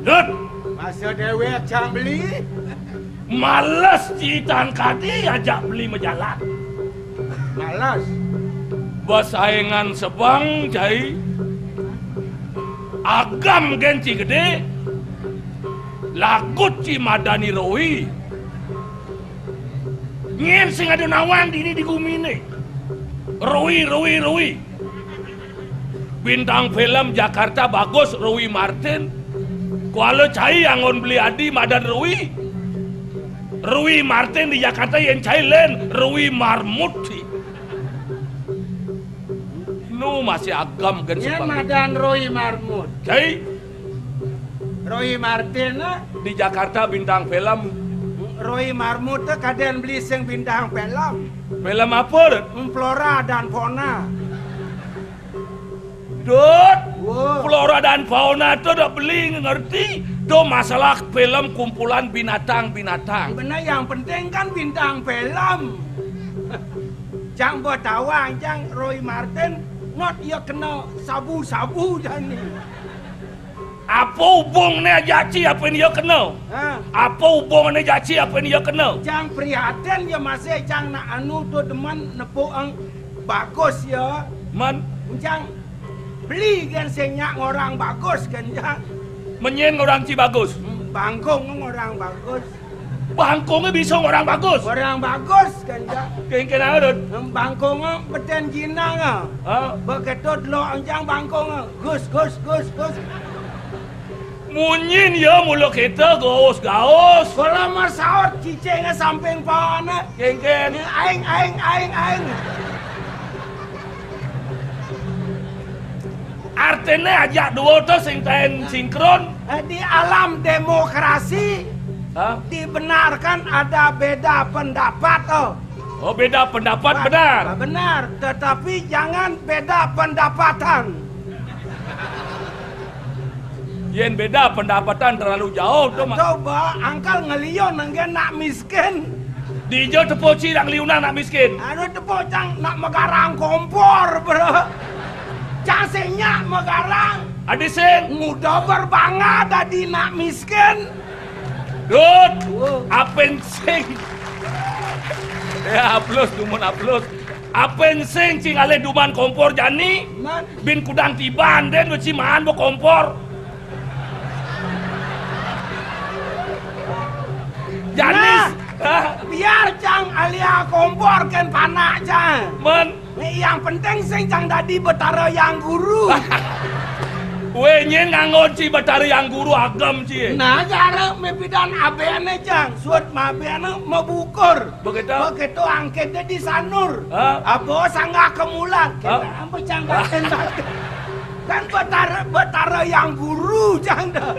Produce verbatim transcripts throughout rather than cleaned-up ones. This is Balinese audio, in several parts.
Dut! Masa déwék cang beli? Males ci tan kadi ajak beli majalan. Males. Basaingan sebeng cai. Agam gén ci gedé. Lagut ci madani roi. Nyén sing ada nawang dini di guminé. Roi, roi, roi. Bintang film Jakarta bagus, Roi Martin. Kuala cai anggon beli adi madan Roi. Roi Martin di Jakarta yén cai lén, Roi Marmut. Nu masih agam gén. Yén sebeng. Madan Roi Marmut. Cai. Roi Martin, eh? Di Jakarta bintang film. Roi Marmut, eh, kadén beli sing bintang film. Film apa, Dut? Flora dan Fauna. Dut, wow. Flora dan Fauna tuh udah beli ngerti. Tuh masalah film kumpulan binatang-binatang. Bener, yang penting kan bintang film. Cang ba tawang, cang Roi Martin, ngot ia kena sabu-sabu jani. Apa hubungné ajak ci, apa yang ia kena? Ha? Apa hubungné ajak ci, apa yang ia kena? Cang prihatin ya masih cang nak anu tu demen nepuk ang bagus ya. Man? Cang beli kan sing nyak ngorang bagus kan cang. Menyén ngorang ci bagus? Hmm, bangkung ngorang bagus. Bangkungé bisa ngorang bagus. Ngorang bagus kan, Cang. Kéngkén aé, Dut? Bangkungé betén jinang, ah. Ha? Begitu delok enjang bangkungé, gus, gus, gus, gus. Munyin ya mula kita gaus-gaus. Kala masaut cicingé samping paoné. Kéngkén. Aing, aing, aing, aing. Artiné ajak dua to sing taén sinkron. Eh, di alam demokrasi, hah? Dibenarkan ada beda pendapat, oh. Oh, beda pendapat benar. Benar, tetapi jangan beda pendapatan. Yén beda pendapatan terlalu jauh to, Mak. Coba angkal ngeliun nang nak miskin. Di ijo tepuk ci nak ngeliunan nak miskin. Anu tepuk cang nak megarang kompor, bro. Cang sing nyak megarang. Adi sing. Nguda berbangga dadi nak miskin. Dut, wow. Apin sing. Ya, aplus, dumun aplus. Apin sing ci ngalih duman kompor jani. Man. Bin kudang tiban dén beci maan ba kompor. Janis. Nah, hah? Biar cang alia kompor kén panak cang. Men. Nih, yang penting sing cang dadi Betara Yang Guru. Wéh, nyén nganggon ci Betara Yang Guru agem ci. Nah, cara mépidan abéné cang, suud mabéné mabukur. Begitu. Begitu angkatnya di sanur. Hah? Abo sanggah kemulan. Hah? Kita ampe cang batin batin. Kan Betara, Betara Yang Guru cang dah.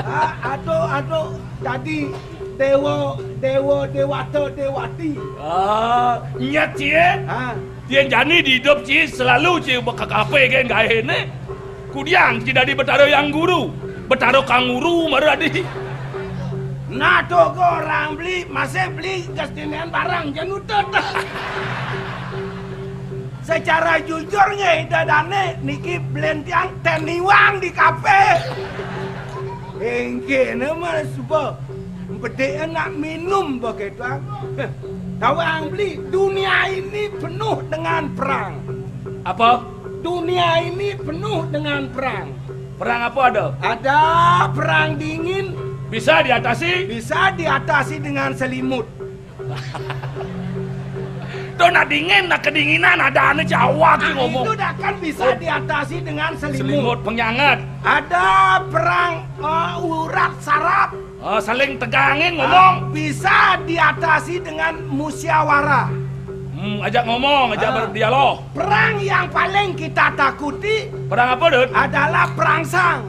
Ah, aduh, aduh. Jadi dewa, dewa, dewata, dewati. Ah, nyet ci, eh? Ah. Yén jani di idup ci selalu ci bakakapé gén gaéné. Kudiang ci dadi Betara Yang Guru, Betara Kanguru mara adi. Nah, to ko orang beli, masih beli kastinian barang jén utut. Secara jujurnya, Ida Dane niki belén tiang tén niwang di kafe. Engké nama suba bedé nak minum begitu. Tawang beli, dunia ini penuh dengan perang. Apa? Dunia ini penuh dengan perang. Perang apa ada? Ada perang dingin. Bisa diatasi? Bisa diatasi dengan selimut. Tuh, nak dingin, nak kedinginan, ada ané Jawa ki ngomong. Itu dah kan bisa diatasi dengan selimut. Selimut penganget. Ada perang, eh, urat saraf. Eh, saling tegangin ngomong. Ah, bisa diatasi dengan musyawarah. Hmm, ajak ngomong, ajak berdialog. Perang yang paling kita takuti. Perang apa, Dut? Adalah perangsang.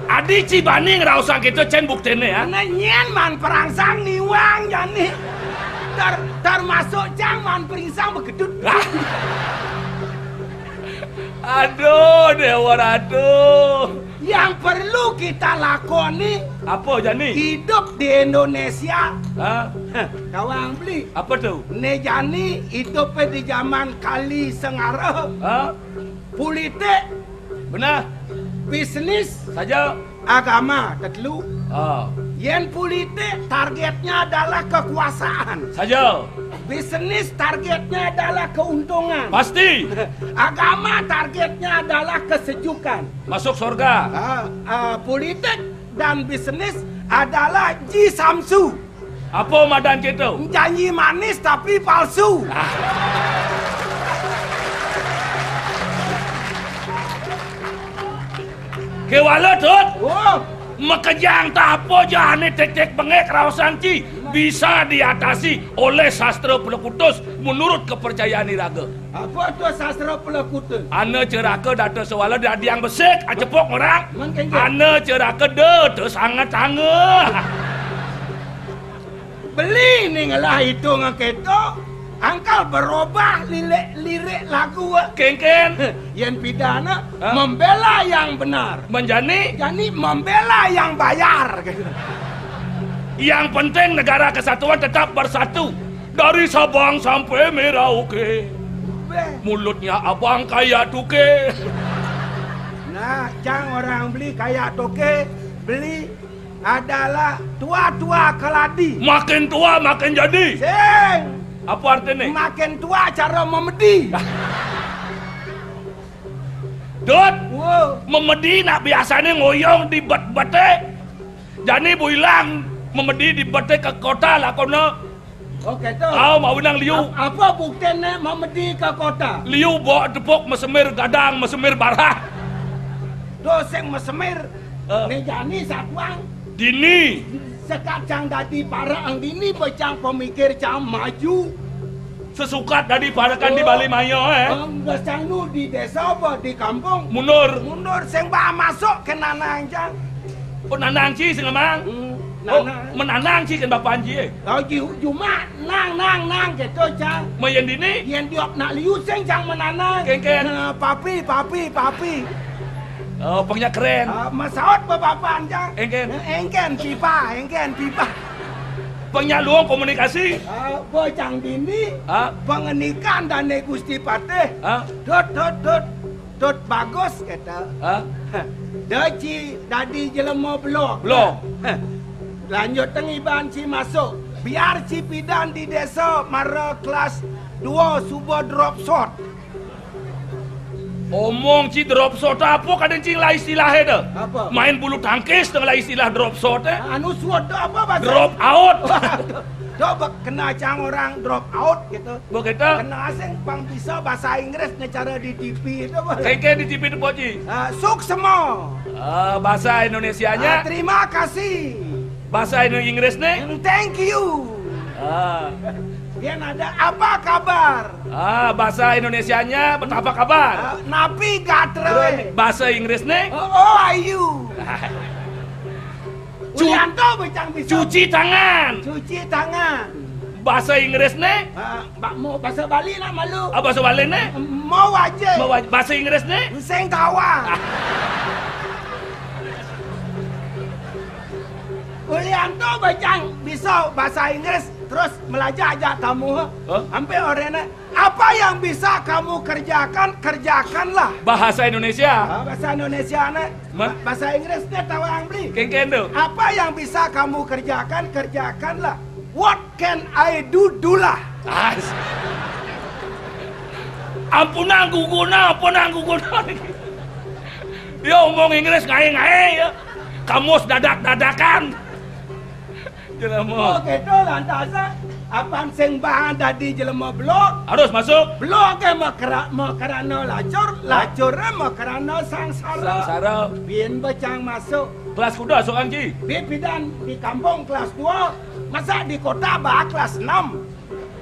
Adi ci bani ngraosang kéto cén bukténé, ya? Nah, nyén maan perangsang niwang jani. Ter-, termasuk cang maan perangsang begedut. Ah. Aduh, Déwa Ratu. Yang perlu kita lakoni, apa jani? Hidup di Indonesia. Ha? Tawang beli. Apa to? Né jani hidup di zaman Kali Sengara. Ha? Politik. Beneh. Bisnis. Saja. Agama, tetelu. Ah. Yén politik, targetnya adalah kekuasaan. Saja. Bisnis, targetnya adalah keuntungan. Pasti. Agama, targetnya adalah kesejukan. Masuk surga. Ah, ah, politik dan bisnis adalah ji samsu. Apa madan kéto? Janji manis tapi palsu. Ah. Kéwala, Tut. Oh. Makejang ta apa ja ané titik bengek raosan ci bisa diatasi oleh sastra pelekutus menurut kepercayaan iraga. Apa to sastra pelekutus? Ana ceraka data sawala dadiang besik, acepuk orang. Mén kéngkén. Ana ceraka data sangat tangga. Beli ning ngelah itung kéto, angkal berubah lirik, lirik lagu. Kéngkén. Yén pidana, ha? Membela yang benar. Mén jani? Jani membela yang bayar. Yang penting negara kesatuan tetap bersatu. Dari Sabang sampai Merauke. Beh. Mulutnya abang kayak tuke. Nah, cang orang beli kayak tuke, beli adalah tua-tua keladi. Makin tua makin jadi. Sing. Apa artinya? Makin tua cara memedi. Dut, wow. Memedi nak biasanya ngoyong di bet-bete. Jani bu ilang memedi di bete ke kota lah kono. Oke, tuh. Au, mau nang liu. Ap-, apa buktinya memedi ke kota? Liu bawa tepuk mesemir gadang, mesemir barah. Tuh, sing mesemir. Eh. Né jani satuang. Dini. Sekat cang dadi parang dini, becang pemikir cang maju. Sesukat dadi parekan di Bali maya, eh. Oh, becang nu di desa apa di kampung? Mundur. Mundur, sing ba masuk ke nanang cang. Oh, nanang ci sing emang. Hmm, oh, nanang. Menanang ci kan bapan ci, eh. Oh, ju-, juma nang, nang, nang, gitu, cang. Mayan dini? Yén diop nak liu sing cang menanang. Kéngkén. Nah, papi, papi, papi. Oh, pengnya keren. Ah, masaut bebapan, cang. Éngkén. Nah, éngkén, pipa, éngkén, pipa. Pengnya luang komunikasi. Ah, bocang dini. Ah. Pengenikan dané Gusti Patih. Ah. Dut, dut, dut. Dut bagus, kéto. Ah. Dé ci dadi jelema belog. Belog. Lanjut teng iban ci masuk. Biar ci pidan di desa mara kelas dua suba drop shot. Omong ci drop shot apa kadén ci ngelah istilahé to? Apa? Main bulu tangkis to ngelah istilah drop shot, eh? Anu shot to apa bahasa? Drop out. Coba kena cang orang drop out gitu. Begitu. Kena asing pang bisa bahasa Inggris né cara di T V itu, Bos. Kéngkén di T V to, Boci? Ah, suksma. Ah, bahasa Indonesianya? Ah, terima kasih. Bahasa Indo-, Inggris né? Thank you. Ah. Dia ada apa kabar? Ah, bahasa Indonesianya betapa kabar? Ah, napi gatra. Bahasa Inggris né? Oh, oh, are you? Cu-, Ulianto becang bisa. Cuci tangan. Cuci tangan. Bahasa Inggris né? Ah, ba-, mau bahasa Bali nak malu. Ah, bahasa Bali né? Mau aja. Mau aja. Bahasa Inggris né? Sing tawa. Ulianto becang bisa bahasa Inggris, terus melajah aja tamu. Hah? Sampai orangnya, "Apa yang bisa kamu kerjakan, kerjakanlah." Bahasa Indonesia. Ah, bahasa Indonesia né. Ma- Bahasa Inggrisnya tawang beli. Kéngkén to. "Apa yang bisa kamu kerjakan, kerjakanlah. What can I do, dolah." As. Ampunang guguna, ampunang guguna. Ya omong Inggris ngaé-ngaé ya. Kamus dadak-dadakan. Jelema. Oh, gitu, lantas, apan sing bahan dadi jelema belog? Harus masuk. Belog ke makara-, makarana lacur, lacur makarana sangsara. Sangsara. Bin becang masuk. Kelas kuda sokan ci? Bi pidan di kampung kelas dua, masa di kota ba kelas enam?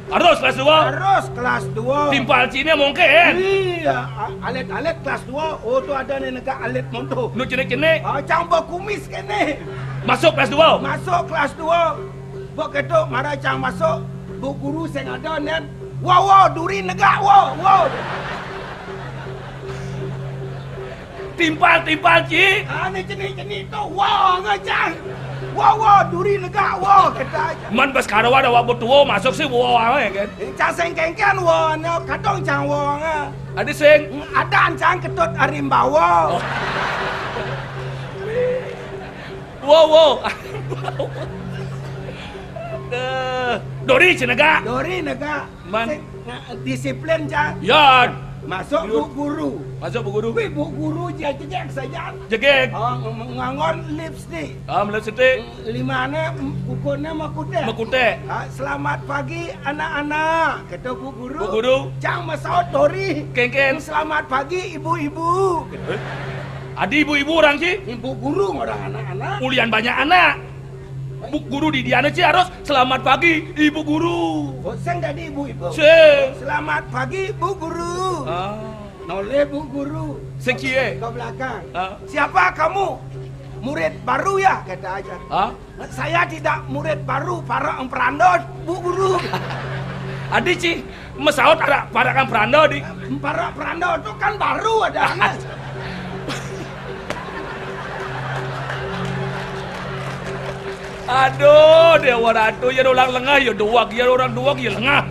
Harus kelas dua. Harus kelas dua. Timpal cine mungkin. Iya, a-, alit-alit kelas dua. Oh, tu ada ni negak alit monto. Nu cenik-cenik. Ah, cang bakumis kene. Masuk kelas dua. Masuk kelas dua. Bok ketuk mara cang masuk. Bu guru sing ada nen. Wo, wo, duri negak, wo, wo. Timpal, timpal, Ci. Ah, ni cenik-cenik tu, wo, ngecang. Wo, wo, duri negak, wo, kata aja. Man bas karawan awak betua masuk sih, wo, awe, kan? Cang sing kengken, wo, no, kadang cang, wo, nga. Ada sing? Ada cang ketut arimbawa. Oh. Wo, wo. Eh, dori cenegak. Dori negak. Man. Sing, nga, disiplin, cang. Ya. Masuk bu guru. Masuk bu guru. Wih, bu guru je jegek saja. Jegek. Oh, ng-, nganggon lipstick. Ah, lipstick. Limane, m-, kukuhne mekute. Mekute. Ah, selamat pagi, anak-anak, kata bu guru. Bu guru. Cang masaut dori. Kengken. Selamat pagi, ibu-ibu. Eh? Adi ibu-ibu orang, Ci? Ibu guru orang anak-anak. Ulian banyak anak. Bu guru di diana, Ci, harus, "Selamat pagi, Ibu Guru." Oh, sing dadi ibu-ibu. Sing. "Selamat pagi, Bu Guru." Ah. Noleh Bu Guru. Sing kie? Ke belakang. Ah. "Siapa kamu? Murid baru ya?" kata aja. Ah? "Saya tidak murid baru, para emperando, Bu Guru." Adi, Ci, masaut ada para kan peranda di. Para peranda tu kan baru ada. Aduh, Dewa Ratu, ya orang lengah, ya duak, ya orang duak, ya lengah.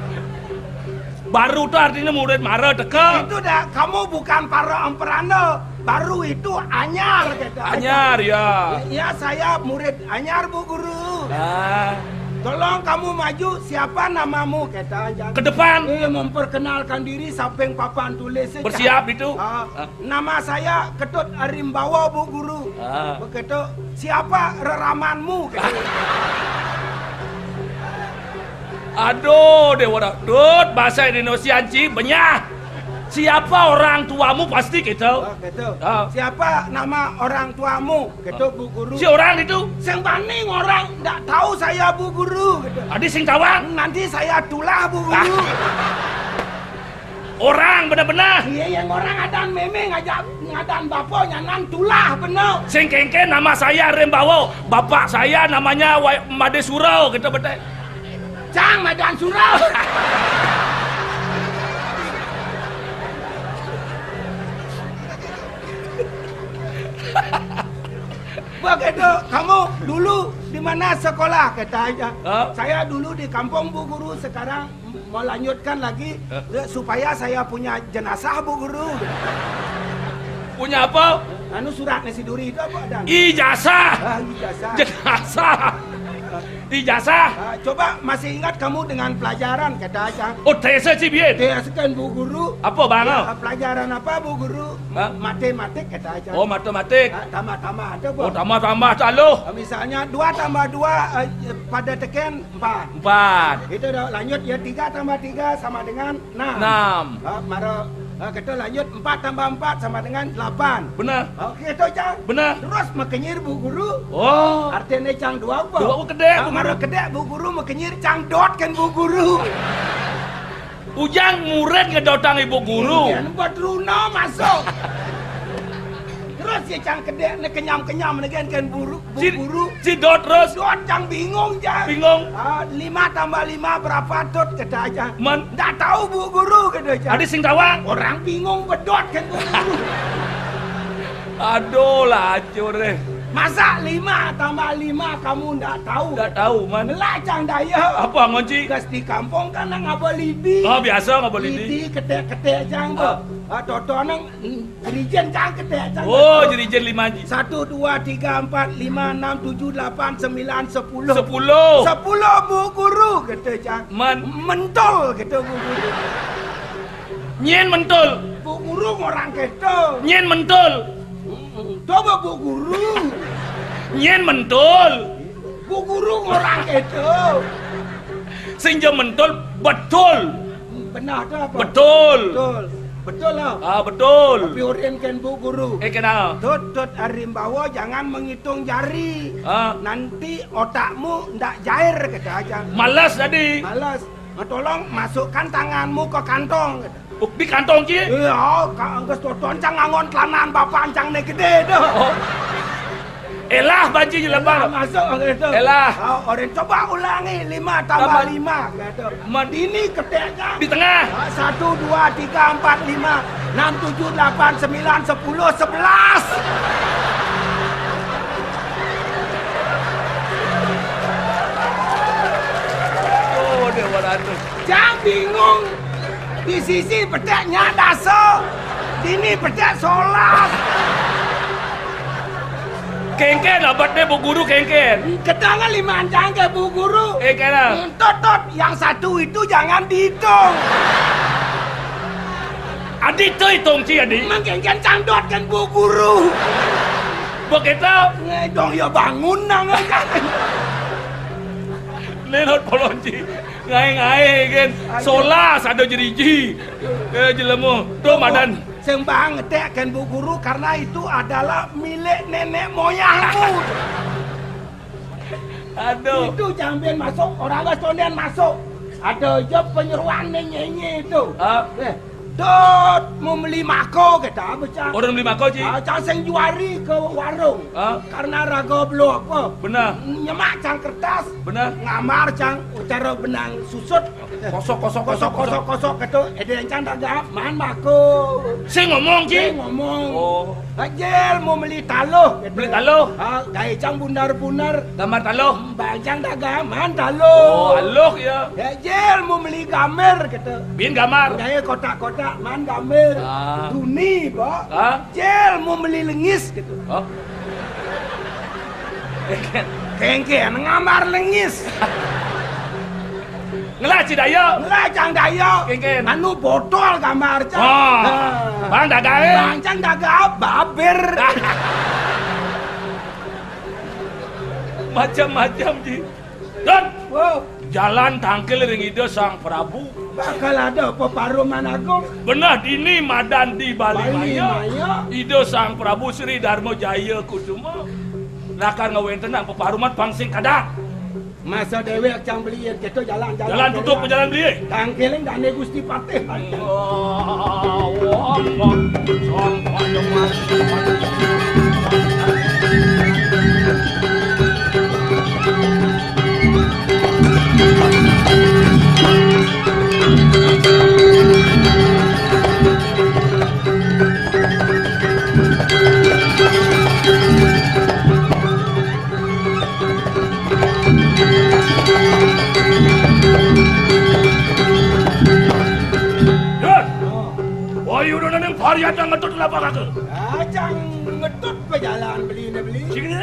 Baru tu artinya murid mara teka. Itu dah, kamu bukan para emperanda. Baru itu anyar, kata. Anyar, ya. Ya, saya murid anyar, Bu Guru. Ah. Tolong kamu maju, siapa namamu, kata aja. Ke depan. Eh, memperkenalkan diri, samping papan tulis. Bersiap itu. Ah. Ah. Nama saya Ketut Arimbawa, Bu Guru. Ah. Begitu, siapa reramanmu? Gitu. Aduh, Dewa Dut, bahasa Indonesia, Ci, benyah. Siapa orang tuamu pasti gitu. Oh, gitu. Ah. Siapa nama orang tuamu? Gitu, Bu Guru. Si orang itu. Sing bani orang, ndak tahu saya, Bu Guru. Gitu. Adi sing tawang. Nanti saya tulah, Bu Guru. Ah. Orang benar-benar. Iya, yang orang adan meme ngajak ngadan bapa nyanan tulah benar. Sing kengken nama saya Rembawo. Bapak saya namanya Wa-, Made Suro gitu betul. Cang Madan Suro. Begitu, kamu dulu di mana sekolah? Kata aja. Hah? Saya dulu di kampung, Bu Guru, sekarang mau lanjutkan lagi, eh, supaya saya punya jenazah, Bu Guru. Punya apa? Anu, surat nasi duri itu apa, Dan? Ijazah. Ah, ijazah. Jenazah. Ijazah. Ah, coba masih ingat kamu dengan pelajaran, kata aja. Oh, tese, Ci, biar. Tesekan, Bu Guru. Apa, Bang? Ya, pelajaran apa, Bu Guru? Hah? Matematik, kata aja. Oh, matematik. Ah, tambah-tambah, ada, Bu. Oh, tambah-tambah, calo. Ah, misalnya, dua tambah dua, eh, pada teken, empat. Empat. Itu dah lanjut ya, tiga tambah tiga sama dengan enam. Enam. Ah, mara, ah, kita lanjut, empat tambah empat sama dengan delapan. Benar. Oke, itu, Cang. Benar. Terus makenyir, Bu Guru. Oh. Artinya, Cang, dua apa? Dua, oh, kedek, ah, Bu Guru. Mara kedek, Bu Guru makenyir, Cang dot kan, Bu Guru. Ujang murid ngedotang Ibu Guru. Iya, nempat Runa masuk. Terus ya, Cang, kedek ne kenyam-kenyam ne kan, kan buru, Bu Guru. Si dot terus. Dot, Cang, bingung, Cang. Bingung. Ah, lima tambah lima berapa, Dot, kata aja. Man. Ndak tahu, Bu Guru, kata aja. Adi sing tawang. Orang bingung bedot kan, Bu Guru. Aduh, lah, hancur deh. Masa lima tambah lima kamu ndak tahu? Ndak tahu, Man. Lah, Cang, daya. Apa, ngonci? Gas di kampung kan nang ngaba lidi. Oh, biasa ngaba lidi. Lidi, ketek-ketek, Cang, ah. Ah, toto nang, mm, jerijen, Cang, ketek, Cang. Oh, jerijen lima ji. Satu, dua, tiga, empat, lima, enam, tujuh, delapan, sembilan, sepuluh. Sepuluh. Sepuluh, Bu Guru, kata, Cang. Man. Mentul, kata Bu Guru. Nyen mentul. Bu Guru orang kata. Nyen mentul. Mm-mm. Coba, Bu Guru. Nyen mentul. Bu Guru orang kata. Sing ja mentul, betul. Benar tu apa? Betul. Betul. Betul lah. Ah, betul. Tapi urin kan, Bu Guru. Eh, kenal. Tut, Tut Arimbawa, jangan menghitung jari. Ah. Nanti otakmu ndak jair, kata aja. Malas tadi. Malas. "Tolong masukkan tanganmu ke kantong." Oh, di kantong, Ci? Iya, ka-, geus toton cang nganggon telanan bapak cang né gedé tuh. Oh. Elah, banci jelema. Elah, masuk gitu. Elah. Oh, orang coba ulangi, lima tambah lima, gitu. Di tengah. Satu, dua, tiga, empat, lima, enam, tujuh, delapan, sembilan, sepuluh, sebelas. Oh, Déwa Ratu. Cang bingung. Di sisi petek nya dasa. Dini petek solas. Kéngkén, abet deh, Bu Guru, kéngkén. Kedangan lima anjang ke Bu Guru. Kéngkén lah. Tot, tot, yang satu itu jangan dihitung. Adi teu hitung, Ci, adi. Emang kéngkén cang dot kan Bu Guru. Begitu. Ngedong ya bangun nang. Lénot polonci. Ngaé-ngaé kan. Solas ada jeriji. Eh, jelema. Tuh, madan. Sembang ngetek kan Bu Guru karena itu adalah milik nenek moyangmu. Aduh. Itu jambin masuk, orang geus tondén masuk. Ada aja penyeruan nényé itu. Ah. Eh, Dot, mau beli mako, kita apa, Cang? Orang beli mako, Ci? Ah, Cang sing juari ke warung. Ah. Karena raga belum apa. Benar. Nyemak Cang kertas. Benar. Ngamar Cang, cara benang susut. Kosok, kosok, kosok, kosok, kosok, gitu. Édé Cang dagang, man mako. Sing ngomong, Ci? Sing ngomong. Oh. Bajil mau beli taluh, gitu. Beli taluh? Ah, gaé Cang bundar-bundar. Gambar taluh? Bang Cang dagang, man taluh. Oh, aluh ya. Bajil mau beli gambar, gitu. Bin gambar. Gaé kotak-kotak, man gambar. Ah. Duni, Bo. Ah? Jil mau beli lengis, gitu. Oh. Kéngkén ngambar lengis. Ngelah Ci Dayo. Ngelah Cang Dayo. Kéngkén. Anu botol gambar Cang. Oh. Nah. Bang dagang, eh? Bang Cang dagang babér. Macam-macam, Ci. Dan jalan tangkil ring Ida Sang Prabu. Bakal ada peparuman agung. Benah dini madan di Bali Maya. Ida Sang Prabu Sri Darma Jaya Kusuma. Lakar ngawéntenang peparuman pang sing kadang. Masa déwék cang beliin, kita jalan-jalan. Jalan tutup, jalan beli. Tangkiling dané Gusti Patih. Dun! Woi, udah nang varian ngetut lapak aku. Ajang ngetut pejalan beli ne beli. Sini.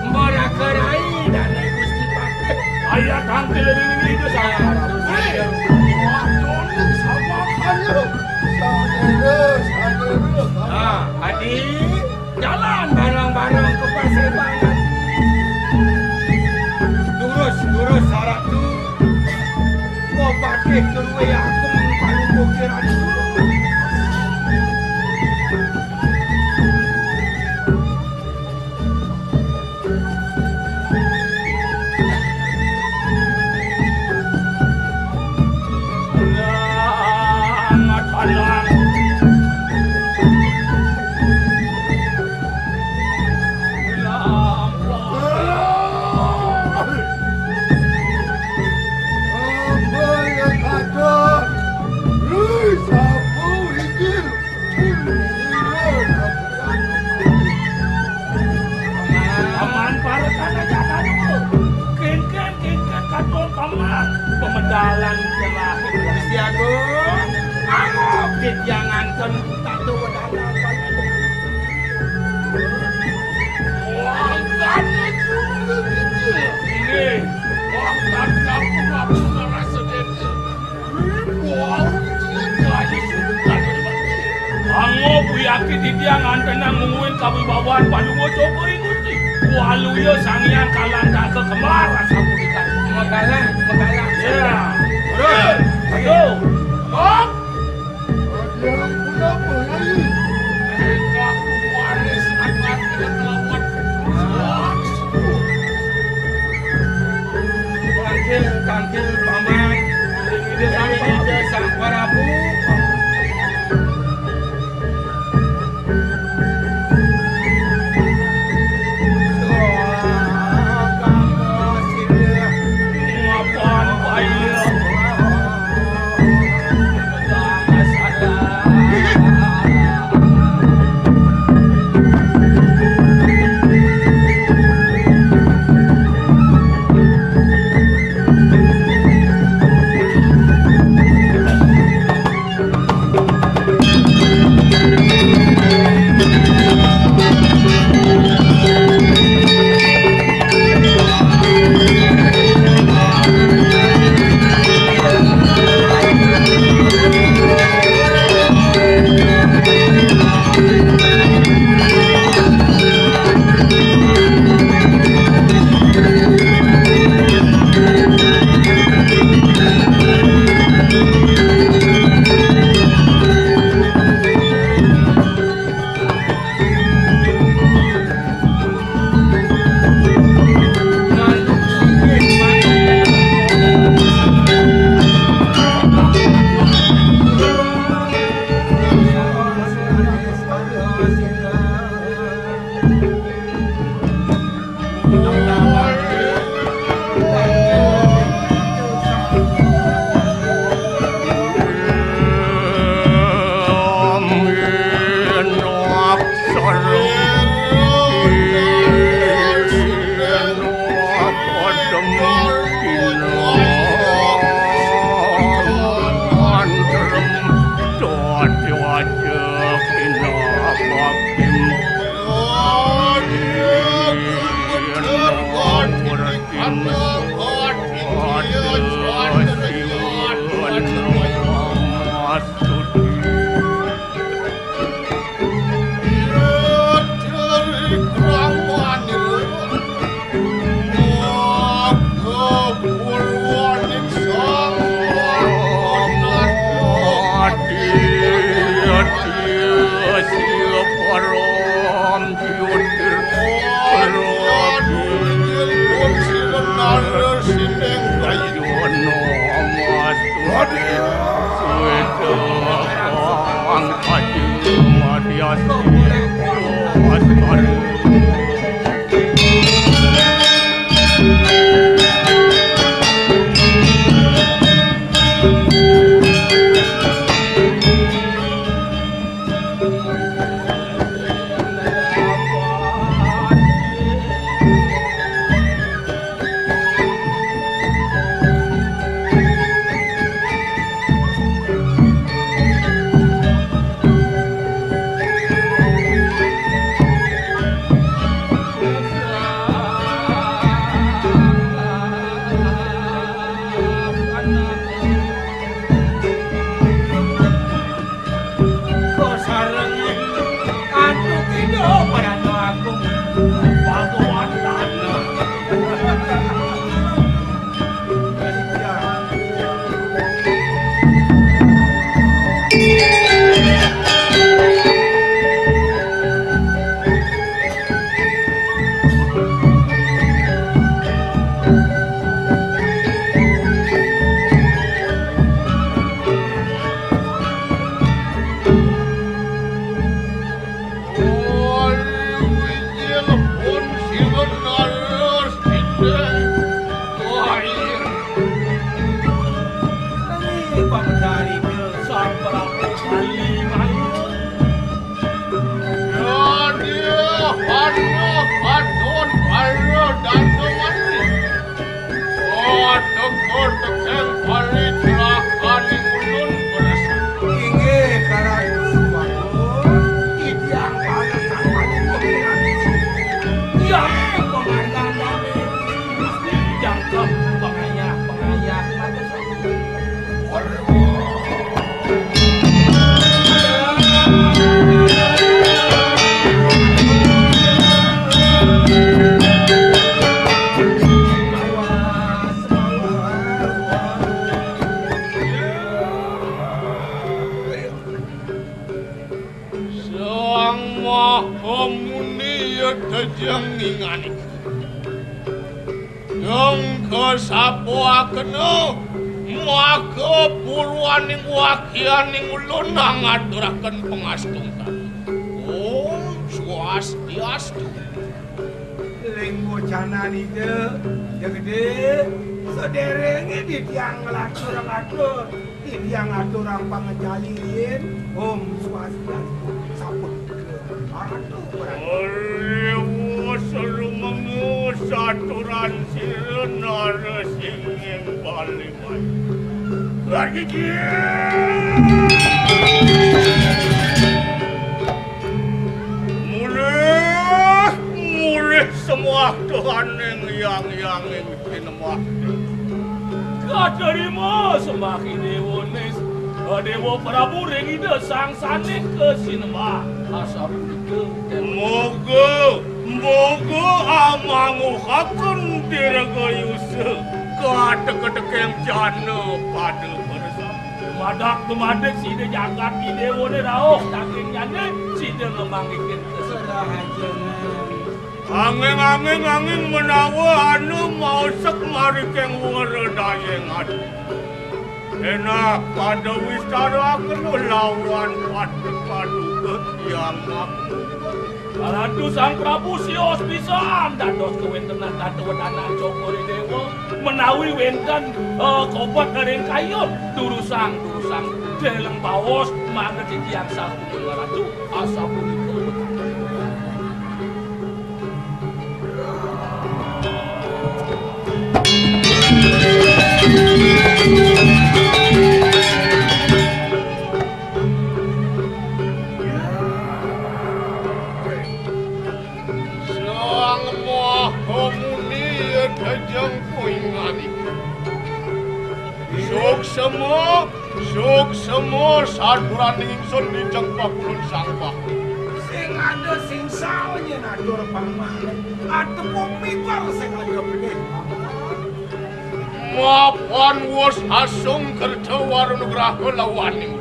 Mbah Raka Rai, dané Gusti Patih. Aya tangkil ring itu, Sang Prabu. Hei, sama aja. Saudara, saudara. Nah, adi, jalan bareng-bareng ke Pasébangan. Durus, durus, saratu. Bupati Kedua Agung Palu Bukit Ratu. Amah pemedalan terakhir Gusti Agung. Angop titiang nganten tatu wedalan. Wangkane juru gitu. Inggih. Wangkane aku ngaku ngerasa gitu. Wah, Anggo buyaki titiang ngantenang mungguing kawibawan Palungguh Cokor I Gusti. Waluya Sang Hyang Kalantaka kembar asapunika. Makalah, makalah. Ya. Terus. Ayo. Hop. Ada apa lagi? Enggak waris akan lawan. Tangkil, tangkil, Paman. Ida Sang Prabu. Tejeng ingani. Nang kasapuakena maka purwaning wakianing ulun nang ngaturaken pangastungkara. Om Swastiastu. Linggo canan Ida, Ida Gedé, sadéréngé titiang nglatur-nglatur, titiang ngaturang pangajali riin, Om Swastiastu, sapunika. Aduh, Ratu. Ayo, sarumenga saturan sira narasingin Bali. Lagi dia. Mulih, mulih semua Tuhan yang, yang, yang, yang sinembah. Katerima sembah Déwa Nis, Déwa Prabu ring Ida Sang Sané kasinembah. Asapunika. Moga, moga amanguhaken dirgayusa, katek-tekeng jana pada persa. Dumadak dumadik sida jagat Déwané rauh saking nyané sida ngemanggihin keserahan. Anging, anging, anging menawa anu maosek marikeng weredayeng adi. Enak pada wistaraken lawan pada paduka yang aku. Ratu Sang Prabu sios pisan dados kawéntenan tata wedanan Cokor I Déwa menawi wénten, eh, kobet ring kayun durusang, durusang. Deleng baos mangda titiang sapunika Ratu. Asapunika. Sang Maha Muni tejeng kuingani. Suksema, suksema saturaning ingsun dijeng pakulun Sang Maha. Sing ada sing salah nyén atur paman. Ada kopi bar sing ada benih. Mapan wus asung kerta warunugraha lawaning.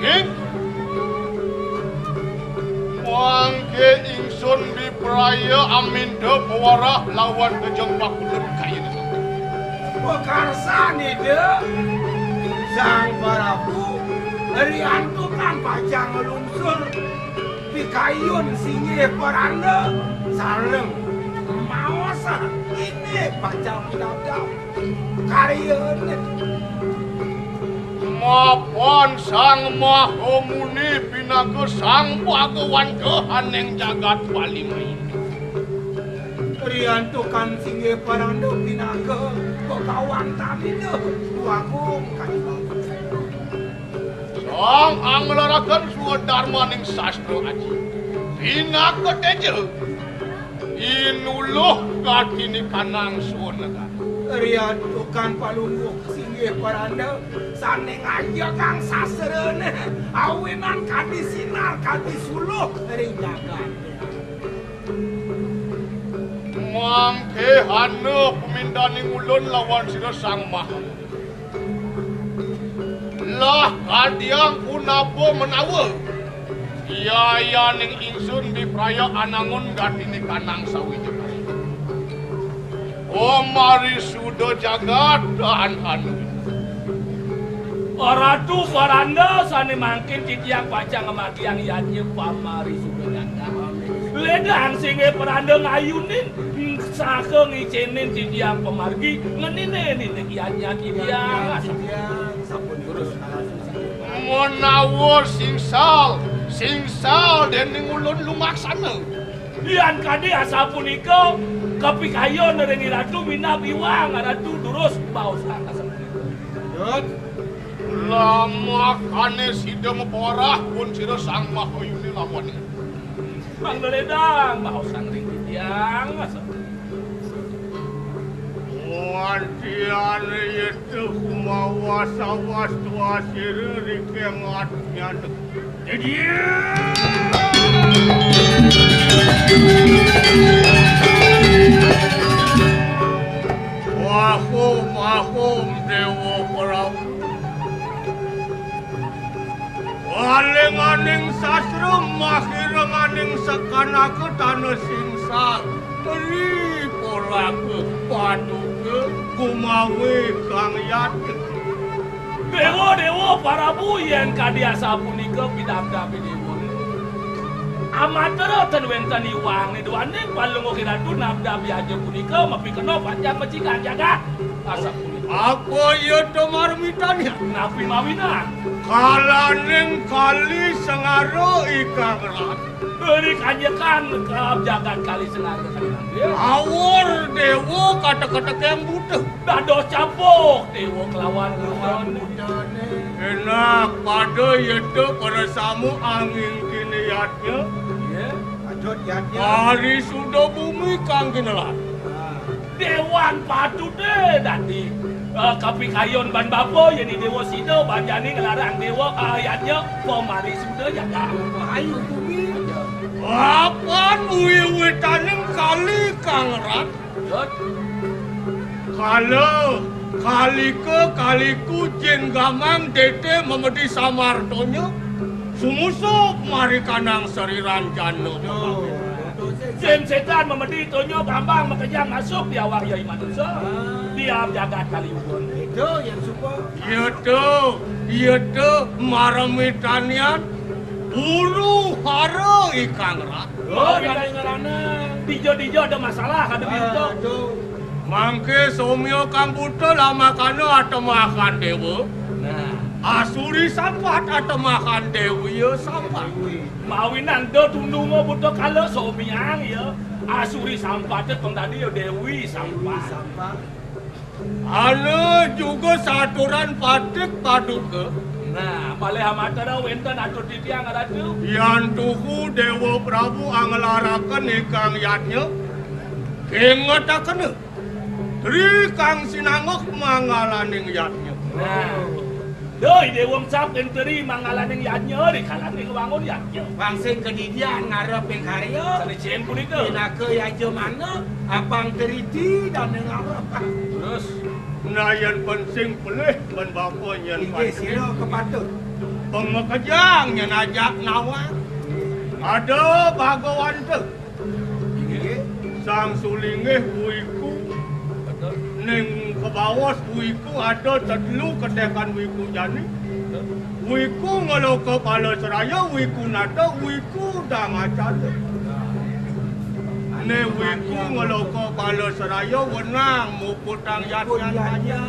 Ing. Mangké ingsun bipraya aminta pawarah lawan tejeng pakulun kayun. Pakarsan Ida Sang Prabu, riantukan pacang nglungsur pikayun singgih paranda sareng maos indik pacang minabdab. Karyané. Mapan Sang Maha Muni pinaka Sang Bhagawan Tuhaning jagat Bali main. Riantukan singgih paranda pinaka Bhagawan Tamina Agung Kaliwang. Sang anglaraken swadarmaning sastra aji. Pinaka teja. Inuluh katinikanang swanegar. Riantukan palungguh singgih paranda sané ngajegang sastrané awinan kadi sinar kadi suluh ring jagat. Mangké hana pamindaning ulun lawan sira Sang Maha. Lah kadiang punapa menawa yayaning ingsun bipraya anangun gatinikanang sawija kali. Om Mari Suda jagat dan anu. Ratu Paranda sané mangkin titiang pacang ngamargiang yadnya pamarisuda jagat. Ledang singgih Paranda ngayunin saha ngicénin titiang pamargi ngeniné ninik yadnya titiang. Menawa singsal, singsal déning ulun lumaksana. Yan kadi asapunika kapikayun ring Ratu minab iwang Ratu durus baosang asapunika. Yut. Lamakané sida maparah pun sira Sang Mahayuni lawan. Mangda ledang baosang ring titiang asapunika. Wantian yaitu kumawa sawas tuasira rikeng atnyana. Jadi. Wahum, wahum, Dewa Prabu. Wali Akhiré maning sekanaka tanah singsal, ri poraga paduka gumawe kang yat. Déwa, déwa, Prabu, yén kadi asapunika pinabdabi déwa. Amatera ten wénten iwangné duaning Palungguh Ratu nabdabi aja punika mapikena panjang mecikan jagat. Asapunika. Apa iya to marmitanya? Napi mawinan? Kalaning kali Sengara ikang rat. Ri kanjekan ka jagat kali Sengara kali. Awur déwa katek-katek yang buta. Dados capuh déwa kelawan kelawan. Enak pada yeta para samu anging kiniyatnya. Iya. Patut yatnya. Hari suda bumi kang kinelat. Déwan patut dadi, eh, kapikayon ban bapa, yén déwa sida banjani nglarang déwa, eh, yatnya pamarisuda jagat. Ayu bumi. Apan wiwitaning kali kang rat. Kala, kalika, kaliku, jin gamang, dété, memedi samar donya, sumusup marikanang sariran jana. Jin sétan memedi donya gambang makejang masuk di awak yai manusa. Diam jagat kali ugun. Itu yang suka. Iya to, iya to, marmitanian, buru hara ikang rat. Oh, dija-dija ada masalah, ada biuta. Mangké somya kang buta lamakana atemahan déwa. Nah. Asuri sampat atemahan déwi ya sampat. Mawinan da tundunga buta kala somyang ya. Asuri sampat pang dadi ya déwi sampat. Ana juga saturan patik paduka. Nah, malih amatera wénten atur titiang ratu. Yan tuhu Déwa Prabu anglaraken ikang yatnya. Kingetakena. Tri kang sinangguk manggalaning yatnya. Nah. Doi déwa engsap ing tri manggalaning yatnya, rikalaning wangun yatnya. Pang sing kadidian ngarepin karya. Sané cén punika. Pinaka yaja mana, apang triti dane ngarep. Terus. Nah, yén pang sing pelih, ban bapa nyén. Inggih, patut. Sira kepatut. Pang makejang nyén ajak nawang. Ada bagawanta. Inggih. Sang Sulinggih wiku. Betul. Ning kabaos wiku ada tetelu ketekan wiku jani. Betul. Wiku Ngaloka Pala Seraya, wiku Nata, wiku Dangacala. Né wiku Ngaloka Pala Seraya wenang muputang yatnya.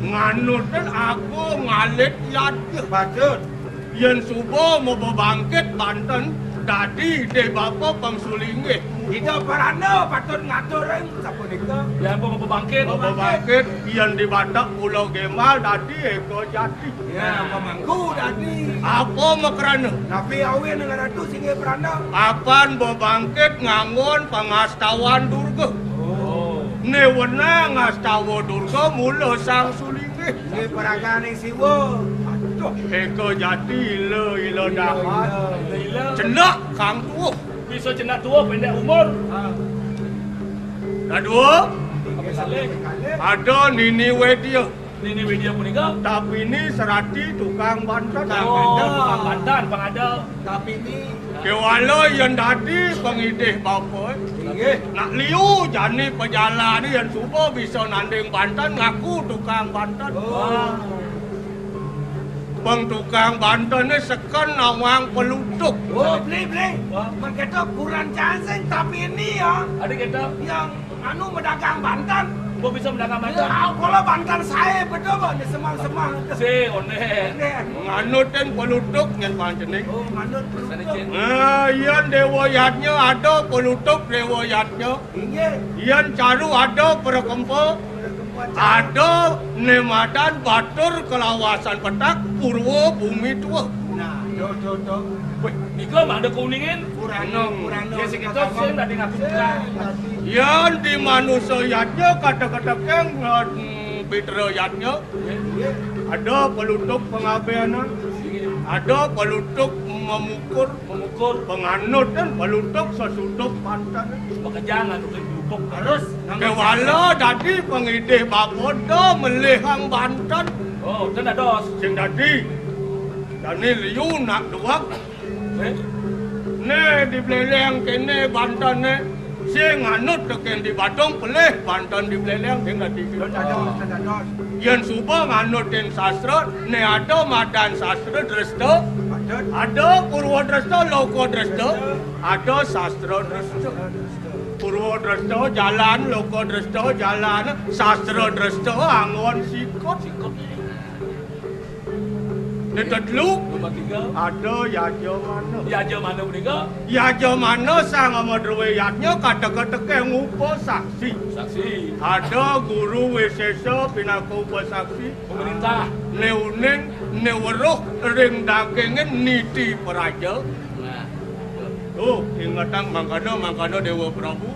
Nganutin aku ngalit yatnya. Patut. Yén suba mabebangkit banten, dadi dé bapa pang Sulinggih. Ida Paranda patut ngatur ring sapunika. Yén apa mabebangkit? Mabebangkit, yén di Batak Pulau Gembal, dadi Eka Jati. Ya, pamangku dadi. Apa makrana? Napi awin ngaratu singgih Paranda? Apan bebangkit nganggon pangastawan Durga. Oh. Né wenang ngastawa Durga mula Sang Sulinggih. Nggih, paraganing Siwa. Aduh. Eka Jati ila, ila dahat. Ila, ila. Cenak kang tuwuh. Bisa cenak tuwuh, pendek umur. Ha. Dadua. Ada Nini Wedia. Nini Wedia punika. Tapini Serati tukang banten. Oh, tukang banten, pang ada. Tapini. Kéwala yén dadi pangidih bapa. Inggih. Nak liu jani pajalan yén suba bisa nanding banten ngaku tukang banten. Oh. Pang tukang bantené seken nawang pelutuk. Oh, beli, beli. Wah. Mengketo kurang cancing tapi ini ya. Ada kita. Yang anu medagang banten. Gua bisa medagang banten. Ya, kalau banten saya betul, Bang, di semang-semang itu. Si, oné. Oné. Nganutin pelutuk nyén pancening. Oh, nganut pelutuk. Nah, yén déwa yatnya ada pelutuk déwa yatnya. Inggih. Yén caru ada perekempa. Perekempa caru. Ada né madan batur kelawasan petak purwa bumi tua. Nah, do, do, do. Wéh, nika mangda kuningin. Purana, hmm. Purana. Ya, sekitar sing tadi ngaku tukang. Yén di manusa yatnya kata-kata keng, hmm, pitra yatnya. Ada pelutuk pengabénan. Ada pelutuk memukur. Memukur. Penganut kan pelutuk sesutuk banten. Pekejangan pelutuk. Harus. Kéwala dadi pangidih bapa da melihang banten. Oh, ten dados. Sing dadi. Dani liu nak duweg. Eh? Né di Bléléng kéné bantenné, sing nganut tekén di Badung, pelih banten di Bléléng sing dadi. Yén suba nganutin sastra, né ada madan sastra dresta, ada purwa dresta, loka dresta, ada sastra dresta. Purwa dresta jalan, loka dresta jalan, sastra dresta anggon sikut-sikut. Né tetelu, ada yajamana. Yajamana punika? Yajamana sang madruwé yadnya kateka-teka ngupasaksi. Saksi. Ada guru wisésa pinaka upasaksi. Pemerintah. Né uning, né weruh ring dagingé niti praja. Nah. Tuh, ingetang mangkana, mangkana Déwa Prabu.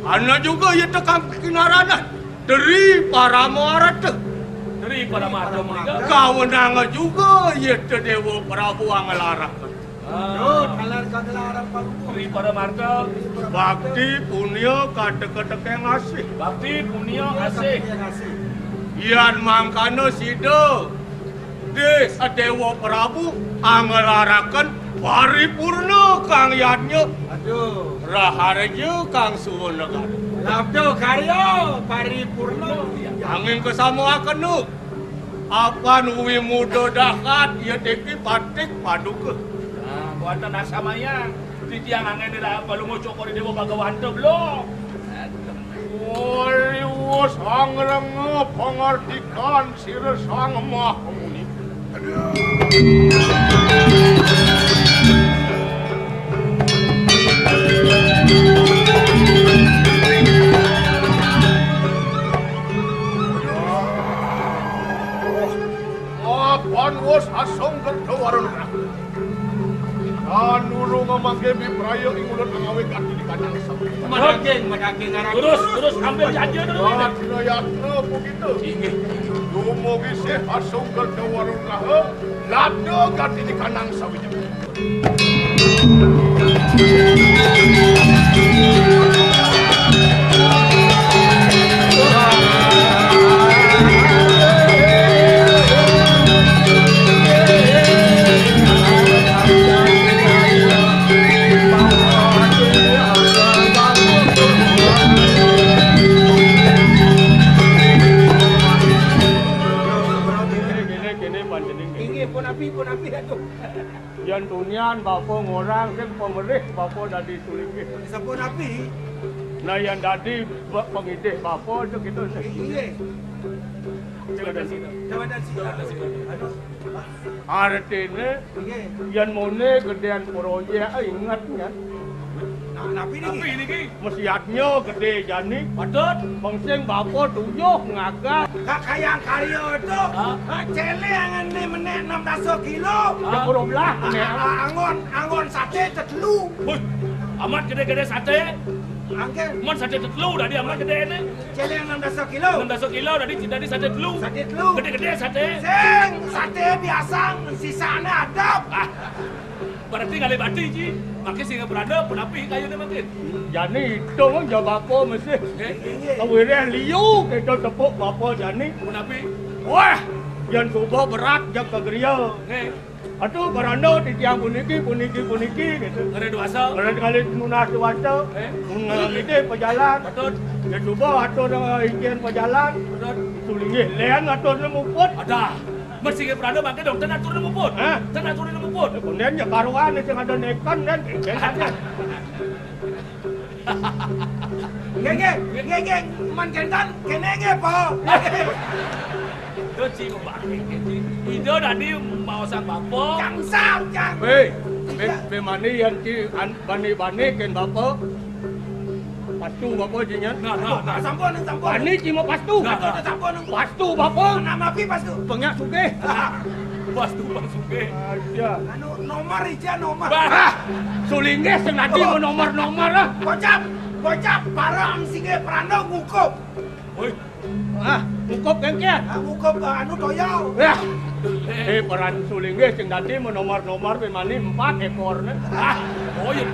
Ana juga ya tekang kinaranan. Tri Paramaarta. Tri Paramaarta punika? Kawenang juga ya Déwa Prabu anglaraken. Ah. Yo, taler kang larang Palungguh. Tri Paramaarta. Bakti punia kateka-teka asih. Bakti punia asih. Yan mangkana sida Déwa Prabu anglaraken paripurna kang yadnya. Aduh. Raharja kang suwun negara. Labda karya paripurna. Anging kasamaakena. Apan wimuda dahat ya tiki patik paduka. Nah, wonten asamayang. Titiang anggén ira Palungguh Cokor Déwa Bhagawanta belum. Wariwa sang rengga pangardikan sira sang Mahamuni. Apan wus asung kerta warung. Anurung mangke bipraya ing ulun angawé gati di kandang sawi. Madaging, madaging ngarang. Terus, terus ambil janji dulu. Yatna, yatna, pugita. Inggih. Dumugi sih asung kerta warung raha, labda gati di kandang sawi. Inggih, punapi, punapi, aduh. Yan tunian bapa ngorang sing pamerih bapa dadi sulinggih. Sapunapi? Nah, yan dadi ba-, pangidih bapa to kita. Inggih. Jawatan sida. Jawatan sida. Aduh. Artiné, inggih, yan moné gedéan proyék, inget nya. Nah, napi niki? Napi niki? Mesiatnya gedé jani. Patut. Mengsing bapa tuyuh ngagas. Kak kayang karya to. Hah? Kak céléng né menék enam dasa kilo. Hah? Sepuluh belas, ah, menék. Ah, anggon, anggon saté tetelu. Wih, amat gedé-gedé saté. Angké. Mon saté tetelu dadi amat gedéné. Céléng enam dasa kilo. Enam dasa kilo dadi, dadi saté telu. Saté telu. Gedé-gedé saté. Sing saté biasa, sisané adep. Ah. Berarti ngalih bati, Ji. Makin sing berada, punapi kayuné makin. Jani itung ja bapa mesti. Nggih. Kawiréh liu kita tepuk bapa jani. Punapi. Wah, yan suba berat jag ka griya. Nggih. Atuh baranda titiang puniki, puniki, puniki, gitu. Ngerin dewasa. Ngerin kali nunas dewasa. Eh? Ngerin pajalan. Betul. Ya coba atur, eh, ijen pajalan. Betul. Sulinggih, léan atur muput. Ada. Mesti ke beranda makin dong, ten atur muput. Hah? Ten atur muput. Kemudian ya karuan sing ada neken dan ijen aja. Nggih, nggih, nggih, nggih. Man kénten, kéné nggih, Po. Itu Ci Mbak, Ci. Ida tadi maosan bapa. Gangsal, Jang. Wéh, bé, bé mani yan Ci an-, bani-bani kén bapa. Pastu bapa Ci nyan. Nah, nah, nah. Sampun, sampun. Bani Ci mau pastu. Nah, nah. Sampun. Pastu bapa. Nama api pastu? Pengyak sugih. Pastu Pak Sugih. Aja. Anu, nomor ija, nomor. Bah, sulinggih sing adi. Oh. Mau nomor-nomor, ah. Bocap, bocap, bareng sige pranda ngukup. Woi. Ah, ngukup kengken. Ah, ngukup, ah, anu, toya. Ya. Eh, peran sulinggih sing dadi mau nomor-nomor pemani empat ekorne. Ah, oh iya.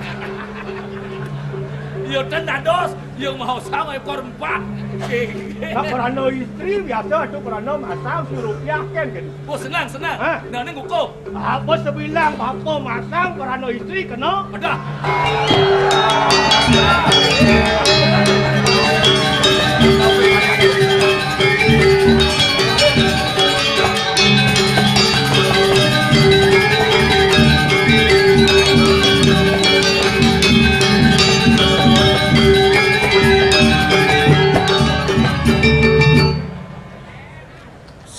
Ya ten dados, ya maosang ekor empat. Nggih. Nah, krana istri biasa atuh krana masang si rupiah ken, ken. Oh, senang, senang. Hah? Nah, ning hukum. Apa sebilang bapa masang krana istri kena? Pedah.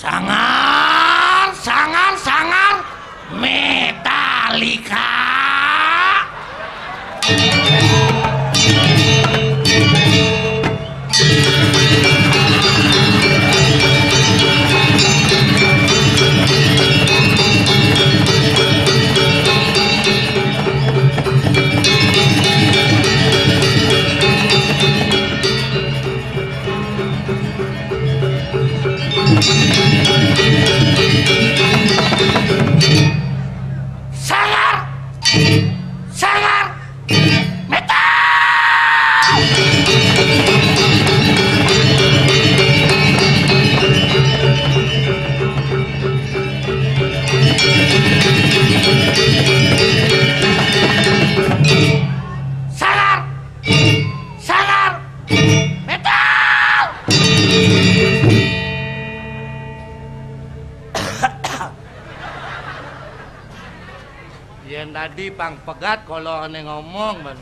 Sangar, sangar, sangar, Metallica. Sangar! Sangar! Metal! Sangar! Sangar! Metal! Yen tadi pang pegat kala ane ngomong, ban.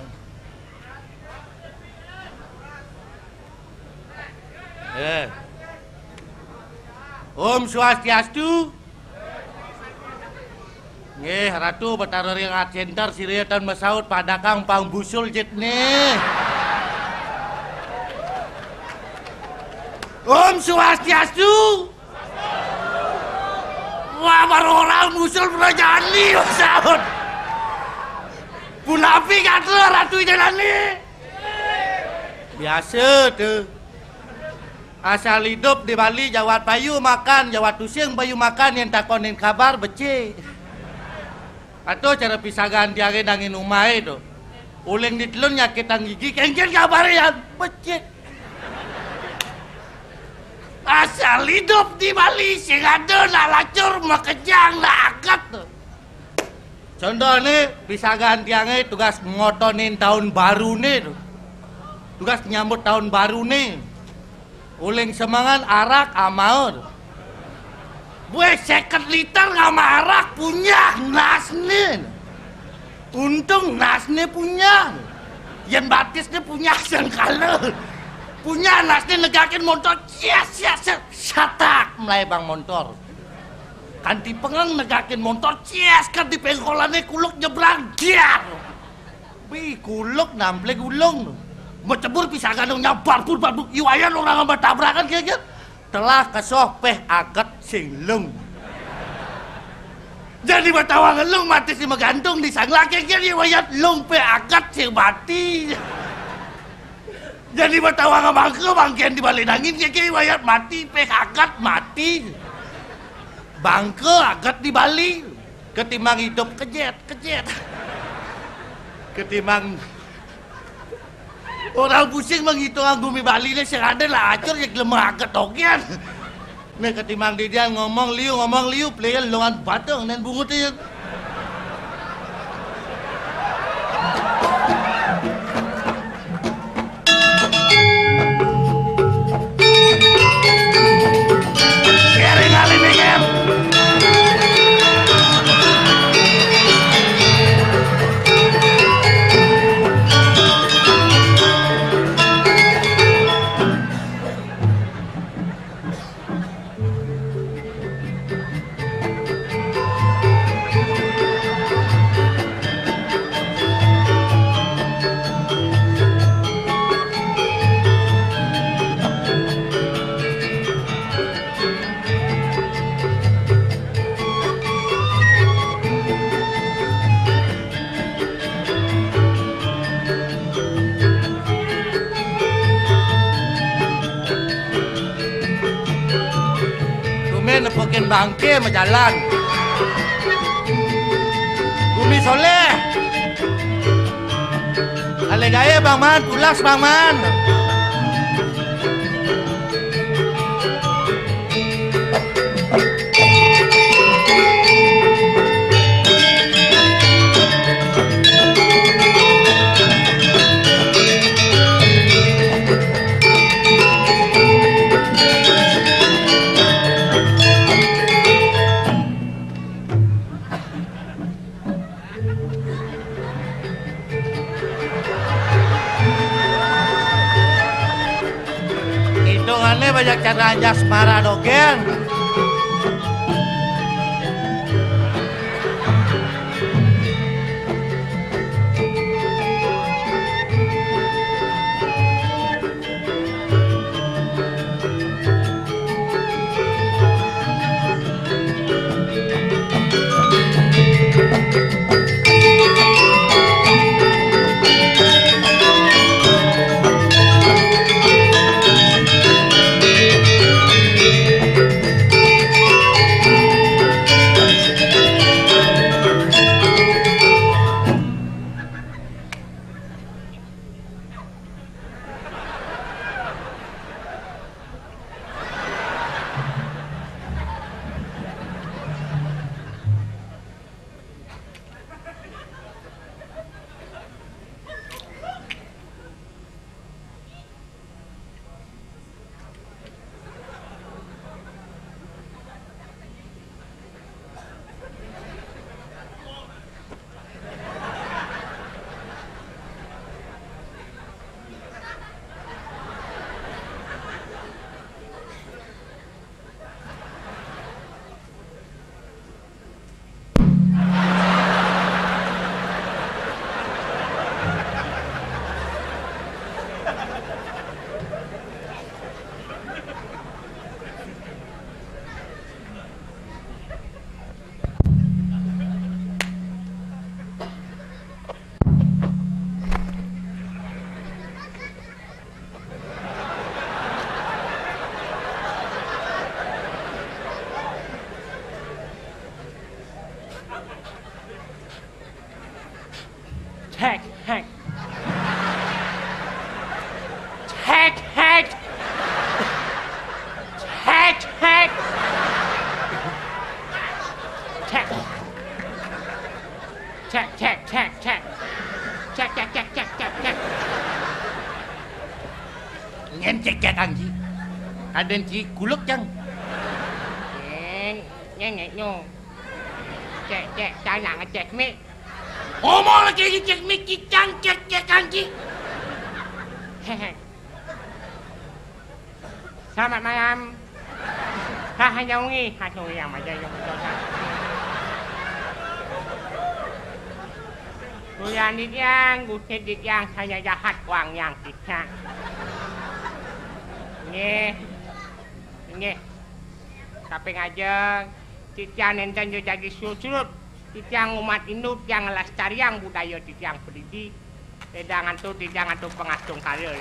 Eh. Om Swastiastu. Nggih, Ratu Betara Ring Art Center, sira tan masaut padakang pang busul jit nih. Om Swastiastu. Wah, baru orang musul berajani, masaut. Punapi kata Ratu Janani. Biasa tuh. Asal hidup di Bali, jawat payu makan, jawat tusing payu makan, yang takonin kabar becik. Atuh cara pisagan tiange nangin umai tuh. Uling ditelun nyakitan gigi, kengken kabare yan becik. Asal hidup di Bali, sing ada nak lacur, makejang, nak aget tuh. Contoh nih, pisagan tiange tugas ngotonin tahun baru nih tuh. Tugas nyambut tahun baru nih. Uling semangan arak amaur. Buih seket liter ngama arak punya nasne. Untung nasne punya. Yen batisne punya sengkala. Punya nasne negakin montor, cias, cias, cias, satak mulai bang montor. Kanti pengeng negakin montor, cias, kanti pengkolane kuluk nyebrang, diar. Bi kuluk namplik ulung. Macebur pisagan nyabar pur babuk iwayan orang sama tabrakan kaya gitu. Telah kesoh peh aget sing lung. Jadi batawa ngelung mati si magantung di sang laki kiri wayat lung peh aget sing mati. Jadi batawa ngamangke mangken di balik nangin kiri wayat mati peh aget mati. Bangke aget di Bali. Ketimbang hidup kejet, kejet. Ketimbang orang pusing menghitung gumi Bali ne sing ada lah acur ya gelem aget ogian. Nih ketimbang didian ngomong liu, ngomong liu, play longan batang dan bungut ya. Tumen nepukin bangke majalan. Gumi Soleh. Alé gaé, Bang Man, tulas, Bang Man. Itungané banyak cara jasmara dogén. Cék, cék. Cék, cék. Cék, cék. Cék. Cék, cék, cék, cék. Cék, cék, cék, cék, cék, cék. Nyén cék-cékan ci. Kadén ci guluk, Cang. Nyén, nyén, nyén, nyén. Cék, cék, cang, nang cék mik. Ngomong lagi cék mik, ci cang cék-cékan ci. Hehe. Selamat malam. Rahayu wengi, rahayu wengi yang maja yang mulia. Kulian titiang, gusti titiang, saya jahat wang yang titiang. Nggih. Nggih. Tapi ngajeng, titiang nénten jadi surut-surut. Titiang umat Hindu, titiang ngelestariang budaya titiang pedidi. Titiang antuk, titiang antuk pangastungkara.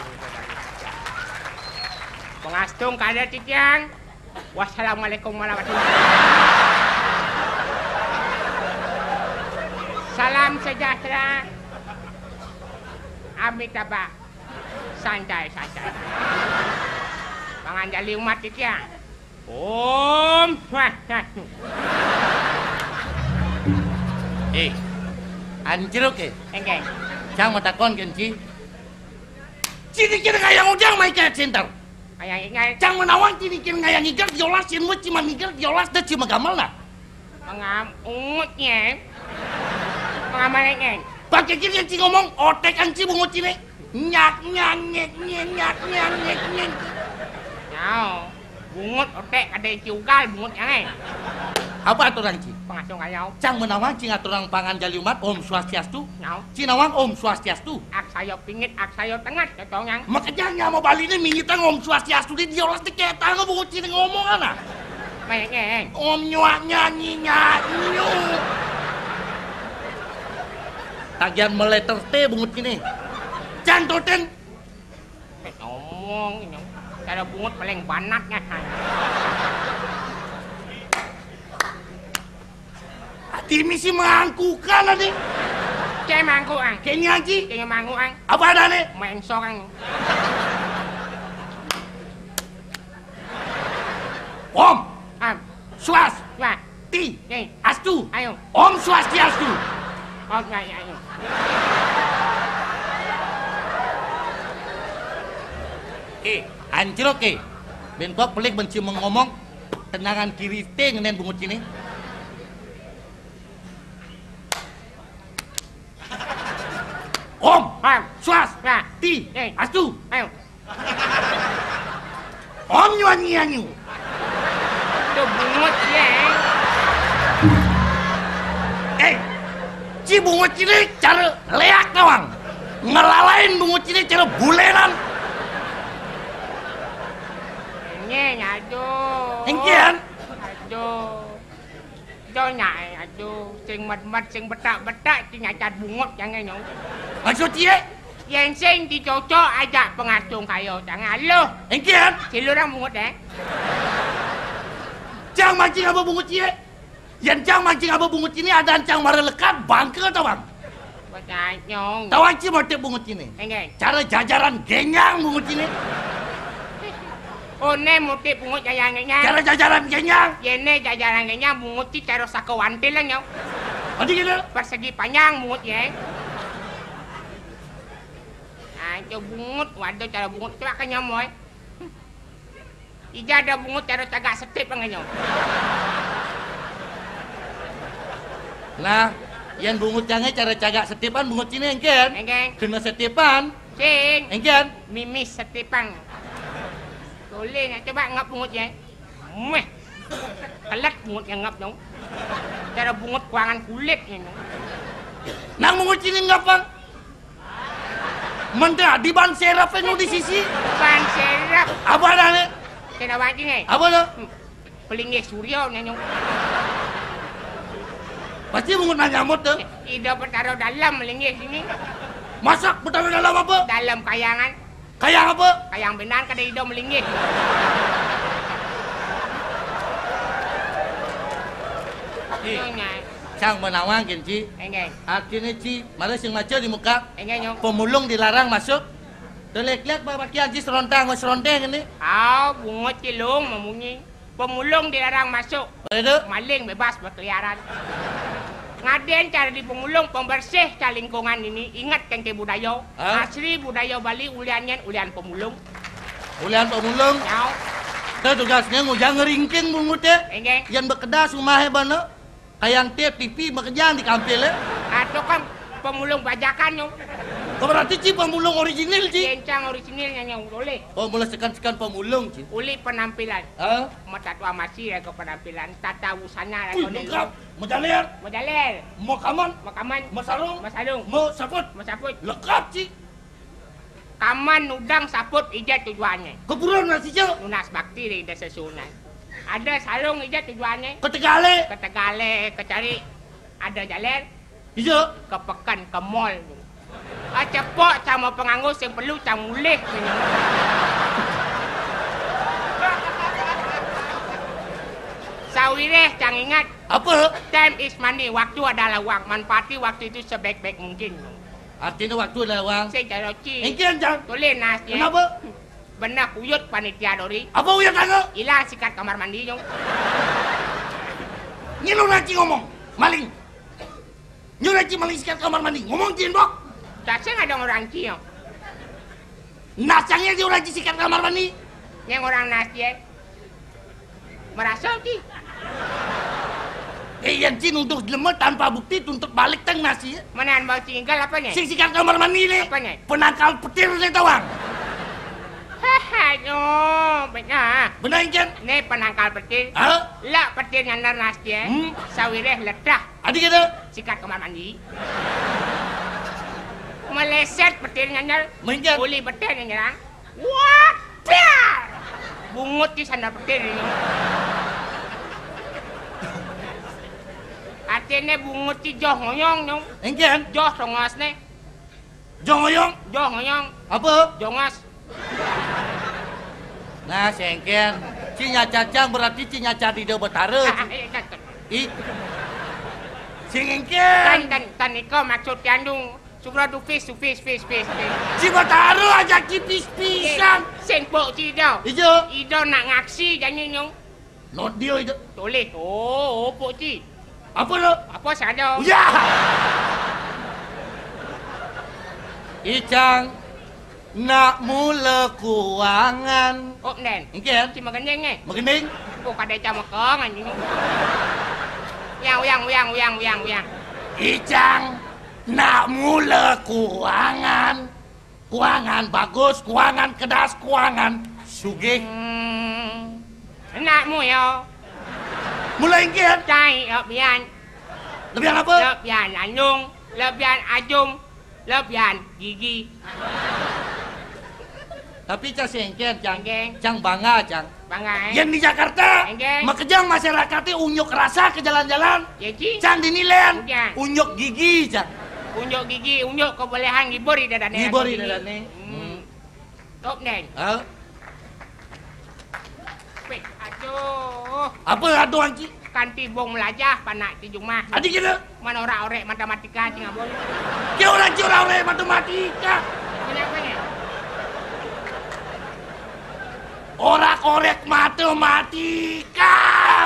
Pangastungkara titiang. Wassalamualaikum warahmatullahi wabarakatuh. Salam sejahtera. Amitabha. Santai, santai. Panganjali umat titiang. Om Swastiastu. Eh, anjluk, eh. Éngkén. Cang matakon kén ci. Ci niki ngayang ujang mai ka center. Ngayang ingat. Cang ménawang ci niki ngayang igel diolas, yén wé ci man igel diolas da ci magamel na. Pangam ungut nyén. Pangam manéh nyén. Paké ci yén ci ngomong, otékan ci bungut ciné. Nyak, nyak, nyék, nyék, nyak, nyak, nyék, nyék. Nyao. Bungut oték kadé ci ugal bungut nyai. Apa aturan ci? Pangasuh kayau. Cang ménawang ci ngaturang panganjali umat, Om Swastiastu. Nyao. Ci nawang Om Swastiastu. Aksaya pingit, aksaya tenget, cocok nyang. Makejang nya mabaliné mingitang Om Swastiastu di diolas di kétang bungut ciné ngomong ana. Méngéng. Om nyuak nyanyi nyanyu. Tagihan meleter té bungut ciné. Cang toten. Ngomong, nyong. Cara bungut paling banat nya. Ati misi mangkukan adi. Cai mangkuk, Ang. Kene aji. Cai mangkuk, Ang. Apa adané? Méngsor, Ang. Om. Am. Swas. Swas. Ti. Ti. Astu. Ayo. Om Swastiastu. Om, ya, ya, ayo. Eh, anjlok, eh. Bén kok pelik benci ngomong, tendangan kiri té ngenén bungut ciné. Om. Am. Swas. Swas. Ti. Ti. Astu. Ayo. Om nyuan nyianyu. Tuh bungut ya. Eh, ci bungut ciné cara léak tawang. Ngelalain bungut ciné cara bulénan. Ini aduh. Engkian. Aduh. Aduh, nyaé, aduh, sing medmet, sing betak-betak, sing nyacat bungut, jangan nyong. Maksud iye? Yén sing dicocok ajak pengasung kayo, jangan aluh. Engkian? Silurang bungut, eh. Cang mancing apa bungut iye? Yén cang mancing apa bungut ini, adaan cang mara lekad, bangké tawang. Betanyong. Tawang ci motif bungut ini. Enggak. Cara jajaran genyang bungut ini. Oh, né motif bungut jajaran genyang. Cara jajaran genyang. Yé né jajaran genyang, bungut ci cara saka wantil lah, nyong. Adi gitu. Persegi panjang bungut ya. Nah, itu bungut, waduh cara bungut. Coba ke nyomoy. Ija ada bungut cara cagak setip ngan nyong. Nah, yén bungut cangé cara cagak setipan bungut ciné engkén. Engkén. Kena setipan. Sing. Engkén. Mimis setipan. Boleh, nah, coba ngap bungut ya. Meh. Kelet bungut yang ngap nyong. Cara bungut kuangan kulit nyong. Nang bungut ciné ngap, Bang. Menda di ban serep nu di sisi. Ban serep. Apa adané? Kena wajing, eh. Apa to? Pelinggih surya, nyanyong. Pasti bungut nanyamut to. Ida petara dalam melinggih sini. Masak petara dalam apa? Dalam kayangan. Kayang apa? Kayang benar kada ida melinggih. Ih, Nyonya. Cang menawang kén, Ci. Enggak. Artiné, Ci, mara sing maca di muka. Enggak, nyong. Pemulung dilarang masuk. Telek-lek babakian ci serontang, seronteng ini. Au, bungut ci lung mamunyi. Pemulung dilarang masuk. Betul. Maling bebas berkeliaran. Ngadén cara di pemulung, pembersih ca lingkungan ini. Ingat kengke budaya. Hah? Asli budaya Bali, ulian nyén, ulian pemulung. Ulian pemulung. Nyau. Teu tugasnya ngujang ngeringking bungut té. Enggak. Yén bekedas umahé bana. Kayang té T V makejang di kampil, ya. Atau kan pemulung bajakan, nyong. Oh, berarti ci pemulung original, ci. Kencang originalnya, nyong. Boleh. Oh, mulai sekan-sekan pemulung, ci. Uli penampilan. Hah? Mata tua masih ya ke penampilan. Tata busana ya. Wih, lengkap. Mejaler. Mejaler. Makaman. Makaman. Masarung. Masarung. Masaput. Masaput. Lengkap, ci. Kaman nudang saput ija tujuannya. Keburon nasi, Cok. Nunas bakti di Desa Sunan. Ada sarung ija tujuannya. Ketegalé. Ketegalé, kecari ada jaler. Ija. Kepeken, ke mall. Ah, cepok sama penganggo sing perlu cang mulih. Sawiréh cang ingat. Apa? Time is money. Waktu adalah uang. Manfaati waktu itu sebaik-baik mungkin. Artinya waktu lewang. Sing cara ci. Engkian, Cang. Tulis nas, ya. Kenapa? Benar kuyut panitia dori. Apa uyut anu? Hilang sikat kamar mandi, nyong. Ngilu nanti ngomong. Maling. Nyu nanti maling sikat kamar mandi. Ngomong ci, Mbok. Cacing ada orang ci, nyong. Nasangnya dia orang ci sikat kamar mandi. Yang orang nas, ya. Merasa, Ci. Eh, yén ci nuduh jelema tanpa bukti, tuntut balik tang nasi, ya. Mana bau ci ngigal apa, nyai? Sing sikat kamar mandi, né. Apa, nyai? Penangkal petir, né, tawang. Haha, no, benar. Benar, Cén? Né penangkal petir. Hah? Lah petir nyandar nasi, ya. Hmm. Sawiréh ledah. Adi kata? Sikat kamar mandi. Meleset petir nyandar. Mengkian. Uli petir nyandar. Wah, piar! Bungut ci sandal petir ini. Artinya bungut ci joh ngoyong, nyong. Engkian? Joh songos né. Joh ngoyong? Joh ngoyong. Apa? Jongos. Nah, sengken. Ci nyacat cang berarti ci nyacat Ida Betara. Iya, cocok. I. Sing engken. Tan, tan, tan nika maksud tiang dung. Sugra tu fis, tu fis, fis, fis, fis. Sing batara ajak ci pis-pisan. Sing pok ci ida. Ija. Ida nak ngaksi jani nyong. Not dia ija. Tulis. Oh, oh, pok ci. Apa tu? Apa sada? Ya. Icang. Nak mula kuangan. Oh, nden. Engken. Ci magending, eh? Magending. Oh, kada cama kong, anjing. Uyang, uyang, uyang, uyang, uyang, uyang. Icang, nak mula kuangan. Kuangan bagus, kuangan kedas, kuangan sugih. Hmm. Nak mula. Mula engken. Cai lebihan. Lebihan apa? Lebihan lanung, lebihan ajung, lebihan gigi. Tapi cang sing engken, cang. Engken. Cang bangga, cang. Bangga, eh? Yen di Jakarta, engken, makejang masyarakat e unjuk rasa ke jalan-jalan. Ya, ci. Cang dini len. Engken. Unjuk gigi, cang. Unjuk gigi, unjuk kebolehan ngibur ida dane. Ngibur ida dane. Hmm. Hmm. Top, nden. Ha? Weh, aduh. Apa aduh, anci? Kanti bong melajah, panak ti jumah. Adi kira? Mana orang orek matematika, cing abon. Kira orang ci orang orek matematika. Banyak, banyak. Orang orek matematika,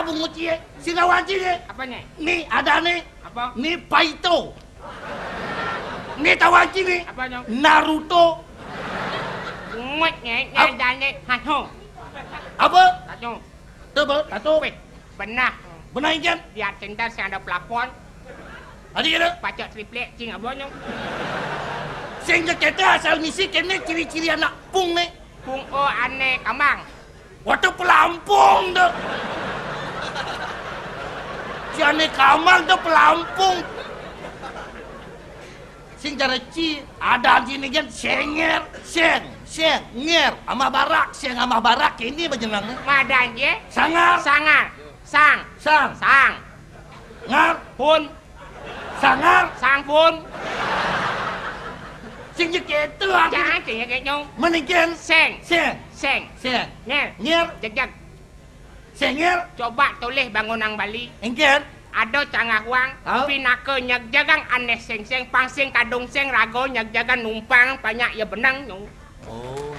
bungut cie. Sing tahu anci ni? Apa ni? Ni, ada ni. Apa? Ni Paito. Ni tahu anci ni? Apa, Nyong? Naruto. Bungut ni, ni ada ni. Hato. Apa? Tato. Tu apa? Tato. Weh, benah. Benah engken? Lihat center sing ada pelapon. Adi kira? Pacak triplek, cing abon, Nyong. Sing jaketa asal misi kene ciri-ciri anak pung ni. Pung o ane kamang. Waduh, pelampung tu. Si ane kamang tu pelampung. Sing cara ci, ada sini kan senger, seng, seng, nger, amah barak, seng amah barak, ini bajeneng. Madan je. Sangar. Sangar. Sang. Sang. Sang. Ngar. Pun. Sangar. Sangpun. Sing je ketu, aku. Jangan, sing je ketu. Menikin. Seng. Seng. Seng. Seng. Nyer. Nyer. Jegjeg. Senger. Coba tulis bangunan Bali. Engken. Ada cangah wang, ha? Pinaka nyegjagang aneh seng-seng, pang sing kadung seng raga nyegjagang numpang, banyak ya benang, nyong. Oh.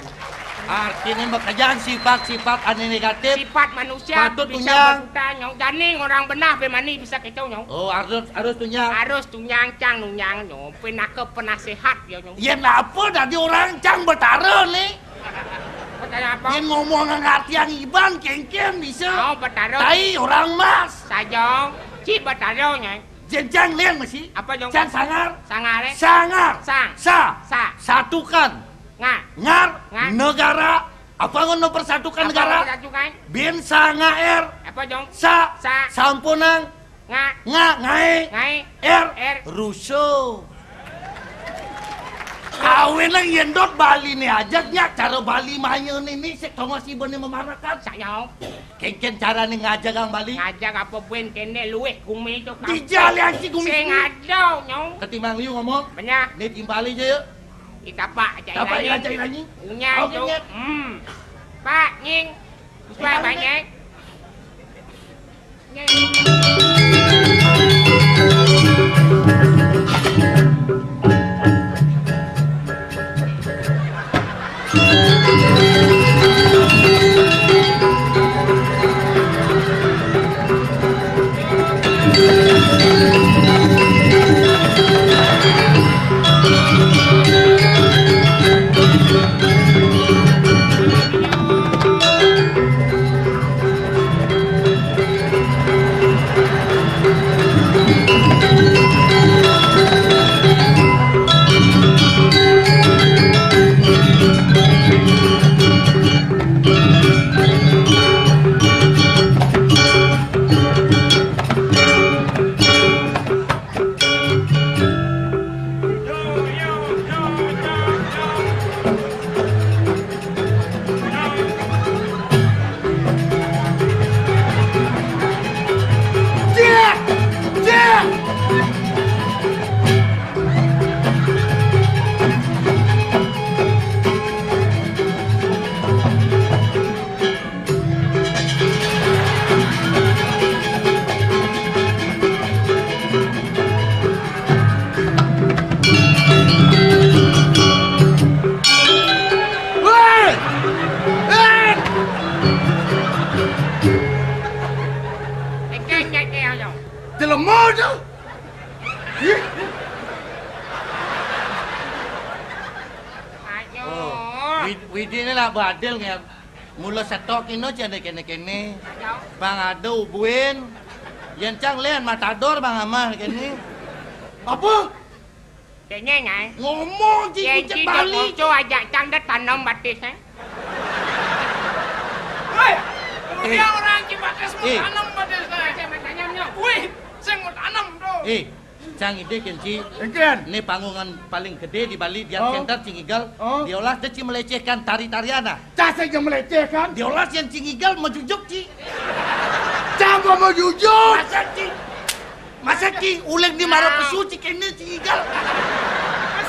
Artinya makejang sifat-sifat ane negatif. Sifat manusia patut bisa tunyang. Berputar, nyong. Jani orang benah be mani bisa ketu, nyong. Oh, harus, harus tunyang. Harus tunyang, cang nunyang, nyong. Pinaka penasehat ya, nyong. Ya, napa dadi orang cang betara ni? Betara apa? Dia ngomong ngartian Iban, kengken bisa. Oh, betara. Tai orang mas. Saja. Ci betara, nyong. Jenjang lian masih. Apa, nyong? Cang sangar. Sangar, eh? Sangar. Sang. Sa. Sa. Satukan. Nga. Ngar. Nga. Negara. Apa ngono persatukan apa negara? Persatukan? Bin sa nga er. Apa, Jong? Sa. Sa. Sampunang. Nga. Nga, ngae. Ngae. Er. Er. Ruso. Awe nang yendot Bali ni aja nya cara Bali maya ni ni sik tongo si bene memarakan. Sak nyong. Kengken cara ni ngajak ang Bali. Ngajak apa buen kene luweh gumi tu. Dijali aja gumi. Sing ada, nyong. Ketimbang liu ngomong. Benar. Ni timbali aja yuk. Itapak cak ilangin. Tapak ilangin. Unyang tu. Oke, Nyet. Hmm. Pak, nying. Sesuai banyak. Nying. Aduh. Ih. Aduh. Oh, Wid-, Widi ni lah beradil ngan. Mula setok kino cang ada kene-kene. Aduh. Bang ada ubuin. Yan cang len matador bang amah kene. Apa? Kene ngai. Ngomong ci kucing balik. Ajak cang dah tanam batis, eh. Woi, kemudian orang Cibatis mau tanam batis, eh. Macam-macamnya. Wih, saya mau tanam tu. Eh, cang ide kan ci. Engken. Ni panggungan paling gede di Bali, dia center cing igal. Oh. Diolah dia ci melecehkan tari-tarian ah. Cang sing melecehkan. Diolah yang cing igal mejujuk ci. Cang mau mejujuk. Masa ci. Masa ci uleng di mara pesu ci kene ci igal.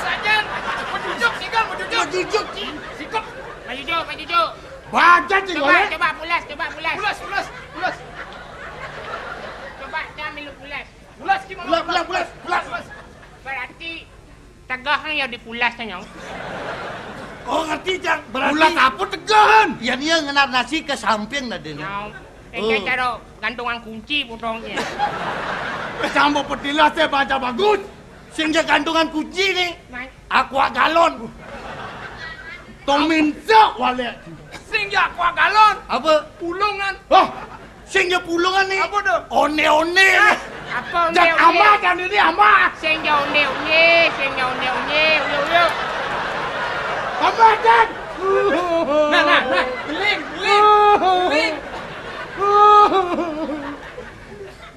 Sajan, mejujuk, sigal, mejujuk. Mejujuk ci. Sikut. Mejujuk, mejujuk. Baca ci. Coba, coba pulas, coba pulas. Pulas, pulas, pulas. Coba cang milu pulas. Pulas gimana? Pulas, pulas, pulas, pulas. Berarti tegah kan ya dipulas kan, Nyong? Oh, ngerti, Cang. Berarti pulas apa tegahan? Ya, dia ngenar nasi ke samping tadi ni. Nyong. Ini cara gantungan kunci potongnya. Cang mau petilas saya baca bagus. Sehingga gantungan kunci ni. Mai. Aqua galon. Tominsa wale. Sing ya aqua galon. Apa? Pulungan. Hah? Sing ya pulungan ni. Apa tu? One-one ni. Apa one-one? Amat kan ini amat. Sing ya one-one, sing ya one-one, uyo uyo. Amat kan. Nah, nah, nah, beling, beling, beling.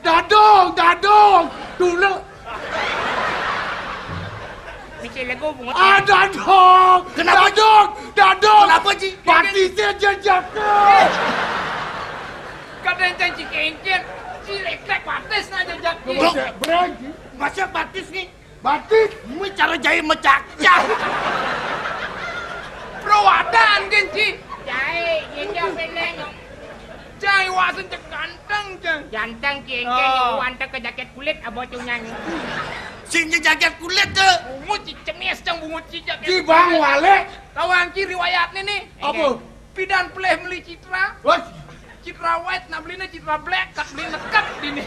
Dadong, dadong. Dulu. Mesti lego bungut. Ah, dadong. Kenapa? Dadong, dadong. Kenapa, Ji? Batisnya jejak. Kadang janji kengken, ci leklek batis na jejak. Bro, berang, Ji. Masa batis ni? Batis? Mu cara jahit mecacah. Bro, ada angin, Ji. Jahit, jejak beleng. Cang, iwak sen cek ganteng, Cang. Ganteng, Cing, Cing. Oh. Iwak antar ke jaket kulit, abah tu nyanyi. Sing je jaket kulit tu. Bungut ci cemis, Cang, bungut ci jaket kulit. Ci bang wale. Lawan ci riwayat ni, ni. Apa? Pidan pelih meli Citra. Wah. Citra white, nak beli ni Citra black, tak beli nekap di ni.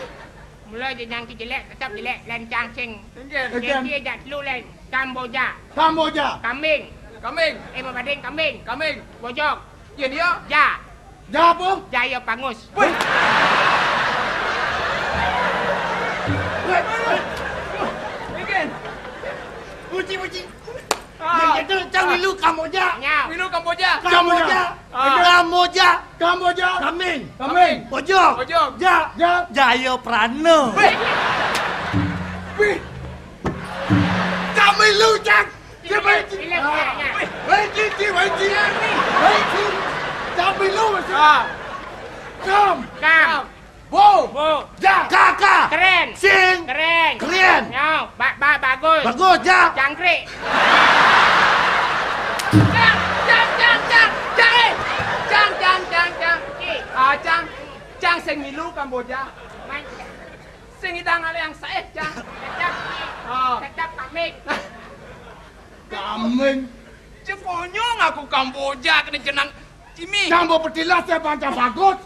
Mula je nang ki jelek, tetap jelek, lancang sing. Engken. Engken. Dia jak telu lain. Kamboja. Kamboja. Kambing. Kambing. Eh, babading kambing. Kambing. Bojok. Ya, dia. Ja. Ja apa? Jaya Pangus. Weh. Weh, weh. Engken. Puji, puji. Ah. Yang kata cang milu Kamboja. Nyau. Milu Kamboja. Kamboja. Ah. Kamboja. Kamboja. Kambing. Kambing. Bojok. Bojok. Ja. Ja. Jaya Prana. Weh. Weh. Cang milu, Cang. Cang milu. Weh, weh, Cing, Cing, weh, Cing. Weh, Cing. Cang milu, Cing. Ah. Kam. Kam. Bo. Bo. Ja. Ka, ka. Keren. Sing. Keren. Keren. Nyau. Ba, ba, bagus. Bagus, ja. Jangkrik. Cang, cang, cang, cang. Cang, eh. Cang, cang, cang, cang. Cik. Ah, cang. Cang sing milu Kamboja. Mai. Sing idang ale yang saeh, cang. Tetap, Cik. Ah. Tetap pamit. Kameng. Cek konyol ngaku Kamboja kena jenang Jimmy. Cang mau petilas saya panca bagus.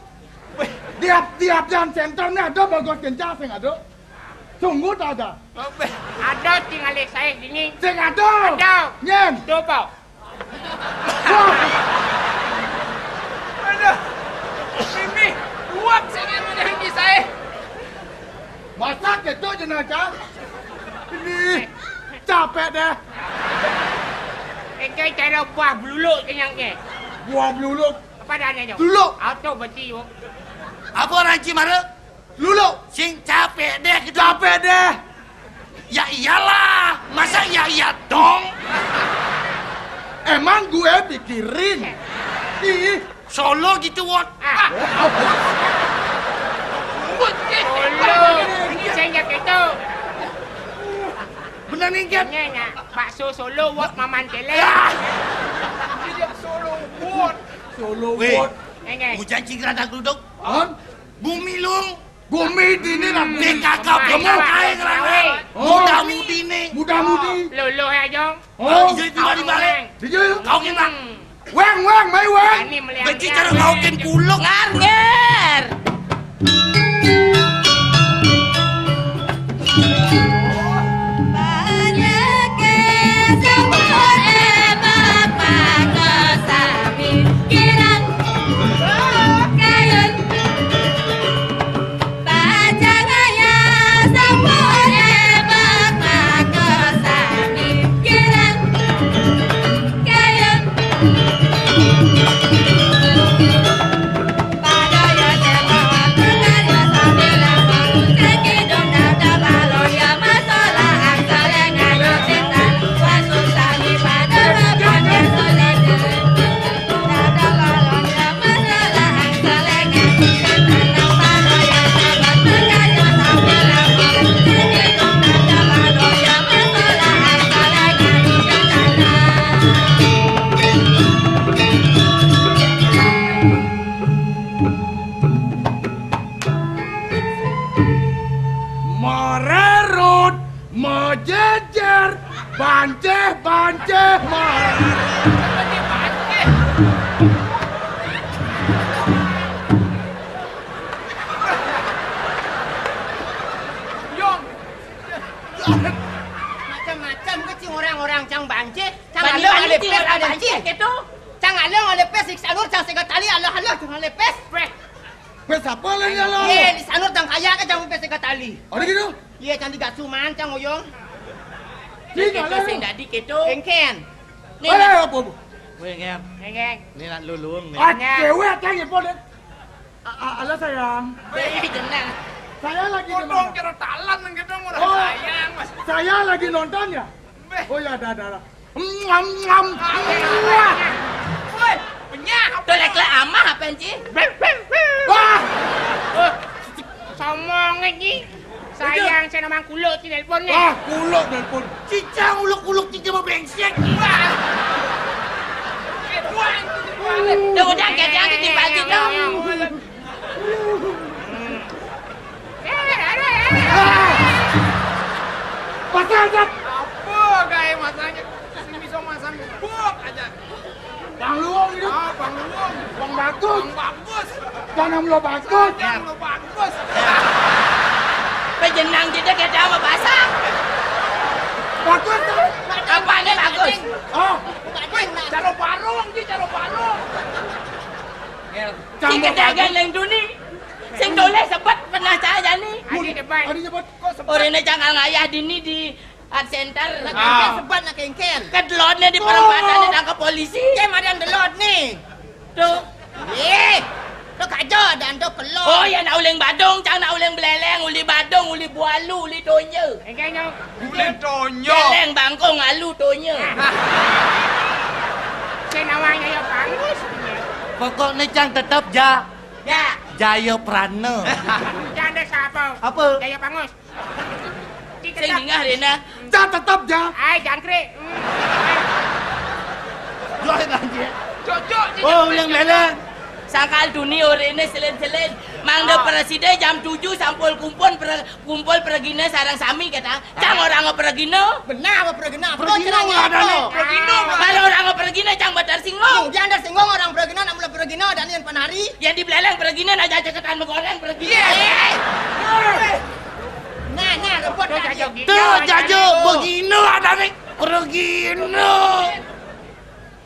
Weh. Tiap-tiap dan center ni ada bagus kencang sing ada. Sungguh tak ada. Weh. Ada tinggal saya sini. Sing ada. Ada. Nyen. Coba. Wah. Ada. Jimmy, uap sini punya Jimmy saya. Masak gitu jenang, Cang. Ini capek deh. Engkai cara buah beluluk kenyang ke. Buah beluluk. Apa dah nanya? Beluluk. Auto berhenti, oh. Apa orang Cimara? Beluluk. Sing capek deh gitu. Capek deh. Ya iyalah, masa ya iya dong? Emang gue pikirin. Ih, Solo gitu, Wot. Ah. Solo. Ini saya nggak gitu. Bener nih, Jet. Ini ya, bakso Solo, Wot, Maman Celeng. Ya. Ini dia Solo, Wot. Solo, Weh, Wot. Ini. Hujan cingkrang dan geluduk. Hah? Bumi lung. Gumi dini lah. P K K, P K K yang rame. Oh. Muda-mudi nih. Muda-mudi. Luluh ya, Jong. Oh. Ijo itu dari balik. Ijo, ijo. Kau kena. Hmm. Weng, weng, mai weng. Beci cara ngaukin kuluk. Ngar, ngar. Banceh, banceh, mah. Macam-macam ke cing orang-orang cang banceh. Cang along alih pes ada cing. Cang along alih pes di sanur cang siga tali, alah-alah cang alih pes. Pes apa lagi alah? Ye, di sanur cang kaya ke cang pes siga tali. Ada gitu? Ye, cang digasu man cang oyong. Sing along. Sing dadi keto. Engken. Ni, eh, nak. Apa, apa? Weh, ngem. Engken. Ni nak lulung ni. Ah, cewek cang ipo deh. A-, a-, halo sayang. Weh, jenang. Saya lagi nonton. Kira talan nang kita murah. Oh, sayang, Mas. Saya lagi nonton ya? Beh. Oh ya, ada, ada, ada. Ngam, ngam. Wah. Woi, penyah. Tuh lek-lek amah apa, Ci? Wah. Sama ngeji. Sayang, saya nama kuluk ci nelpon ni. Wah, kuluk nelpon. Cicang uluk-uluk cicang mau brengsek. Wah. Tuh udah, kayak yang di baju dong. Pasang, Sat. Apa gaya masanya? Sing bisa masang bok aja. Bang Luwung ini. Ah, Bang Luwung. Bang Bagus. Bang Bagus. Jangan lo bagus. Jangan lo bagus. Pejenang kita kita mau pasang. Bagus, Sat. Apanya bagus? Oh. Wih, caro barung, Ci, caro barung. Sing kedagang nang duni. Sing toleh sebet pernah cahaya ni. Adi depan. Adi depan. Orene cangkal ngayah dini di Art Center. Nak kengken sebet nak kengken. Kedelodne di perempatan ditangkap polisi. Cem ada delod ni. Tuh. Eh, lo kajo dan tuh kelod. Oh ya, nak uling badung, cang nak uling beleleng, uli badung, uli bualu, uli tonye. Engke nyok. Uli tonye. Beleng bangkong alu tonye. Sing nawang ya pangus. Pokoknya cang tetap ja. Ya. Jaya Prana. Janda siapa? Apa? Jaya Pangus. Sing dingah rena. Ja tetap ja. Ai jangkrik. Hmm. Joy banjir. Cocok. Oh, uling beleng. Sangkal duni orene selin-selin. Mangda preside jam tujuh sampul kumpul pre-, kumpul pregina sareng sami kata. Cang orang pregina. Benar apa pregina? Apa pregina cerita ada apa? Nih. Pregina. Kalau orang pregina cang batar singgung. Yang dia singgung orang pregina nak mula pregina dan yang penari. Yang di beleleng pregina nak jajaketan megoreng pregina. Iya. Nah, nah, rebut tadi. Tuh, jajo begina ada nih. Pregina.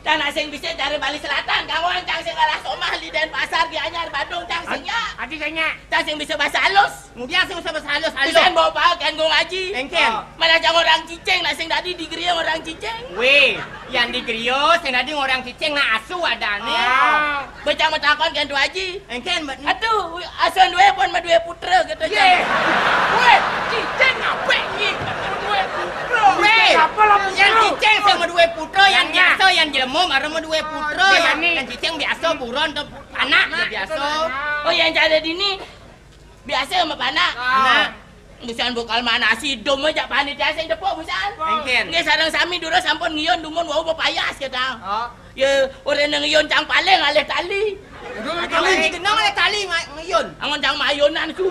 Cang nak sing bisa dari Bali Selatan, kawan cang sing kalah somah di Denpasar, Gianyar, Badung, cang sing nya. Adi sing nya. Cang sing bisa bahasa halus. Kemudian sing bisa bahasa halus, halus. Bisa bawa bawa kan gong aji. Engken. Mana cang orang Ciceng, nak sing tadi di Gria orang Ciceng. Weh, yang di Gria, sing tadi orang Ciceng, nak asu ada nih. Ah. Becang matakon kan tu aji. Engken, Mbak. Atuh, asuhan duwe pun mah duwe putra gitu. Ye. Weh, Ciceng ngape ni? Duwe putra. Weh, apa lah putra? Yang Ciceng sama duwe putra, yang biasa, yang jelema, marah sama duwe putra. Yang Ciceng biasa buron tu anak biasa. Oh, yang cara dini biasa sama panak. Nah. Busan bokal mana si dom aja panitia sing tepuk busan. Engken. Nggih sareng sami dura sampun ngiyun dumun wau pepayas kita. Oh. Ya, ora nang ngiyun cang paling alih tali. Aduh, tali. Tali dikenang oleh tali ma-, ngiyun. Angon cang mayunan ku.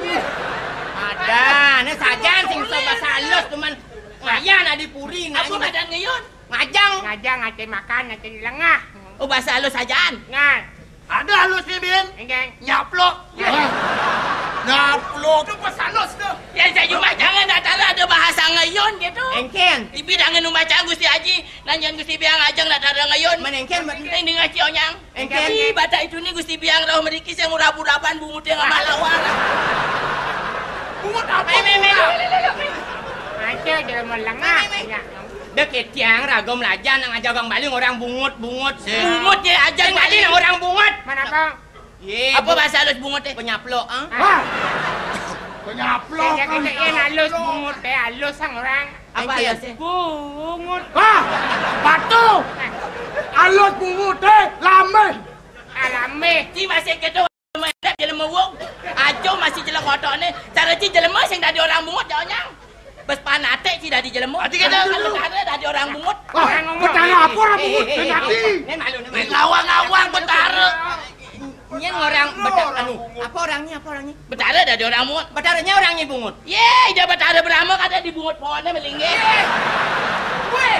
Ada, ne sajan sing bisa bahasa halus cuman ngayan adi puri. Apa ngadan ngiyun? Ngajang. Ngajang ate makan, ate lengah. Oh, bahasa halus sajan. Ngan. Ada halus ni, Bin. Engken. Nyaplok. Hah? Nyaplok. Itu pas halus tu. Ya, saya cuma jangan nak tahu ada bahasa ngayun gitu. Engken. Tapi jangan membaca Gusti Haji. Nanyan Gusti Biang aja nak tahu ngayun. Menengken, men- Ini dengan Cionyang. Engken. Ih, baca itu ni Gusti Biang roh meriki saya ngurap-urapan bungut yang amal lawar. Bungut apa? Meh, meh, meh, meh, meh, meh. Aja dia melengah. Meh, meh, meh. Ya. Dek tiang raga melajar nang aja orang Bali orang bungut, bungut. Bungut ya aja. Sing Bali Bali nang orang bungut. Mana apa? Ye, apa bu- bahasa halus bungut teh? Penyaplok, ah? Hah? Penyaplok. Saya kata kan. Yang halus bungut teh, halus sang orang. Apa halus teh? Bungut. Hah? Batu. Halus bungut teh, lameh. Ah, lameh. Ci masih kedo. Jelema wong, aco masih jelek otone. Cara ci jelema sing dadi orang bungut ya onyang. Bes panate ci dadi jelema. Ati kata kalau dulu. Betara dadi orang bungut. Wah, betara apa orang bungut? Eh, eh, eh, eh, eh. Nen malu, nen malu. Ngawang-ngawang betara. Ini orang betara anu. Apa orangnya? Apa orangnya? Betara dadi orang bungut. Betaranya orangnya bungut. Ye, dia betara Brahma kata di bungut pohonnya melingge. Weh,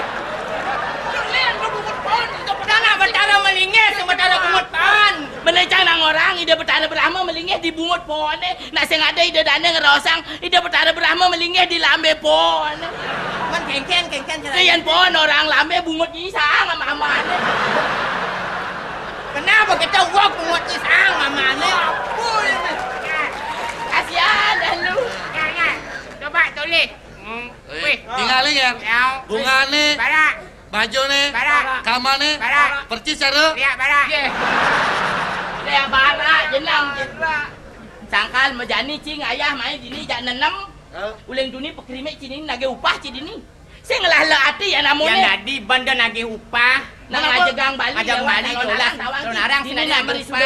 Betara malinggih, sing Betara bungut pohon. Meneh cang nang orang, Ida Betara Brahma malinggih di bungut pohonné. Nak sing ada Ida dané ngraosang, Ida Betara Brahma malinggih di lambé pohonné. Men kéngkén, kéngkén, Dah yén pohon orang lambé bungut nyi saang ama-amané. Kenapa kita wok bungut nyi saang ama-amané? Kasihan dah lu. Coba tulis. Hmm. Eh, wih. Tingalin ya. Ya. Bungané. Barak. Bajuné. Barak. Kamané. Barak. Persis karo. Ya, barak. Yé. Dah barak, jenang. Sangkal mejani cing ayah mai dini jak nenem. Hah? Uling duni pekerimik cini nagih upah ci dini. Sing ngelah le ati ya namuné. Yan dadi banda nagih upah. Nang ngajegang Bali, ngajegang Bali, calon arang, calon arang, dini nagih upah.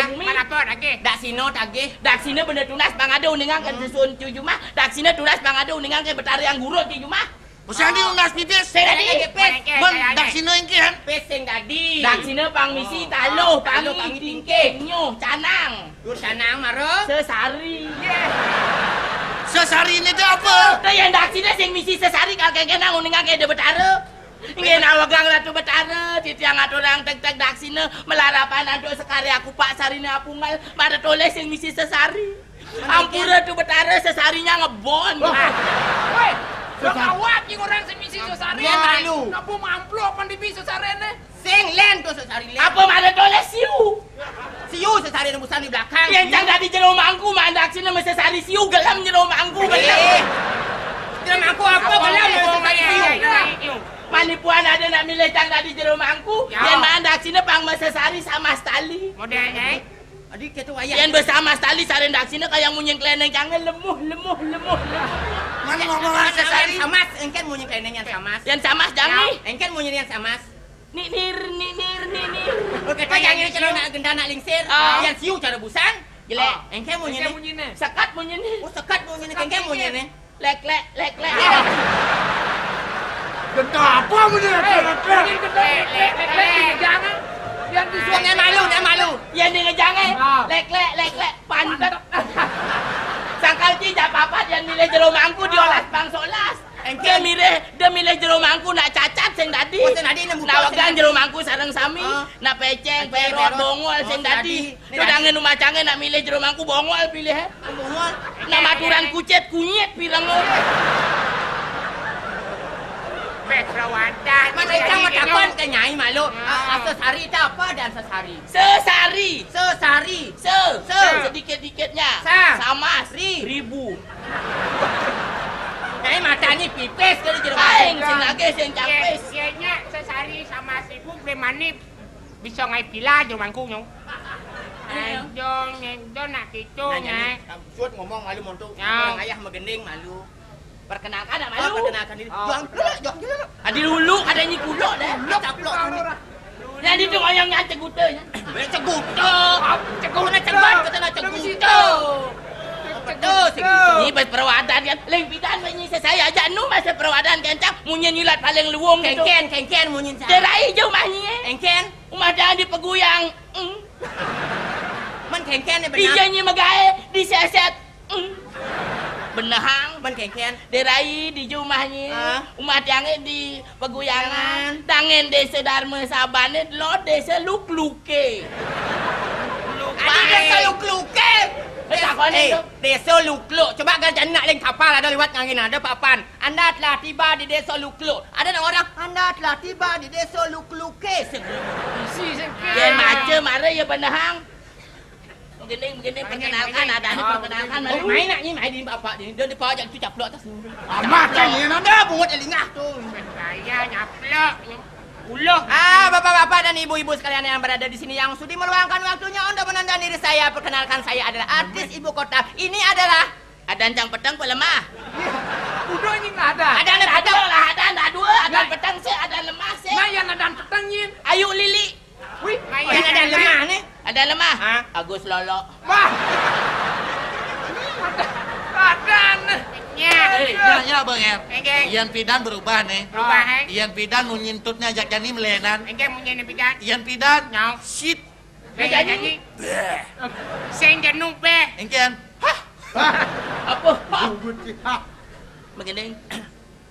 Dak sino tagih. Dak sino benda tunas pang ada uningang kan susun ci jumah. Dak sino tunas pang ada uningang kan betari yang guru ci jumah. Usah di unas pipis. Sing dadi. Pis. Mun dak sino engkén. Pis sing dadi. Dak sino pang misi taluh, pang tingkih, nyuh, canang. Dur canang mara. Sesari. Sesari ini téh apa? Téh yang dak sino sing misi sesari kal kéngkén nang uningang kan Ida Betara. Inggih nawegang Ratu Betara, titiang aturang tegteg dak sino melarapan antuk sekarya kupak sariné apunggal, mara tolih sing misi sesari. Ampura Tu Betara, sesarinya ngebon. Wah. Woi, lo kawat ki orang sing misi sesari. Dia malu. Napa mamplok pan dibi sesariné? Sing lén tu sesari lén. Apa mara tolih siu? Siu sesari nembusan di belakang. Yén cang dadi jero mangku, mandak sini mesti sesari siu gelem jero mangku, gelem. Eh. Jero mangku apa gelem mesti sesari siu? Manipuan ada nak milih cang dadi jero mangku, yén mandak sini pang mesti sesari sama setali. Modelné? Adi kéto wayah. Yén bersama setali sareng dak sini kaya munyin klénéng cangé lemuh, lemuh, lemuh, lemuh. Mana ngomong sesari? Yang samas, engkén munyin klénéng yang samas. Yang samas jang nih. Engkén munyin yang samas. Ni nir, ni nir, ni nir. Oké, kaya yang cara nak gendang nak lingsir. Yang siu cara busan. Jelek. Engkén munyiné. Sekat munyiné. Oh, sekat munyiné. Engkén munyiné. Lek, lek, lek, lek. Gendang apa munyiné? Lek, lek, lek. Lek, lek, lek. Jangan. Yang disuruh malu, dia malu. Yang dia ngejang, eh. Lek, lek, lek, lek. Pantet. Sangkal ci jak papat yang milih jero mangku diolas pang solas. Dia milih, dia milih jero mangku nak cacat sing dadi. Oh, sing dadi nang buka. Nak wegang jero mangku sareng sami. Nak pécéng, pérot, bongol sing dadi. Dia dangin rumah cangé nak milih jero mangku bongol pilih, eh. Bongol. Nak maturan kucit kunyit pireng. Bek rawatan. Mana cang mau takon ke nyai malu. Sesari itu apa dan sesari? Sesari. Sesari. Se. Se. Sedikit-dikitnya. Sa. Samas. Ri. Ribu. Nyai matanya pipis kali jero. Aing sing lagi sing capis. Yénya sesari sama seribu beli mani bisa ngai pila jero mangku nyong. Enjong, enjong nak kitu nyai. Suat ngomong malu montok. Orang ayah magending malu. Perkenalkan nama lu. Perkenalkan diri. Juang dulu, juang dulu. Adi dulu, ada nyi kulo deh. Lu caplok dulu. Yang itu ngoyongnya ceguta ya. Weh, ceguta. Ceguta, ceguta, kata nak ceguta. Betul sih. Ini pas perawadan kan. Leng pidan nyi sesai aja nu masa perawadan kencang munyi nyilat paling luwung gitu. Kengken, kengken munyi saya. Derai jauh mah nyi. Engken. Umah jangan dipeguyang. Mm. Men kengken ya benar. Ija nyi megae diseset. Mm. Benehang. Men kengken. Derai di jumahnya. Umah tiangnya di peguyangan. Dangen desa Dharma Sabane lo desa luk-luke. Adi desa luk-luke. Eh, takone eh, desa luk-luk. Coba kan jani nak leng kapal ada lewat ngangin ada papan. Anda telah tiba di desa luk-luk. Ada nak orang, Anda telah tiba di desa luk-luke. Isi sih. Dia macam ada ya benehang. Begini, begini, perkenalkan, ada ni perkenalkan. Oh, main nak ni, main di bapak ni. Dia di pawak tu caplok atas. Amat kan ni, nanda bungut telinga tu. Saya nyaplok. Uluh. Ah, bapak-bapak dan ibu-ibu sekalian yang berada di sini yang sudi meluangkan waktunya untuk menonton diri saya, perkenalkan saya adalah artis ibu kota. Ini adalah ada cang peteng apa lemah? Udah ini nggak ada. Ada, ada peteng lah, ada, ada dua, ada peteng sih, ada lemah sih. Nah, yang ada peteng nyin. Ayu Lili. Wih, yang ada lemah nih. Ada lemah. Hah? Agus Lolo. Wah. Ada, ada nih. Ya. Eh, ya, ya, Bang Er. Engke. Ian Pidan berubah nih. Berubah, eh? Ian Pidan munyin tutnya ajak jani melenan. Engke munyin Pidan. Ian Pidan. Nyau. Shit. Beh, jadi. Beh. Sing jenuh, beh. Engken. Hah? Apa? Hah? Begini.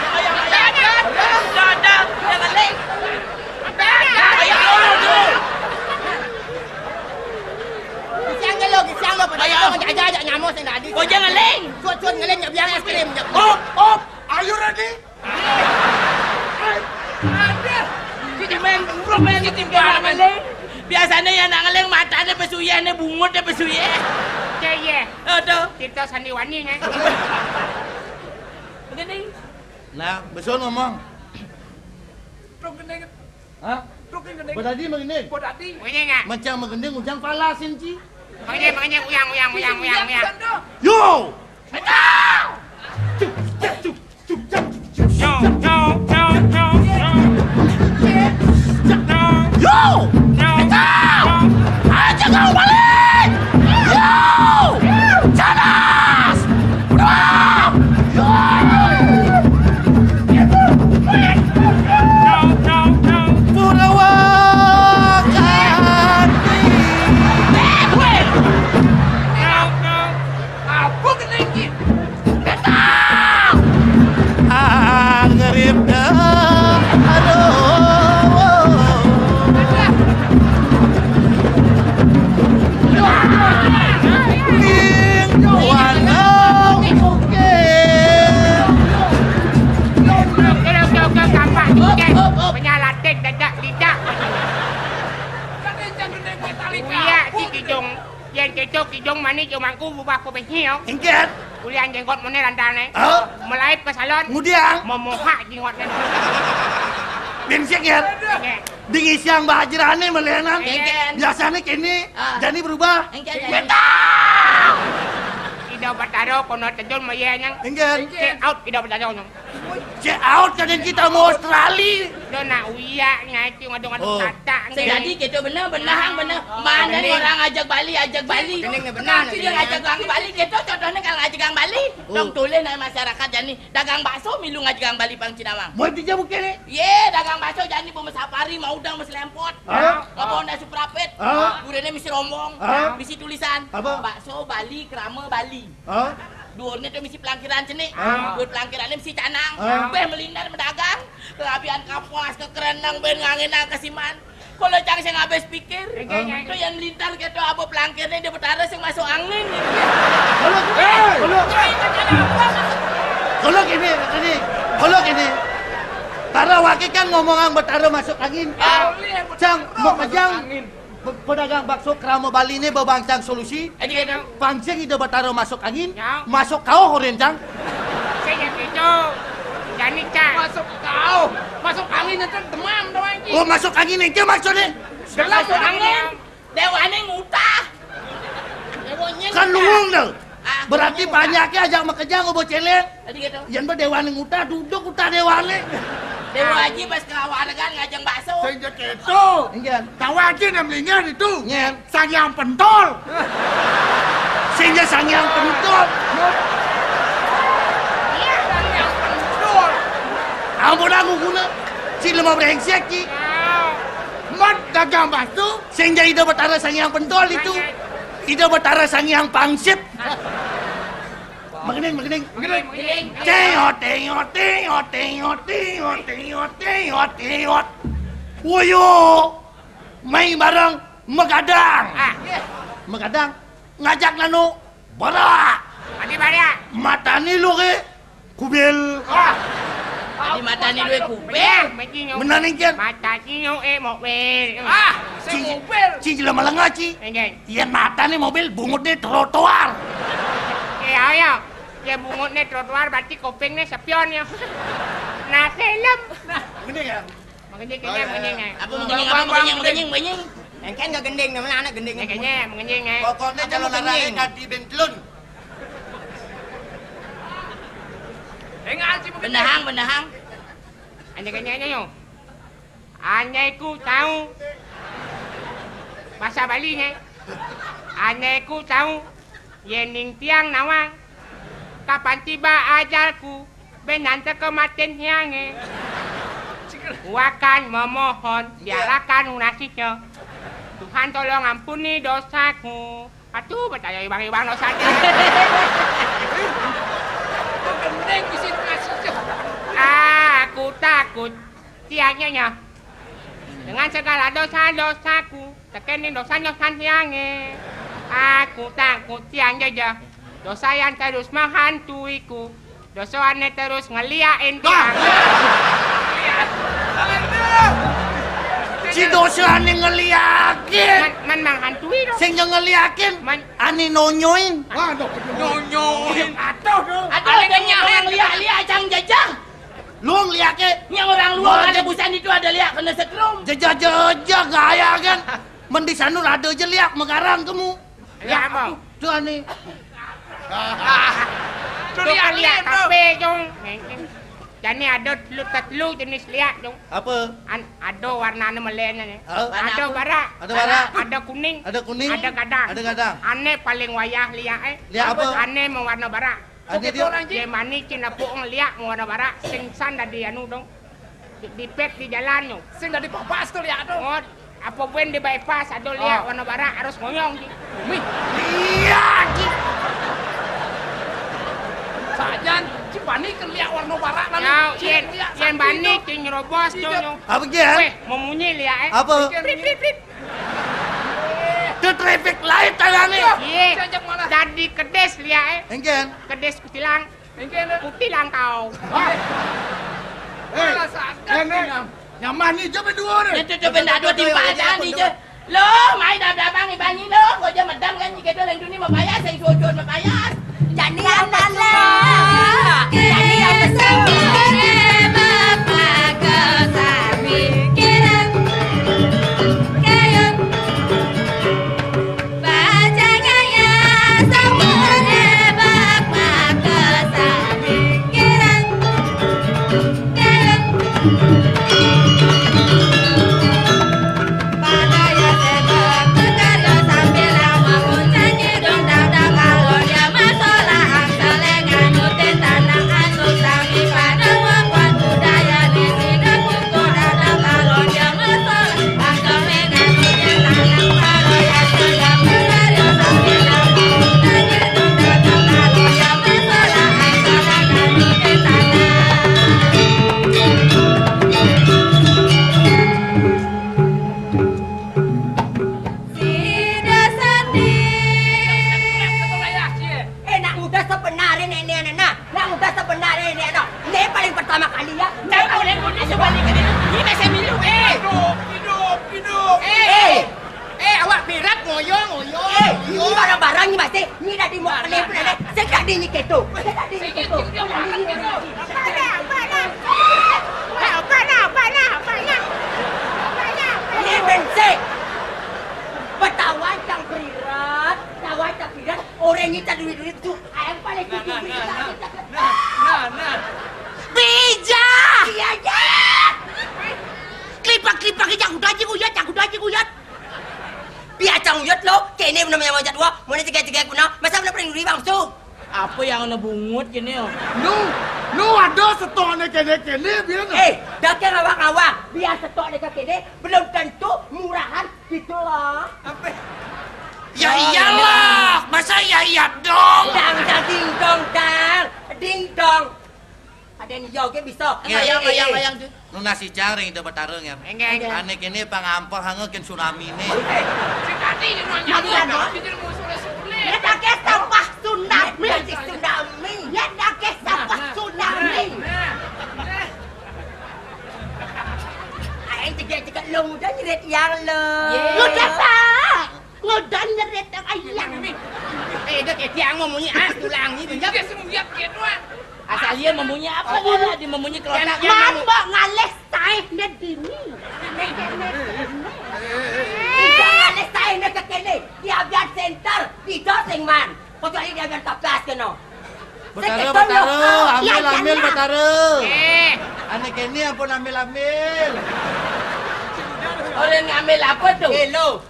Ayo, ayo, ayo. Udah, udah, udah ngeling. Ayo, ayo, ayo. Kisian ke lo, kisian lo, pada itu ngajak-ngajak nyamuk sing tadi. Oh, jangan ngeling. Cut, cut, ngeling, nyak biang es krim, nyak. Op, op, are you ready? Aduh, kita main burung, main gitu, jangan ngeling. Biasanya ya nak ngeling, matanya pesuye, ini bungut ya pesuye. Iya, iya. Oh, tuh. Kita sandiwani, nih. Begini. Nah, besul ngomong. Truk gede. Hah? Truk yang gede. Bedadi mengending. Bedadi. Mengending, ah. Macam mengending ujang pala sinci. Mengending, mengending, uyang, uyang, uyang, uyang, uyang. Yo! Yo, yo, yo, yo, yo. Yo! Yo! Ayo, kau balik! Yo! Cadas! Berdua! Yo! Purwakarta! Uyak ci Kijung. Yén kéto Kijung mani jumangku bubah ku béhé. Inggih. Ulian jenggot muni rantane. Hah? Malaib ka salon. Ngudiang. Memohak jenggotne. Bénsin ya. Inggih. Dingisiang bajrane melenan. Inggih. Biasane kene. Ah. Jani berubah. Inggih, jani. Ida Batara kono tedun maya nyang. Inggih. Check out Ida Batara nyang. Check out kadén kita mau Australia. Dah nak uyak ngai ci ngadu-ngadu katak. Sing dadi kéto bener, bener hang bener. Mana orang ajak Bali, ajak Bali. Bener, bener. Sing ngajak orang Bali, kéto contohne kalau ngajak orang Bali. Dong tulen nang masyarakat jani dagang bakso milu ngajak orang Bali pang ci nawang. Mau dija bukene. Ye, dagang bakso jani bawa safari, mau udang mesti lempot. Hah? Ngabon nasi prapit. Hah? Gurene mesti rombong, hah? Mesti tulisan. Apa? Bakso Bali, krama Bali. Hah? Duurne to misi pelangkiran cenik. Ah. Duur pelangkiranne misi canang. Ah. Beh melindar medagang. Kelabian kapuas kekerenang ben ngangenang kesiman. Kalau cang sing habis pikir, to yang melintar kéto abo pelangkirne Ida Batara sing masuk angin. Kalau, kalau, kalau gini, gini, kalau gini, para wake kan ngomongang Batara masuk angin. Ah. Cang, mau kejang. Pe-, pedagang bakso krama Bali ini bebangsang solusi. Adi kéto. Pancing Ida Batara masuk angin, ya. Masuk kauh oren cang. Sing kéto. Jani cang. Masuk kauh. Masuk angin itu demam doang ki. Oh, masuk angin itu maksudnya. Masuk angin. Dewane ngutah. Kan luung to. Ah, berarti ngutah. Banyaknya ajak makejang obo celeng. Adi kéto. Yén ba dewane ngutah, duduk utah dewane. Dewa Aji pas kawargan ngajeng bakso. Sing ja kéto. Inggih. Tawa aja nang linggih itu. Nggih. Sang Hyang Pentol. Sing ja Sang Hyang Pentol. Iya, Sang Hyang Pentol. Ampun aku guna. Si lemah brengsek ki. Mat dagang bakso. Sing ja Ida Batara Sang Hyang Pentol itu. Ida Batara Sang Hyang Pangsit. Mengening, mengening. Mengening. Teo, teo, teo, teo, teo, teo, teo, teo. Woyo, mai bareng megadang. Ah. Megadang, ngajak nanu, barak. Adi barak. Matane luwe kubil. Ah. Adi matane luwe kubil. Bener nih, Jan. Matane luwe mobil. Ah, sing kubil. Ci jelema lenga, ci. Enggak. Yén matane mobil, bungutne trotoar. Ya, ya. Yén bungutne trotoar, berarti kupingne spion ya. Nah, film. Nah, ini ya. Mengenying, mengenying, mengenying. Apa mengenying, apa mengenying, mengenying, mengenying? Engken nggak gending, namanya anak gending. Mengenying, mengenying, eh. Pokoknya apa calon mengenying? Dadi bentlun. Benehang, benehang. Ane kenyang, yo. Ane ku tahu. Bahasa Bali, nih. Ane ku tahu. Yén ning tiang nawang, kapan tiba ajalku, ben nante kematen hiange. Wakan memohon, biarkan lunasinya. Tuhan tolong ampuni dosaku. Aduh, percaya ibang-ibang dosaku. Gending bisi lunasinya. Aku takut. Tiangnya nya. Dengan segala dosa-dosaku, tekening dosa-dosa tiange. Aku takut tiang jejeh. Dosa yang terus menghantuiku. Dosa ane terus ngeliakin tiang. Ci dosa ane ngeliakin. Man, man menghantui dong. Sing ngeliakin. Man. Ane nonyoin. Wah, nonyoin. Atuh, tuh. Aduh, ada yang liak-liak, cang jejeh. Lu ngeliake? Yang orang luar ada busan itu ada liak kena setrum. Jejak-jejak gaya kan. Men di sana ada aja liak megarang kamu. Ya, apa? Tuh ane. Tuh liak, liak kape, Jong. Jani ada telu, telu jenis liak, Jong. Apa? An, ada warnane melene nih. Hah? Ada barak. Ada barak. Ada kuning. Ada kuning. Ada gadang. Ada gadang. Ane paling wayah liak, eh. Liak apa? Ane mewarna barak. Ane dia. Ye mani cina puung liak warna barak, sing san dadi anu dong. Di, dipet di jalan no. Sing dadi papas tuh liak tuh. Ngot, apa buen di bypass ada liak warna barak harus ngoyong ki. Mih. Iya ki. Sajan, ci bani ke liak warna barak lalu. Ya, yen, yen bani ki nyerobos tuh no. Apa ki ya? Weh, memunyi liak eh. Apa? Prit, prit, prit. Itu traffic light tadane. Iya. Dadi kedes liak eh. Engken. Kedes kutilang. Engke ne. Putih langkau. Hei, nenek, nyaman nih, coba dua nih. Itu coba ndak dua timpal jangan ije. Loh, mai dah belabang iban nyi loh. Ko ja medam kan nyi keto lén tuni mapayas, sing sujud mapayas. Jani apa suba? Jani apa suba? Sida sandi. Eh, nak muda sebenarnya nenek anak. Nak muda sebenarnya nenek anak. Ini paling pertama kali ya. Jangan boleh muda sebalik ini. Ini masih milu, eh. Hidup, hidup, hidup. Eh, eh, awak pirat ngoyo, ngoyo. Eh, ini barang-barang ni masih. Ni dah di muak kelih pun ada. Saya tak ada ni keto. Saya tak ada ni keto. Saya tak ada ni keto. Ni bencik. Betawan tang pirat, betawan tang pirat. Orang ni tak duit-duit tu. Ayam paling nah, nah, nah, nah, nah, nah, nah. Bija! Iya, iya. Klipak-klipak, cang udah aja kuyat, cang udah aja kuyat. Biar cang uyut lo, kene benar-benar mau jadwa, mau ni tiga-tiga guna, masa benar paling duri bangsu. Apa yang ana bungut kene? Nu, nu ada setok ne kene-kene, biar. Eh, dah ke ngawang-ngawang, biar setok ne kene, belum tentu murahan gitu loh. Apa? Ya iyalah, masa ya iya dong? Dang, dang, ding dong, dang, ding dong. Ada yang iya ke bisa. Ayang, ayang, ayang tu. Nunas icang ring Ida Betara, ngem. Enggak, enggak. Ane kene pang ampah hanga ken tsunami ne. Cik Adi ni nanya. Adi apa? Dia mau sulit-sulit. Dia tak kisah apa tsunami. Dia tak kisah apa tsunami. Nah, nah. Ai, cekak-cekak long udah nyerit yang lo. Ye. Udah, Pak. Ngodan nyerit nang ayang. Eh, dah ketiang mau munyi as tulang ni, benjak. Dia semuyat ke tuan. Asal dia memunyi apa dia lah? Dia memunyi kerotak. Mambok ngalih saih ne dini. Ida ngalih saih ne ke kene. Dia biar center, ida sing man. Kecuali dia biar tapas kena. Betara, Betara, ambil, ambil, Betara. Eh. Ane kene ampun ambil, ambil. Orang ngambil apa tu? Kelo.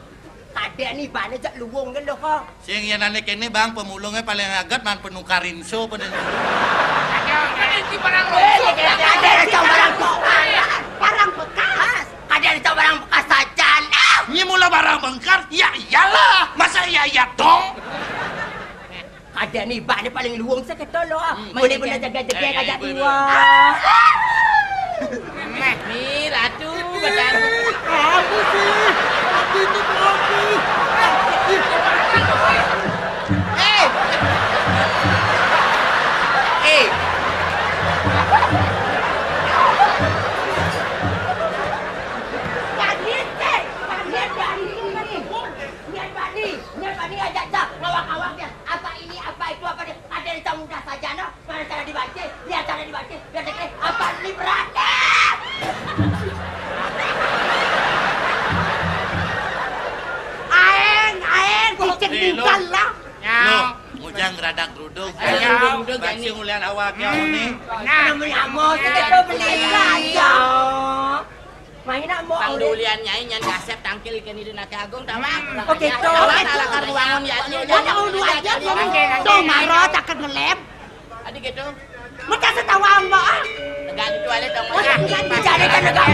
Kadek ni bane jak luwung ke lo ko. Sing yan ane kene, Bang, pemulunge paling aget man penukar rinso pada. Ada, ada di barang ronso. Ada cang barang bekas. Barang bekas. Ada cang barang bekas sajan. Ah! Ni mula barang bengkar, ya iyalah. Masa ya iya dong? Kadek ni bane paling luwung seketo lo. Hmm. Boleh benar jaga-jaga kajak dua. Meh, ni Ratu Betara. Apa sih? Apa itu berapa? Eh. Eh. Niat bani, niat bani ajak jak ngawak-ngawak dia. Apa ini, apa itu, apa dia? Ada yang tahu dah saja no. Mana cara dibaca? Dia cara dibaca. Dia cakap apa ni berani? Aeng, aeng, cicing tinggal lah. Lo, mujang geradak geruduk. Ayo, geruduk, bacing ulian awak yang ni. Nah, nama-nama kita tu beli. Ayo. Main nak mau. Pang dulian nyai nyan kasep tangkil ikan itu nak agung tawa. Oke, tawa tawa lakar buangun ya. Dia tahu dua aja belum. Tuh maro takkan ngelem. Adi gitu. Mereka setawa mbak. Tegak di tualet dong. Jadi kan tegak.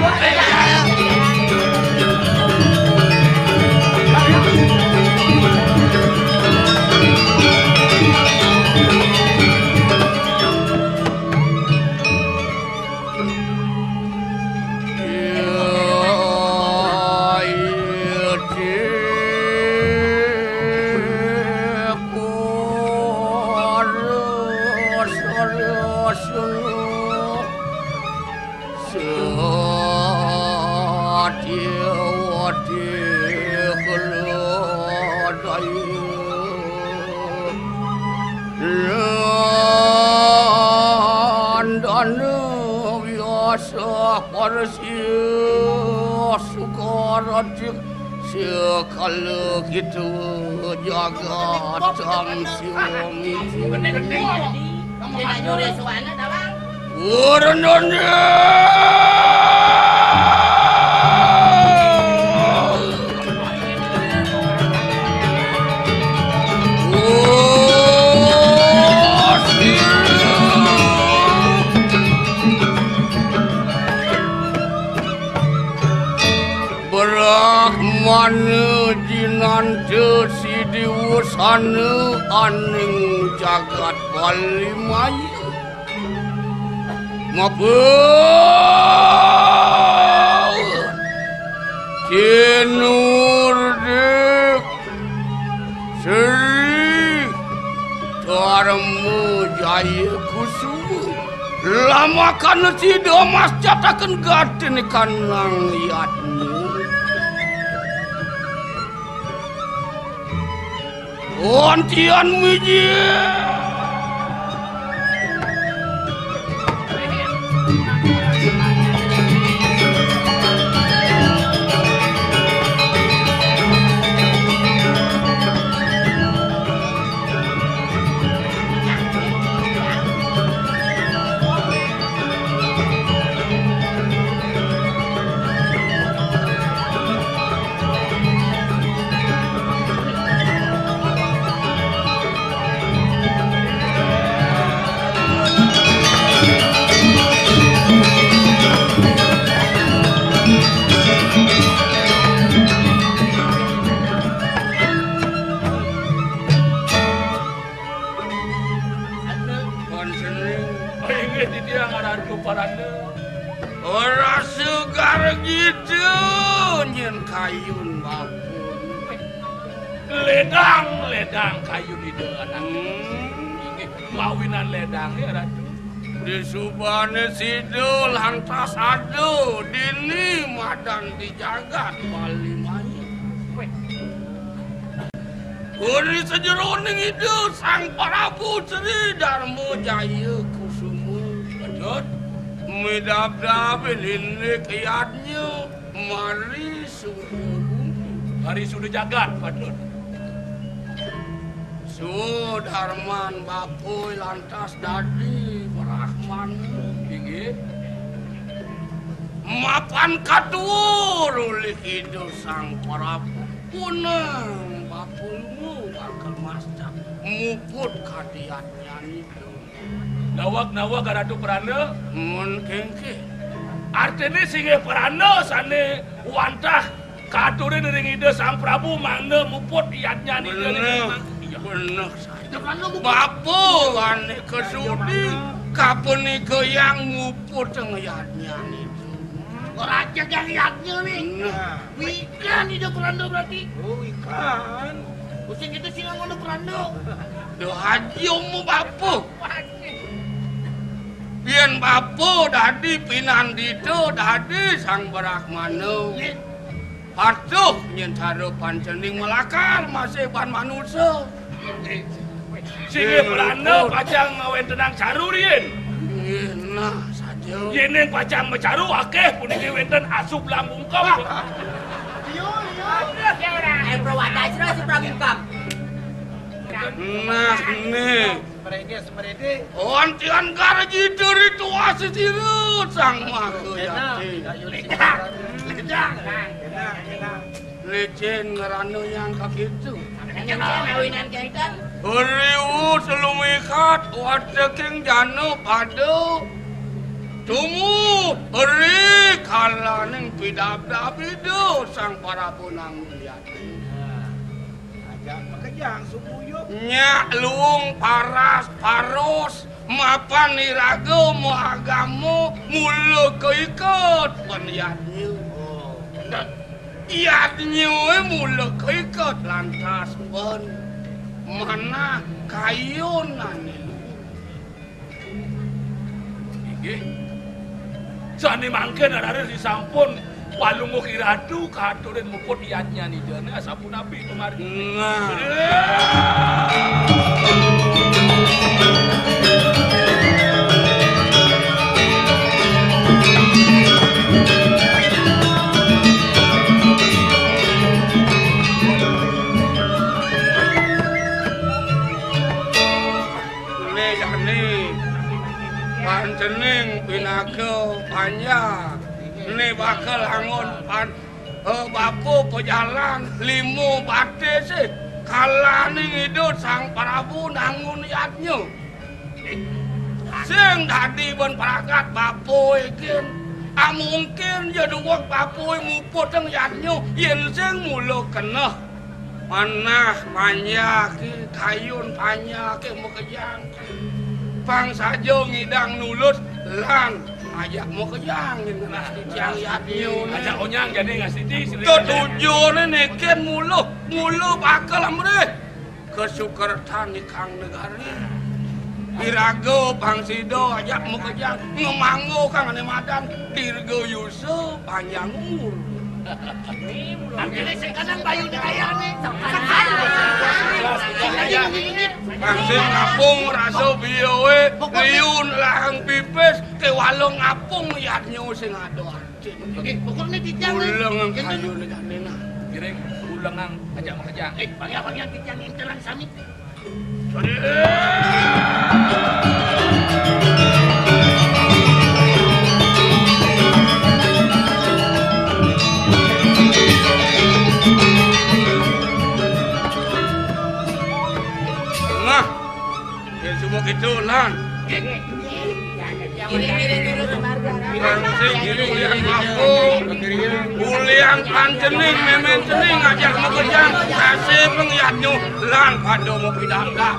Nandana biasa parsia sukaraja sekala kita jagat tang siwami. Urun-urun. Brahmana jinanta sidiwasana aning jagat Bali Maya. Mapa tinurdik Sri Dharma Jaya Kusuma. Lamakana sida mascataken gatin kanang yadnya. Wontian miji. Pansening. Inggih, titiang Ratu Paranda. Ora sugar gitu nyen kayun bapun. Ledang, ledang kayun Ida anak. Hmm. Inggih, mawinan ledang ya, Ratu. Disubane sida lantas ada dini madan di jagat Bali Maya. Uri sajeroning Ida Sang Prabu Sri Dharma Jaya Kusuma. Betul. Midabdab indik yadnya mari suda bumi. Mari suda jagat, Patut. Sudarman bapa lantas dadi Brahmana. Inggih. Mapan katur ulih Ida Sang Prabu. Punang bapa lunga bakal mascak muput kadiatnyan itu. Nawag-nawag Ratu Prana. Mun kengkeh. Artine singgih Prana sane wantah katurin ring Ida Sang Prabu mangda muput yadnyan Ida. Bener. Iya. Bener saja. Bapa ane kesudi kapunika yang muput yadnyan itu. Ora ajeg yang yadnya nih. Bener. Wikan Ida Prana berarti. Oh, wikan. Using kita singa ngono Prana. Duh, aja mu bapa. Yen bapa dadi pinandita dadi Sang Brahmana. Nggih. Patuh yen cara pancening melakar masih ban manusa. Singgih Prana pacang ngawentenang caru riyin. Nggih, nah saja. Yening pacang macaru akeh puniki wenten asub lambungkem. Iya, iya. Eh, Prawadajra si Prabingkam. Nah, nih. Semrene, semrene. Wantian karajita ritual sesira Sang Maha Yati. Ledang. Ledang. Licin ngrana yang kakitu. Licin mawinan kenten. Riwut lumikat wateking jana pada. Tumut ri kalaning pidabdab Ida Sang Parabu Nang Yati. Ajak makejang sumuyup. Nyak luung paras paros mapan iraga maagama mula kaiket ban yadnya. Oh. Yadnya mula kaiket lantas ban manah kayunane. Inggih. Sane mangkin raris disampun Palungguh iratu katurin muput yadnyan ida, nah, sapunapi pamargi? Nah. Né jani pancening pinaka panjak. Né bakal anggon pan-, eh, bapa pajalan lima batis, eh, kalaning Ida Sang Prabu nangun yadnya. Sing dadi ban pragat bapa ikin. Amungkin ja duweg bapa muputang yadnya, yén sing mula keneh. Manah panjaké, kayun panjaké makejang. Pang saja ngidang nulut, lan ajak makejang ngenas titiang yadnya. Ajak onyang jani ngastiti, Sri Raden. Tetujuné neken mula, mula bakal amrih ka Sukertan ikang negari. Iraga pang sida ajak makejang, ngamangga kang ané madan dirgayusa. Panjang umur. Akhirnya sing kadang bayu di kaya nih. Pang sing ngapung rasa biaé, liun lahang pipis, kéwala ngapung yadnya sing ada arti. Oké, pokoknya titiang nih. Ulengang kayu nih, nah. Kiring, ulengang ajak makejang. Eh, bagi apa yang titiang intelan sami? Nah, ya, semua gitu, Lan. Sing kuliah mabuk, kuliah pancening, mémén cening, ajak makejang, kasih pengiatnya, lan pada mau pidangkak.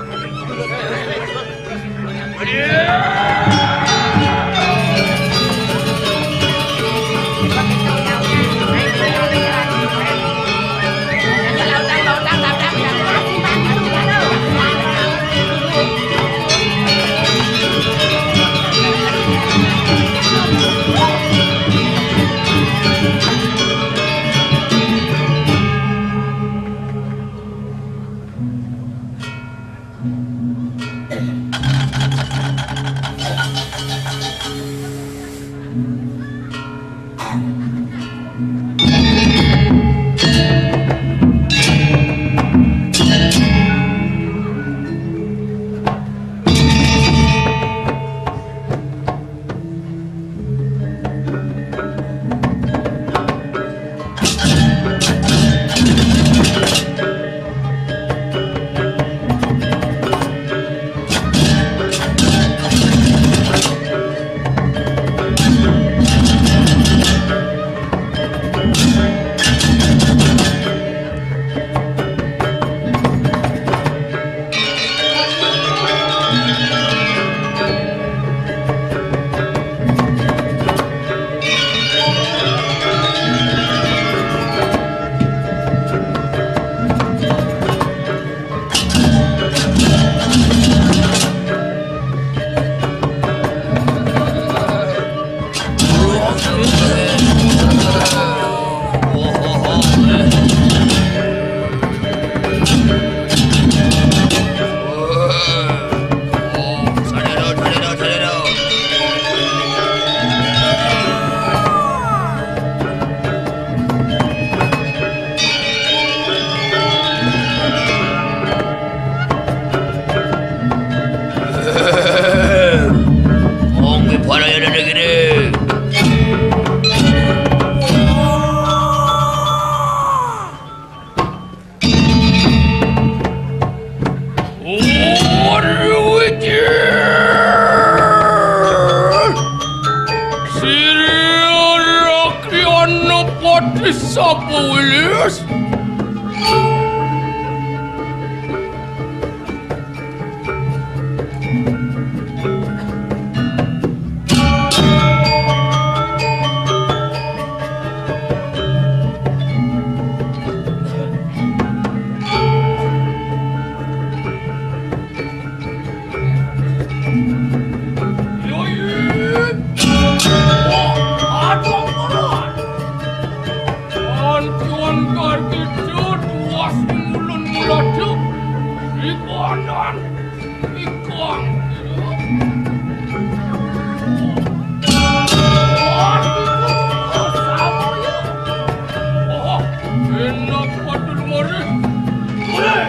Wong di Parayana negeri. Waduh, Wicil. Sira Rakyana Patih Sapuwilis. Angkar kita tuas ngulun nguladu. Ikonan. Ikon. Oh, enak padul mari. Mulai.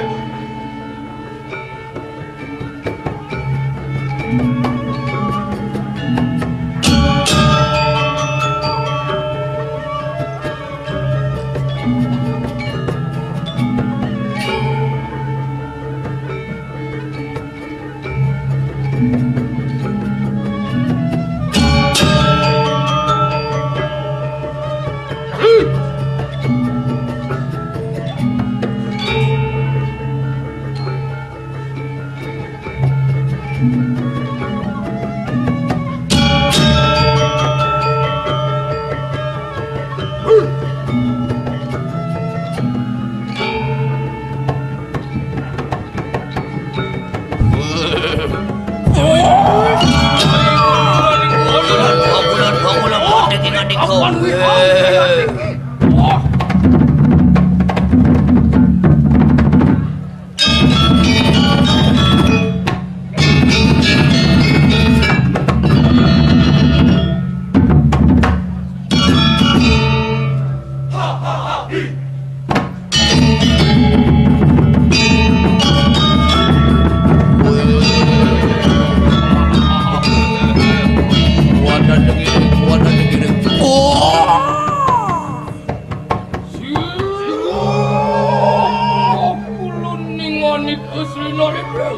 Sira kula ningani Sri Narendra.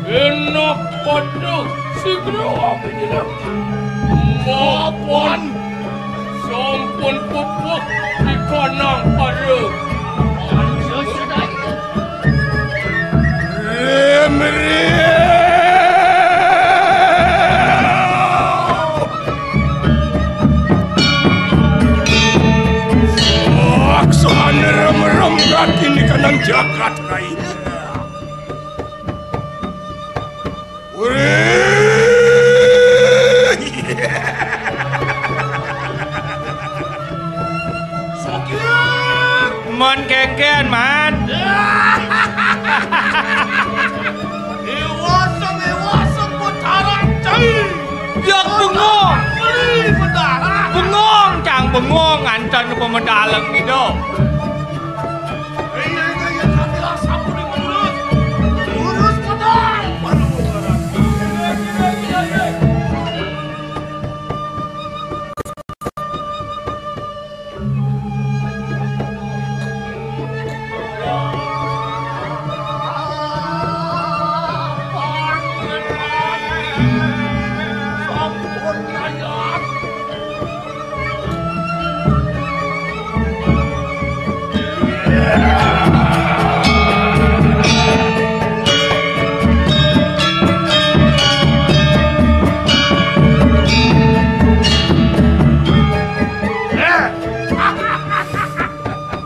Enak padha sigra abinira. Mapan sampun pupuk dikanang para. Rimrih. Laksamana remrem rati nikanang jagat, Rai. Wih. Sokir. Mon kengken, Man. Iwaseng, iwaseng, Betara Cai. Ya, bengong. Beli, Betara. Bengong, cang bengong, nganten pemedaleng gitu. Iya, iya, iya, kami lah sampun diurus. Urus, Betara. Baru, Betara.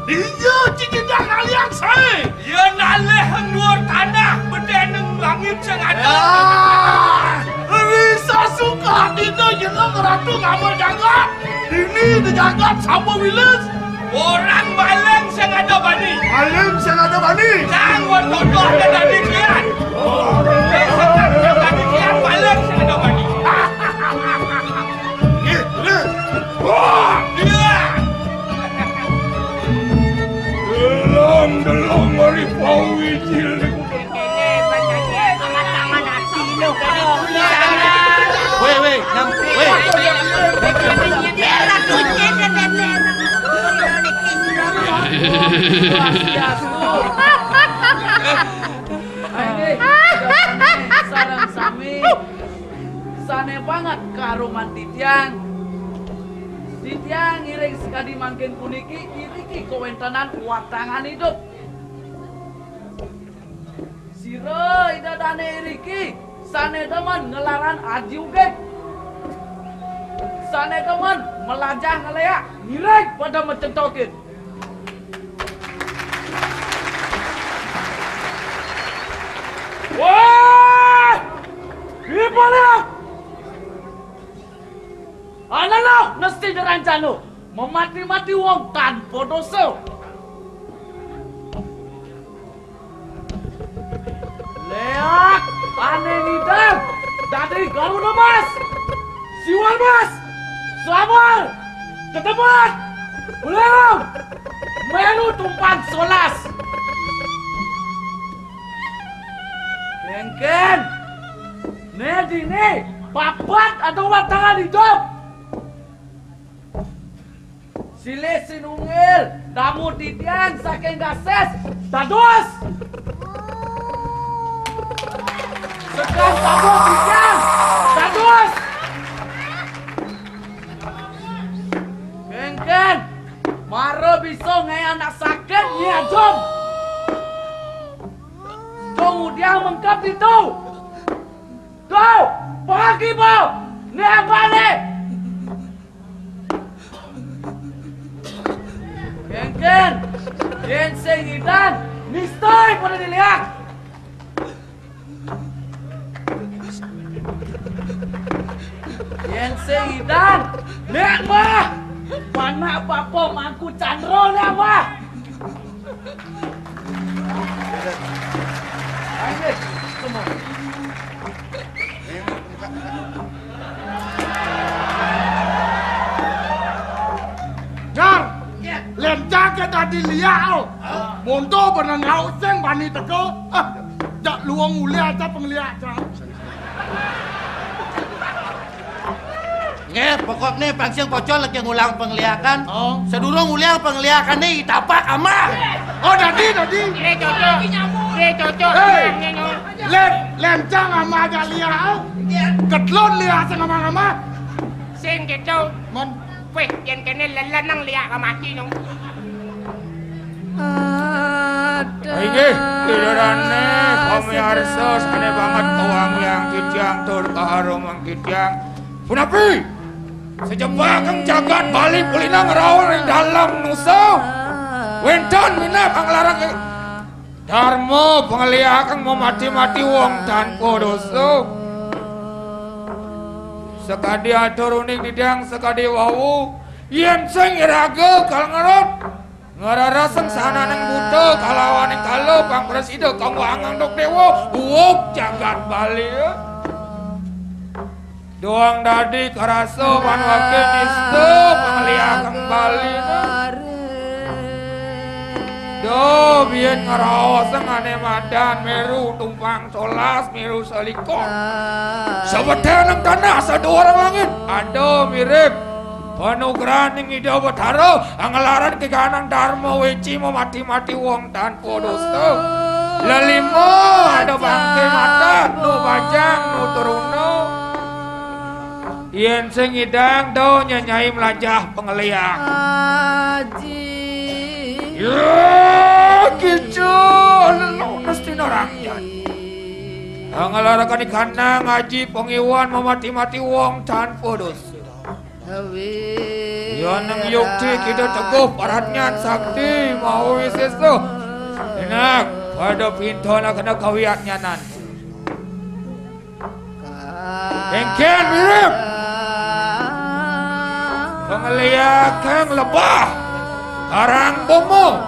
Iya, cicindang kalian sae. Yen alih nduwur tanah, bedheneng langit sing ada. Ah, risa suka dina jeneng Ratu Ngamal Jagat. Dini di jagat sapa wilis? Orang maling sing ada bani. Maling sing ada bani. Cang wong totoh ada tadi kian. Wis dadi kian maling sing ada bani. Nggih, wilis. Wah, iya. Delong, delong, mari pawi cilik. Weh, weh, nyam, weh. Sareng sami. Sane banget karuman titiang. Titiang ngiring sekadi mangkin puniki iriki kawentenan watangan idup. Sira ida dane iriki sane demen ngelaran aji ugig. Sane demen melajah ngeleak ngiring pada mecentokin. Wah! Ipana! Anana nesti derancano. Memati-mati wong tanpa dosa. Léak ané ngidang dadi Garuda Mas, Siwar Mas, Slabar, Tetepat, Bléong, mélu tumpang solas. Kéngkén, né dini papat ada watangan idup. Silih Sinunggil, tamu titiang saking Gasis, dados. Sekar tamu titiang, dados. Kéngkén, mara bisa ngaé anak sakit nyi ajum. Kemudian mengkep itu. Tuh, pagi, Bo. Né abane. Kéngkén, yén sing ngidang, nistoi pada diléak. Yén sing ngidang, léak mah. Panak bapa mangku candra léak mah. Ayo, semua. Jar, lencang ké dadi léak, oh. Monto beneng ngau sing bani teka. Ah, jak luang ulih aja pengléak, Jar. Nggih, pokokné pang sing pocol lagi ngulang pengléakan. Oh. Sadurung ngulang pengléakané itapak amah. Oh, dadi, dadi. Nggih, cocok. Nggih, cocok. Héi. Nggih, nggih. Lén, lencang amah ajak léak. Ketlon léak sing amah-amah. Sing kéto. Mon. Wéh, yén kéné leleneng léak ka mati no. Inggih, ida dané pamiarsa sané banget kawangiang titiang tur kaharumang titiang. Punapi? Sajebakang jagat Bali kulina ngraos ring dalem nusa. Wénten minab anglarang darma pangléakang mamati-mati wong tanpa dosa. Sakadi atur uning didang sakadi wau, yén sing iraga kalangrut, ngrereh sangsananing buta kalawaning kala pang prasida kang wangang duk déwa, uug jagat Bali. Doang dadi karasa panuwake nista pangliakang Bali. Duh, biyen ngraosang ane madan meru tumpang solas, meru selikur. Sawetening tanah, saduwurang langit, ada mirip panugrahaning Ida Betara, angelaran keganang Dharma Weci mamati-mati wong tan Waduh, lelima ada bangke mata, nu bajang, nu teruna. Yen sing ngidang, do nyanyai melajah pengeliak. Aji. Ya, kicu, lelu nestina rakyat. Ngelarakan ikanang aji pengiwan memati-mati wong tanpa dosa. Yaneng yukti kita teguh paratnyan sakti maha wisesa. Enak pada pintonakena kawiyatnyanan. Kengken mirip. Pengeliakang lebah. Karang bomo.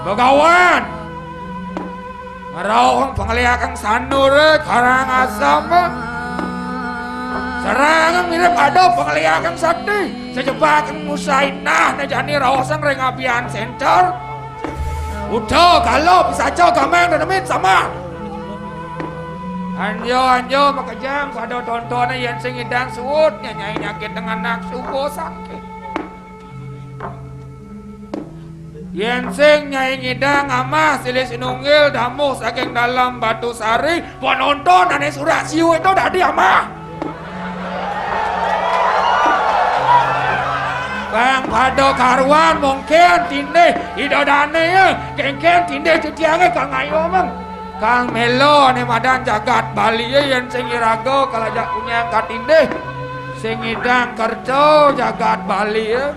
Begawan. Ngrauhang pangliakang sanure Karangasem. Serangan mirip ada pangliakang sakti. Sejebakang musainah ne jani raosang ring abian center. Uda, kala, pisaca, gamang, denemit, sama. Anjo, anjo, makejang pada tontone yen sing ngidang suud, nyanyai nyakit dengan nafsu, sakit. Yen sing nyai ngidang amah silih sinunggil damuh saking dalam batu sari, penonton ane surak siu itu dadi amah. Kang pada karuan mungkin tindih ida dane ya, kengken tindih titiange kang ayo meng. Kang melo ane madan jagat Bali ya, yen sing iraga kalajak punyang katindih, sing ngidang kerta jagat Bali ya.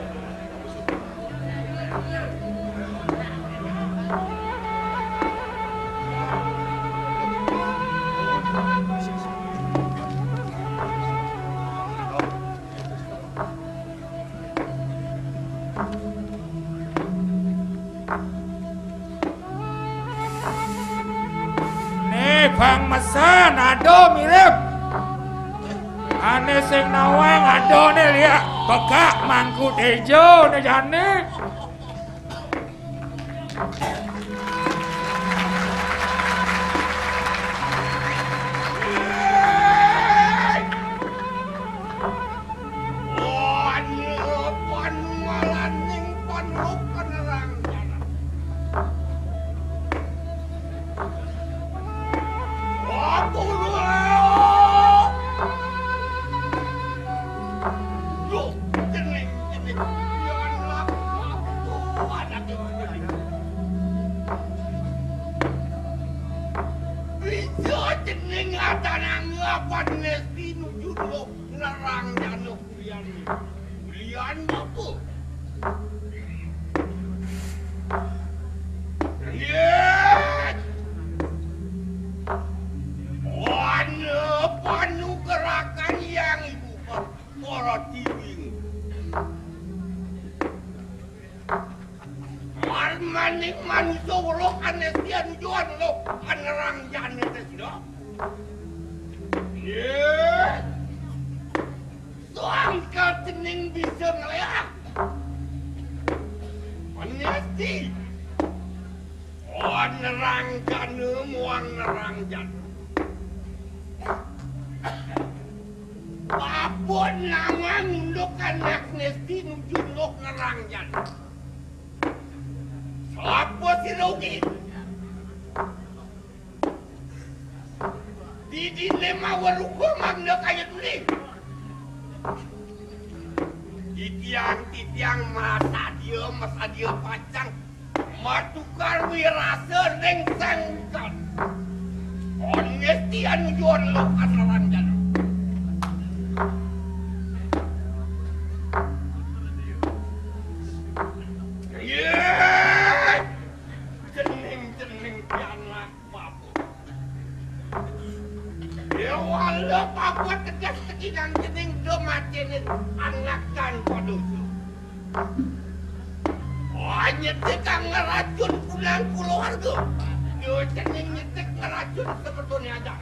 Bang mesan ada mirip. Ane sing nawang ada ne liak pegak mangku tejo ne jane. Wah, ini apa nu malah ning pondok penerang jalan. Wah, tolong. Duh, cening, cening. Jangan laku, laku, anak ini. Bisa cening atanang apa nesti nuju lo nerang jano kulian. Kulian apa? Lihat. Wana panugerakan yang ibu para tiwing. Marmaning manusia weruh anestian juan lo anerang jane tesida. Ye. Soang ka cening bisa ngeleak. Anesti. Oh, nerang jane muang nerang jane. Apa nawang unduk anak nesti nuju nuk nerang jane? Sapa sira ugi? Didine maweruh mangda kaya tuli. Titiang-titiang masadia, masadia pacang matukar wirasa ning sengkan. Onesti anu jual lo asalan jalan. Ye! Cening-cening pianak. Papa. Ya Allah, papa tegas tekinang cening do macenin anak tanpa dosa. Oh, nyetik kang ngeracun punang keluarga. Yo cening nyetik ngeracun sebetulnya ada.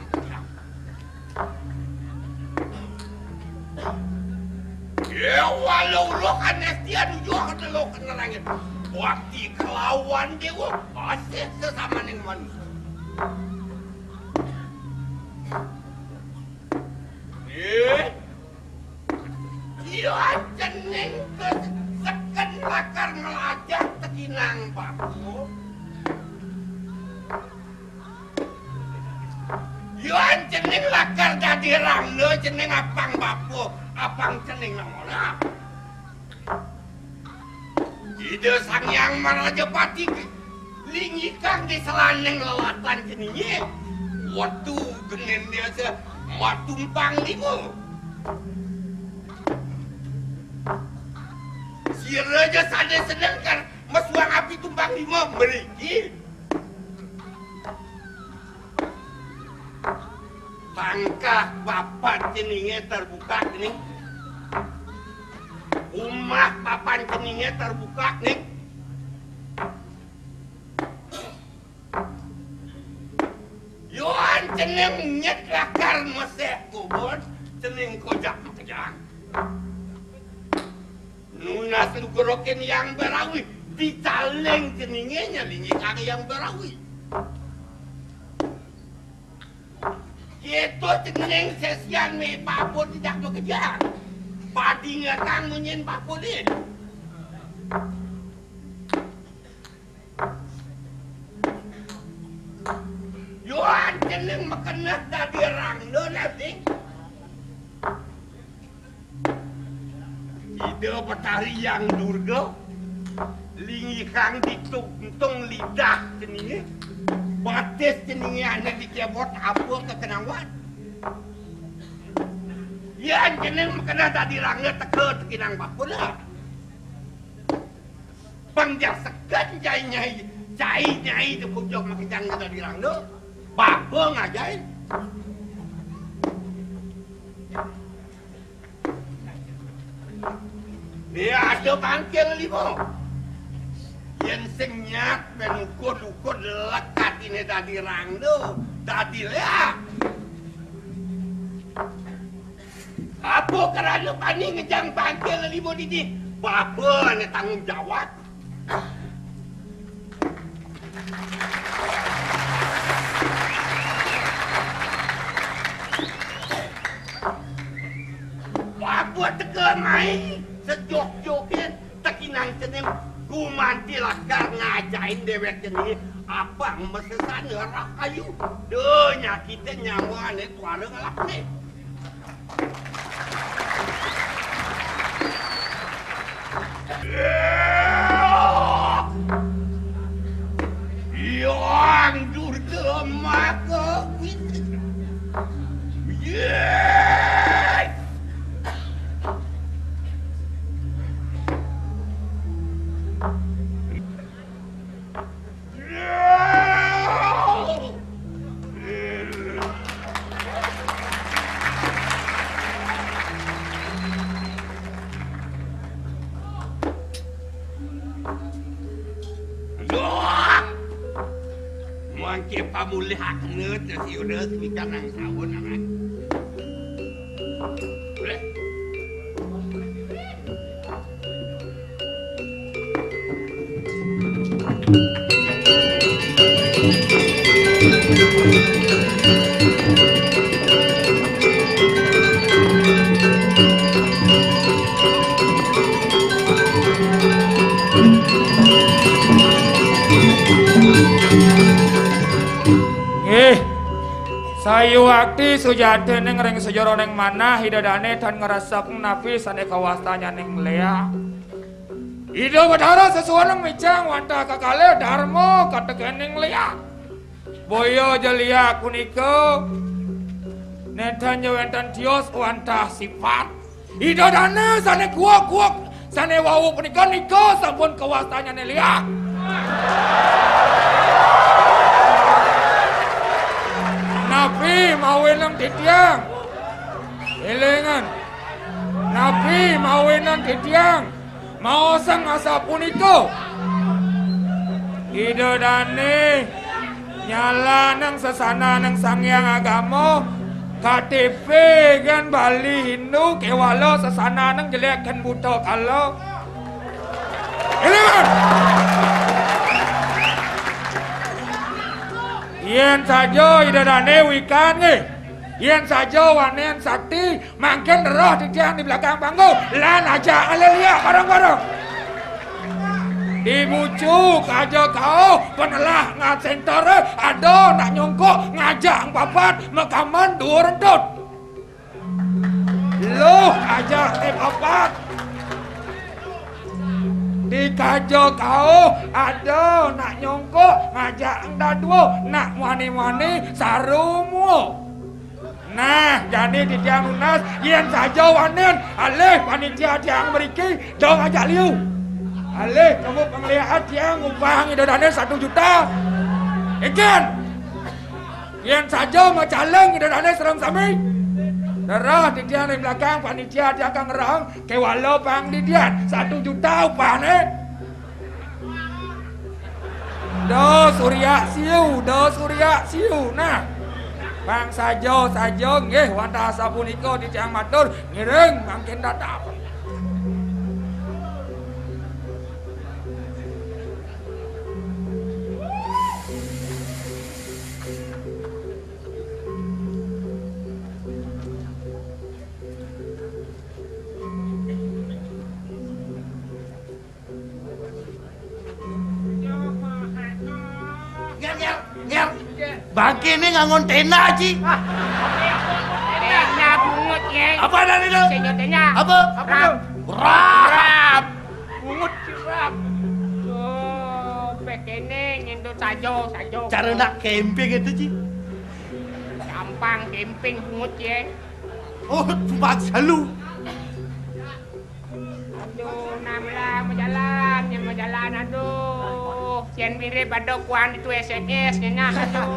Ya, walau lo kan estian jua kena lo kena langit. Waktu kelawan dewa, masih sesama ning manusia. Eh, iya cening ke seken lakar melajah tekinang baku. Yuan cening lakar dadi rangda cening apang bapa, apang cening nang olah. Ida Sang Hyang Marajapati linggih kang di selaning lelatan ceninge. Wetu genin dia se matumpang lima. Sira ja sane seneng kar mesuang api tumpang lima mriki. Tangkah papan ceninge terbuka ning. Umah papan ceninge terbuka ning. Yuan cening nyet lakar meseh kubur, cening kojak makejang. Nunas lugerokin yang berawi, dicaling ceninge nyalingi kang yang berawi. Itu cening sesian me papo tidak bekerja. Padi ngatang munyin papo din. Yuan cening makeneh dadi rangda nanti. Ida Betari Yang Durga, linggihang dituntung lidah ceninge, batis ceninge ane dikebot apa kekenawan. Yan cening makeneh dadi rangda teka tekinang bapa lah. Pang ja seken jai nyai, jai nyai tu pucuk makejang dadi rangda. Bapa ngajai. Dia ada bangkil lima. Yen sing nyat ben ukud-ukud lekat ini dadi rangda. Dadi léak. Apa krana bani ngejang bangké lelima dini? Bapa ané tanggung jawab. Bapa teka mai, sejuk-jukin, tekinang cening, gumanti lakar ngajahin déwék cening, apang masesana rahayu. Da nyakitin nyawané tuara ngelakné. Hyang Durga Maka Wis. Aduh! Mangké pamulihakna Desi Uda semikan nang saun amat. Boleh. Nggih. Sayuwakti sujatining ring sajeroning manah Ida Dané tan ngresep napi sané kawastanyaning léak. Ida Betara sesuunan micang wantah kekalih darma katekening léak. Boya ja léak punika nénten ja wénten tios wantah sipat. Ida Dané sané kuuk-kuuk sané wau punika nika sampun kawastanyané léak. Napi mawinan titiang? Élingan. Napi mawinan titiang? Maosang asapunika, Ida Dané nyalanang sesananing Sang Hyang Agama, K T P gén Bali Hindu, kéwala sesananing jelék gén buta kala. Élingan! Yén saja Ida Dané wikan nggih, yén saja wanén sakti, mangkin roh titiang di belakang panggung, lan ajak ngalih léak bareng-bareng. Di bucu kaja kauh, penelah ngat sénter, ada nak nyongkok, ngajak papat, makaman dua rentut. Luh ajak té papat. Di kaja kauh, ada nak nyongkok, ngajak dadua, nak muani-muani, sarumua. Nah, jani titiang nunas, yén saja wanén, alih panitia tiang mriki, dong ajak liu. Alih kamu panglihat tiang upah Ida Dané satu juta. Ikan. Yén saja macaling Ida Dané sareng sami. Terus titiang ring belakang panitia tiang kang ngerahang, kéwala pang didian, satu juta upahné. Da Surya Siu, Da Surya Siu. Nah, pang saja-saja nggih wantah sapunika titiang matur, ngiring mangkin datang. Ngér, ngér, ngér. Bangkéné ngangon téna, Ji. Téna bungut, ya. Apa adané to? Sing téna. Apa? Apa to? Rap. Rap. Bungut sirap. Oh, pékéné nyentuh sajo, sajo. Cara nak camping itu, Ji. Gampang camping bungut, ya. Oh, tumpang selu. Aduh, nah mula majalan, yang majalan, aduh. Yén mirip ada kuang itu S M S-nya, nah, aduh.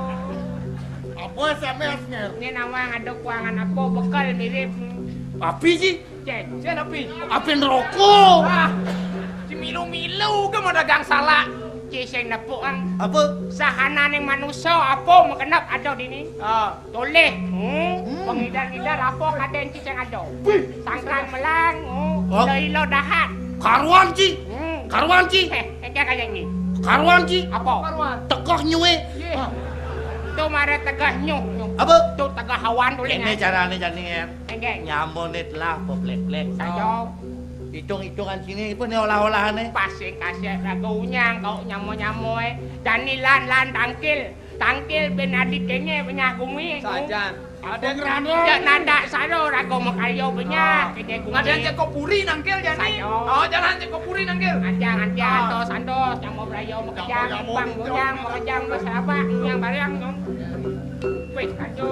Apa S M S-nya? Ini nawang ada kuangan apa, bekel mirip. Api, Ji? Cek, cek api. Api neraka. Ah, si milu-milu ke mau dagang salak. Ci sing nepuk, Ang. Apa? Sahananing manusa apa magenep ada dini? Ah. Tolih. Hmm. Hmm. Pengidar-idar apa kadén ci sing ada? Wih. Sangkan melang, hmm. Oh. Ila-ila dahat. Karuan, Ci. Hmm. Karuan, Ci. Eh, éngkén kaya ini. Karuan, Ci. Apa? Karuan. Tegah nyué. Yé. Ah. Itu mara tegah nyuh, nyuh. Apa? Itu tegah awan tolih. Ini carané jani, Ngér. Éngkén. Nyamoné telah peplék-plék. Saja. Hitung-hitungan sini pun ya olah-olahané. Pasing kasih raga unyang, kau nyamo-nyamo, eh. Dani lan, lan tangkil. Tangkil bin adi kéné benyah gumi. Sajan. Ada ngerana. Ya nanda saro raga makarya benyah, ah, kéné gumi. Ada yang cekop puri nangkil jani. Saja. Oh, jalan cekop puri nangkil. Anjang, anjang, ah. Antos, antos, nyamo braya makejang, nyamo, nyamo, bang, nyamo, unyang, makejang, basarabak, unyang barang, nyong. Wis, kacau.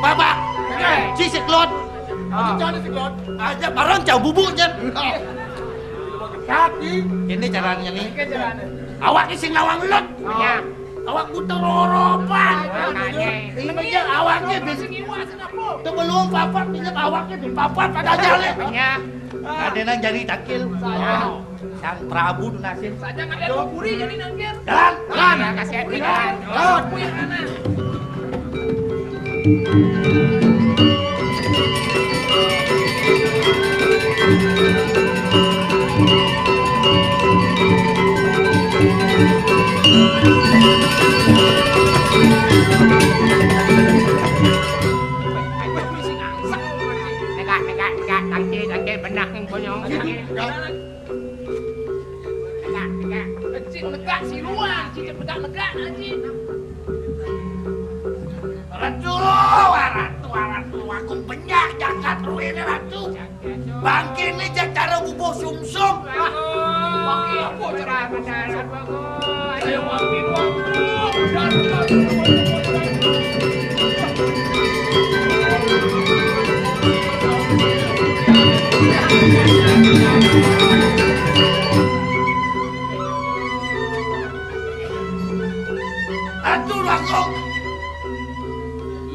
Bapak, ci seklot. Ah. Ci seklot. Aja barang cau bubuk, Jan. Tapi ini caranya nih. Ini caranya. Awak sing nawang lut. Ah. Ya. Awak buta roropan. Makanya. Ini aja awaknya bis. Tebelum papat, minyak awaknya bin papat pada aja leh. Iya. Ada nang jadi takil. Saya. Sang Prabu tuh nasib. Saja nggak ada puri jadi nangkir. Jalan. Jalan. Ya, kasih aku jalan. Jalan. Puri mana? Negak, negak, negak, tangkil, tangkil, benah yang konyol. Negak, negak. Cik negak siluan, cik negak, negak, cik. Ratu, ratu, ratu, aku banyak jagat ruin, ratu. Bangkit ni cara bubuh sumsum. Bangkit apa cara bubuh sumsum? Ayo, bangkit, bangkit. Aduh, Rangkong.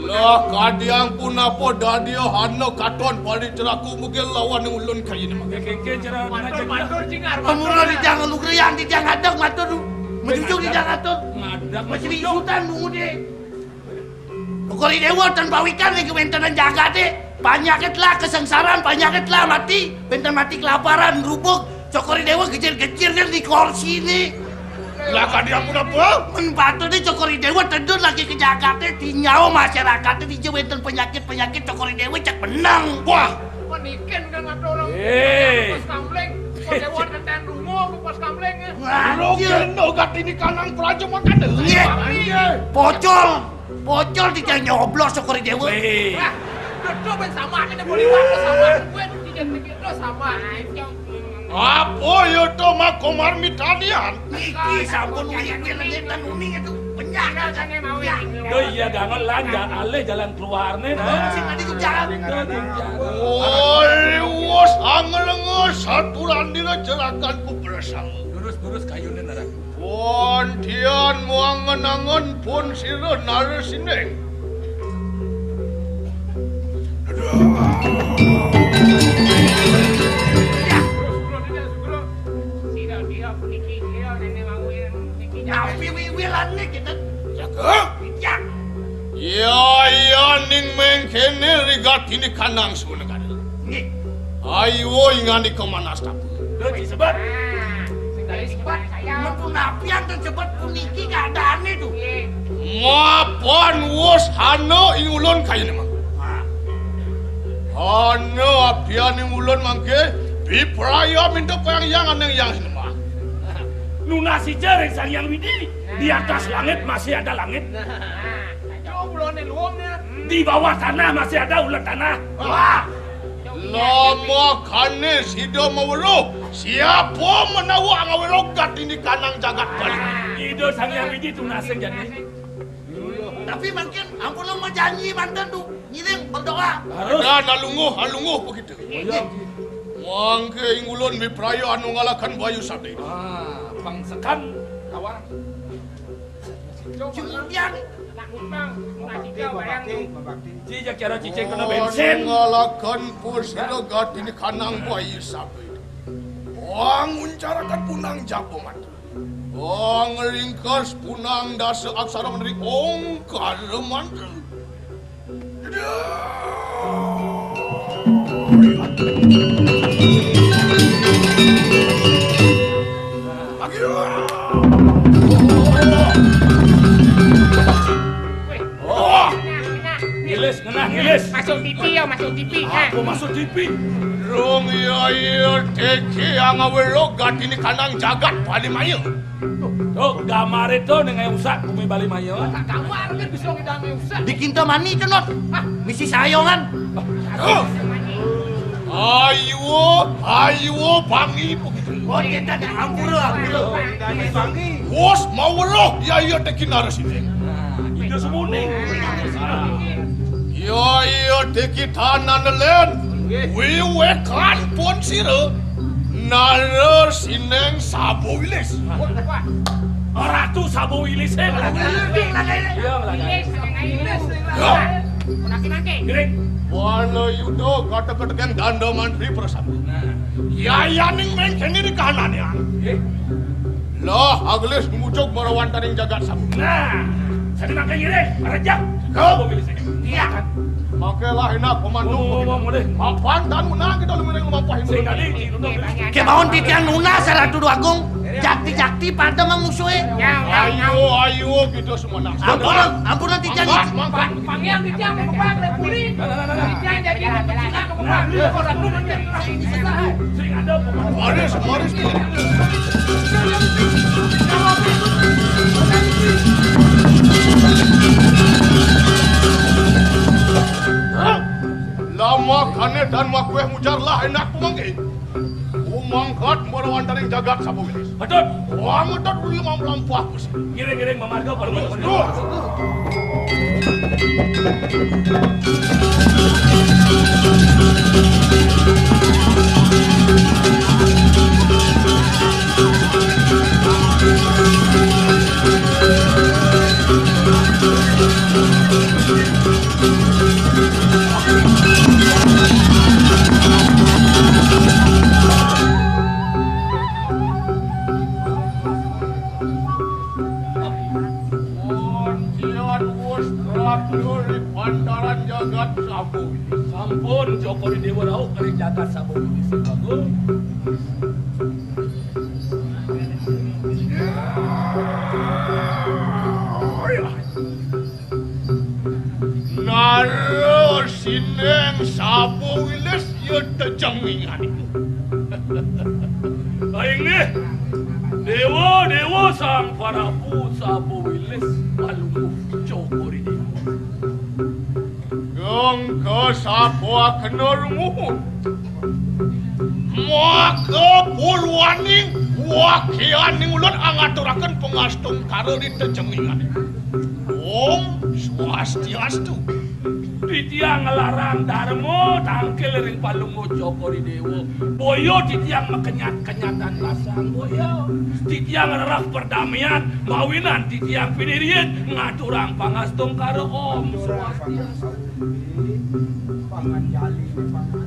Lah, kadiang punapa dadia hana katon pali celaku mugil lawan ulun kayini mangke. Kengke cara matur, matur, Jingar. Amura di jang lugriyang, di jang adeg matur. Menjujur di jang atur. Ngadeg. Masih isutan bunguté. Cokor I Déwa tan pawikan ring kawéntenan jagaté. Panyakit lah kasangsaran, panyakit lah mati. Wénten mati kelaparan, ngrubug. Cokor I Déwa gejir-gejir kan di kursiné. Lah, kadi ampun apa? Men patut dé Cokor I Déwa tedun lagi ka jagaté, tinjau masyarakaté dija wénten panyakit-panyakit Cokor I Déwa cék meneng. Wah. Panikin kan ngatur. Eh. Pas kamling, Cokor I Déwa teten rungu, pas kamling. Wah, iya. Kena gati ni kanang praja makada. Iya. Iya. Pocol. Pocol dija nyoblos Cokor I Déwa. Wéh. Lah, duduk ben sama aja deh, boleh waktu sama. Gue duduk dikit lo sama. Apa ya to makomar mitanian? Niki sampun wiwil ngetan uning itu. Benyah rasanya mau ya. Duh, iya, danget lah, ja-, alih jalan keluarné, nah. Sing adi ku jalan. Duh, duh, jalan. Woi, wos angel nges aturan dina jerakan ku bersama. Durus-durus kayuné, Narak. Pontian muangen-angen pun sira narasining. Tapi wiwilané kita jaga. Ya, ya, ning mengkene rigati ni kanang sunegara. Nggih. Ayo ingani kemana stop. Lho, disebut. Sing dari sifat saya. Metu napi anten sebut puniki keadaannya tuh. Mapan wus hana ing ulun kayune mah. Hana apian ing ulun mangke, bipraya minta payang yang aneng yang sinemah. Nunas ija ring Sang Hyang Widi. Di atas langit masih ada langit. Nah, nah, nah. Di bawah tanah masih ada ulat tanah. Wah. Lamakane sida maweruh, siapa menawa ngaweruh gat ini kanang jagat Bali? Ida Sang Hyang Widi tunasing jani. Tapi mungkin ampun lo janji mantan tu, ngiring berdoa. Harus. Dan alunguh, alunguh begitu. Iya. Mangke ing ulun mipraya anu ngalakan bayu sabda. Ah, pangsekan kawan. Sing ngutang, nak ngutang, nak tiga bayang. Ji, jak kira cicing kena bensin. Ngalakan pusila gati ni kanang bayi sapi. Wang uncarakan punang jago mantra. Wang ringkas punang dasa aksara meneri ongkara mantra. Oh, ngilis, ngenah, ngilis. Masuk T V ya, masuk T V. Aku masuk T V. Rung iya iya teke angawelo gatini kanang jagat Bali Maya. Tuh, gambar itu ning usak bumi Bali Maya. Tak gambar kan bisa ngidang usak. Bikin to mani cenot. Ah, misi sayongan. Ayo, ayo, bangi begitu. Oh, kita ampura, ampura. Wos mau weruh ya iya teki naras ini. Nah, kita semuning. Ya iya teki tanan len. Wiwekan pun sira. Nara sineng Sabo Wilis. Ratu Sabo Wilis, eh, lagi. Iya, lagi. Ya. Ngiring. Warna Yuda kata-katakan danda mantri prasama. Nah. Yayaning mengkene di kahanan ya. Eh. Lah, aglis ngucuk marawantaning jagat Sabo. Nah, sing mangke ngiring, rejak. Sabo Wilis. Iya. Makailah enak pemandu. Oh, oh, oh, boleh. Mapan dan menang kita lumiring lumampah ini. Sing tadi, Cik Nunung. Kemauan titiang nunas, Ratu Agung. Jakti-jakti pada memusuhi. Ayo, ayo, kita semua nak. Ampun, ampun, titiang. Mangkat, mangkat. Panggil titiang, bukan, boleh. Titiang jadi anak kecil, bukan. Baris, baris. Lama kane dan makueh mujarlah enak pemanggi. Umangkat marawan dari jagat Sabo Wilis. Betul. Wah, betul, boleh mau melampah. Ngiring-ngiring mamarga pada. Betul. Pantaran jagat Sabo. Sampun, Joko Dewa rauh kali jagat Sabo. Bagus. Nara sineng Sabo Wilis ya tejengingan. Aing nih, Dewa, Dewa Sang Parabu Sabo Wilis Palungguh Cokor Dewa. Geng kasapa kena rumuh. Maka purwaning wakianing ulun angaturaken pangastungkara di tejengingan. Om Swastiastu. Titiang nglarang darma tangkil ring Palungguh Cokor Dewa. Boya titiang makenyat-kenyatan lasang boya. Titiang ngrereh perdamaian mawinan titiang pinirian ngaturang pangastungkara. Om Swastiastu. Pangan jali, pangan.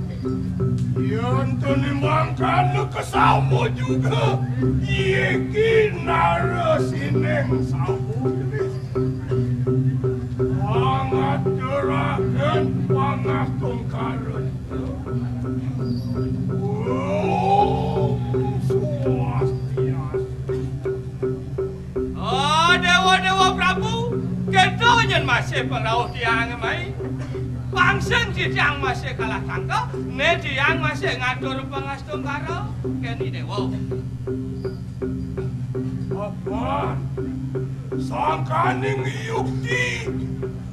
Yen tunimbang kana kesama juga, iki nara sineng sapu. Pangaturaken pangastungkara. Om Swastiastu. Oh, Dewa, Dewa Prabu, kéto nyén masih pangrauh tiang mai. Pang sing titiang masih kalah tangkep, né tiang masih ngatur pangastungkara. Kéné Dewa. Apan, sangkaning yukti,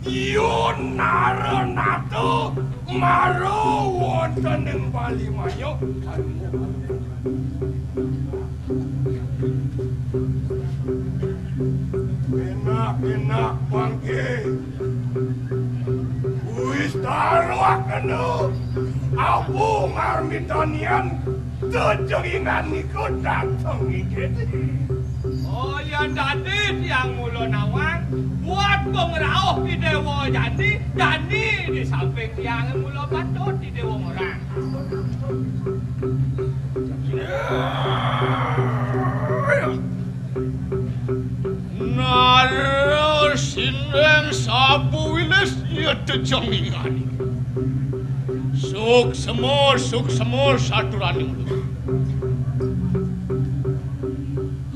yun nara nata, mara wonten ing Bali Maya. Enak-enak mangke. Wis taruhkena. Abu ngarmitanian jejeringan niku dateng inggih. Oh, ya dadi tiang mula nawang. Ngrauh di Déwa jani, jani di samping tiangé mula patut di Déwa ngorang. Nara sindeng sabu wilis ya tejengingan. Suksema, suksema saturaning ulun.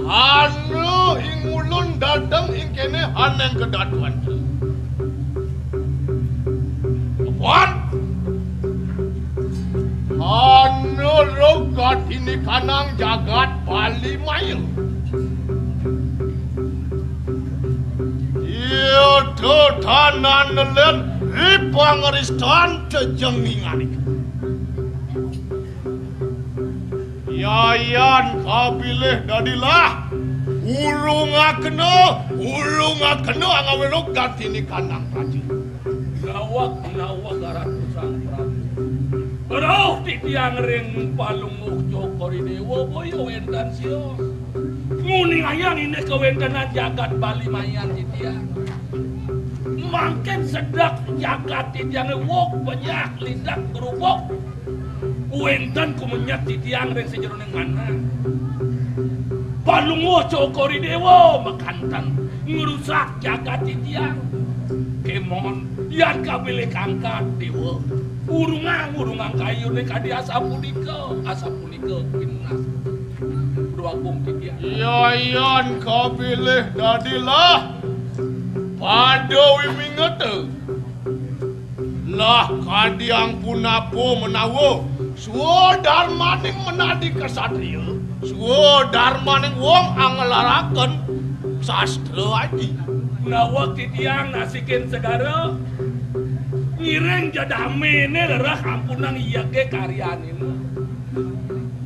Hana ing ulun dateng ing kéné haneng kedatuan. Wan. Hana rug katinikanang jagat Bali maya. Iya tetanan nelen ri pangeristan tejengingan. Yayan kabilih dadilah. Urungakena, urungakena angawé rug katinikanang raja. Nawak, nawak Ratu Sang Prabu. Rauh titiang ring Palungguh Cokor I Déwa boya wénten sios. Nguningayang indik kawéntenan jagat Bali mayan titiang. Mangkin sedek jagat titiangé wuk, benyah, lidek, grubuk. Wénten kumenyet titiang ring sajeroning manah. Palungguh Cokor I Déwa makanten ngrusak jagat titiang. Kémon, yan kabilih kangkat, Déwa. Urungang, urungang kayuné kadi asapunika, asapunika pinunas. Duagung titiang. Yayan kabilih dadilah pada wimingeta. Lah kadi ampunapa menawa swadarmaning menadi ksatria, swadarmaning wong anglaraken sastra aji. Menawa titiang nasikin segara, ngiring ja daméné lereh ampunang iyegé karyanina.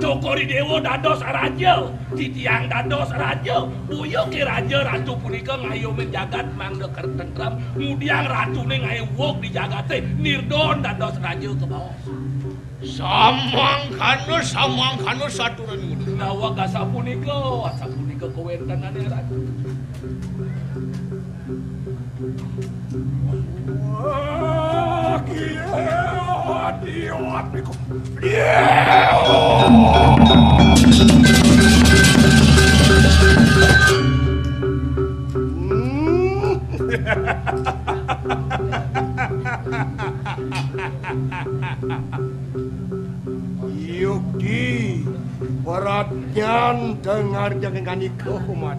Cokor I Déwa dados raja, titiang dados raja. Boya ké raja ratu punika ngayumin jagat mangda ker-, tentrem, ngudiang ratuné ngaé wuk di jagaté, nirdon dados raja kabaos. Samangkana, samangkana saturaning ulun. Nawak asapunika, asapunika kawéntenané ratu. Yukti, pradnyan dengar jangan kanika, Umat.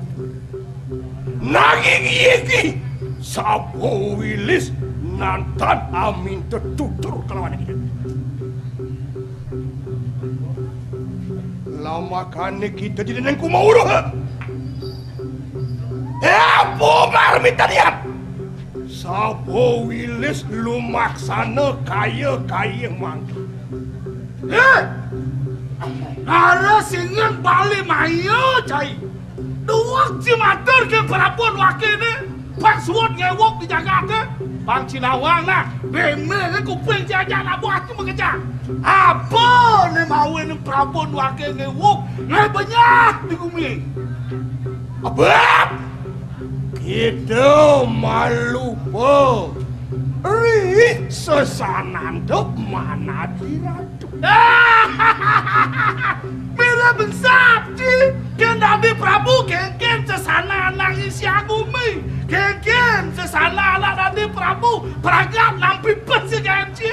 Nanging iki sabuwé wilis nantan aminta tutur kalawan kita. Lamakané kita di déning kumauruh. Eh, apa marmitanian? Sabuwé wilis lumaksana kaya-kaya mangké. Eh, nara singin Bali maya, cai. Duwag ci matur ké Prabu Wakéné, pang suud ngéwuk di jagaté, pang ci nawang nah, bémé kuping ci ajak labuh ati makejang. Apa né mawinan Prabu Wakéné ngéwuk, ngaé benyah di gumi? Abab! Kita malupa ri sesananda manadi ratu. Mira bensat ci, kén dadi Prabu kénkén sesana nangis siagumi, kénkén sesana anak dadi Prabu pragat nampi pesi kén ci.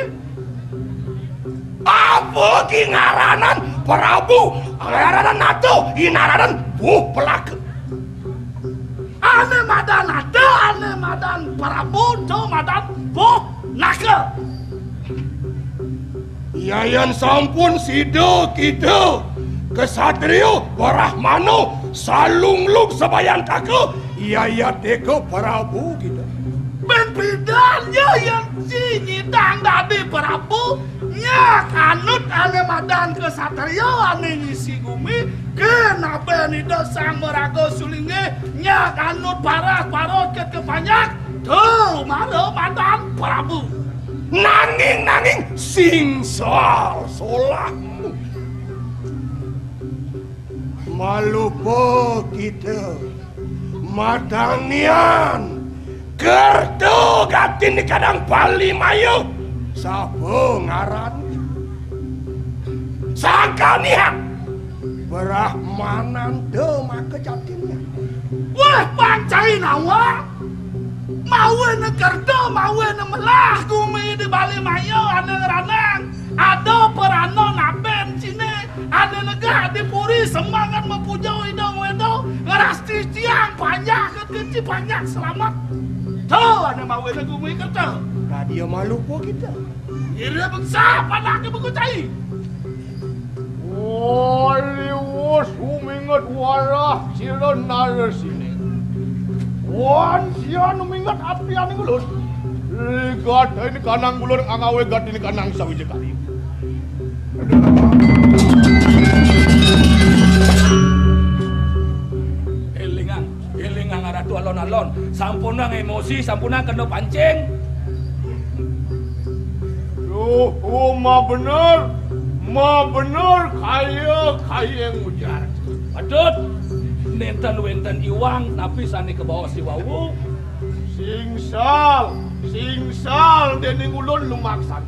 Apa ki ngaranan Prabu, ngaranan nata, inaranan buh pelaka. Ané madan nata, ané madan Prabu, to madan buh naka. Yayan sampun sida kita, ksatria, brahmana, salunglung sabayantaka, yaya teka Prabu kita. Bén pidan ya yang si nyidang dadi Prabu, nyak anut ané madan ksatria ané ngisi gumi, kén abén Ida Sang Maraga Sulinggih, nyak anut paras-paros ket kepanjak, to mara madan Prabu. Nanging, nanging, sing sal solah. Malupa kita, matanian, Kerta gatin kadang Bali Maya. Sapa ngaran? Sangkanihan. Brahmananda maka jatinnya. Wah, pancai nawa. Mawa ne kerta, mawa ne melah gumi di Bali Maya ane ngranang. Ada perana naben cine, ada negak di puri semangat mepuja Ida Weda, ngerasti tiang panjak ke keci panjak selamat. Tuh, ane mawa ne gumi kerta. Tadi malu po kita. Ira bangsa panak ke bekucai. Waliwo suminget walah sira narasine. Wan sian minget apianing ulun. Ligat ini kanang ulun angawe gat ini kanang sawija kari. Elingang, elingang Ratu alon-alon. Sampunang emosi, sampunang kena pancing. Duh, oh, ma bener, ma bener kaya, kaya ngujar. Patut, nenten wenten iwang, napi sane kabaos i wau? Singsal, singsal dening ulun lumaksana.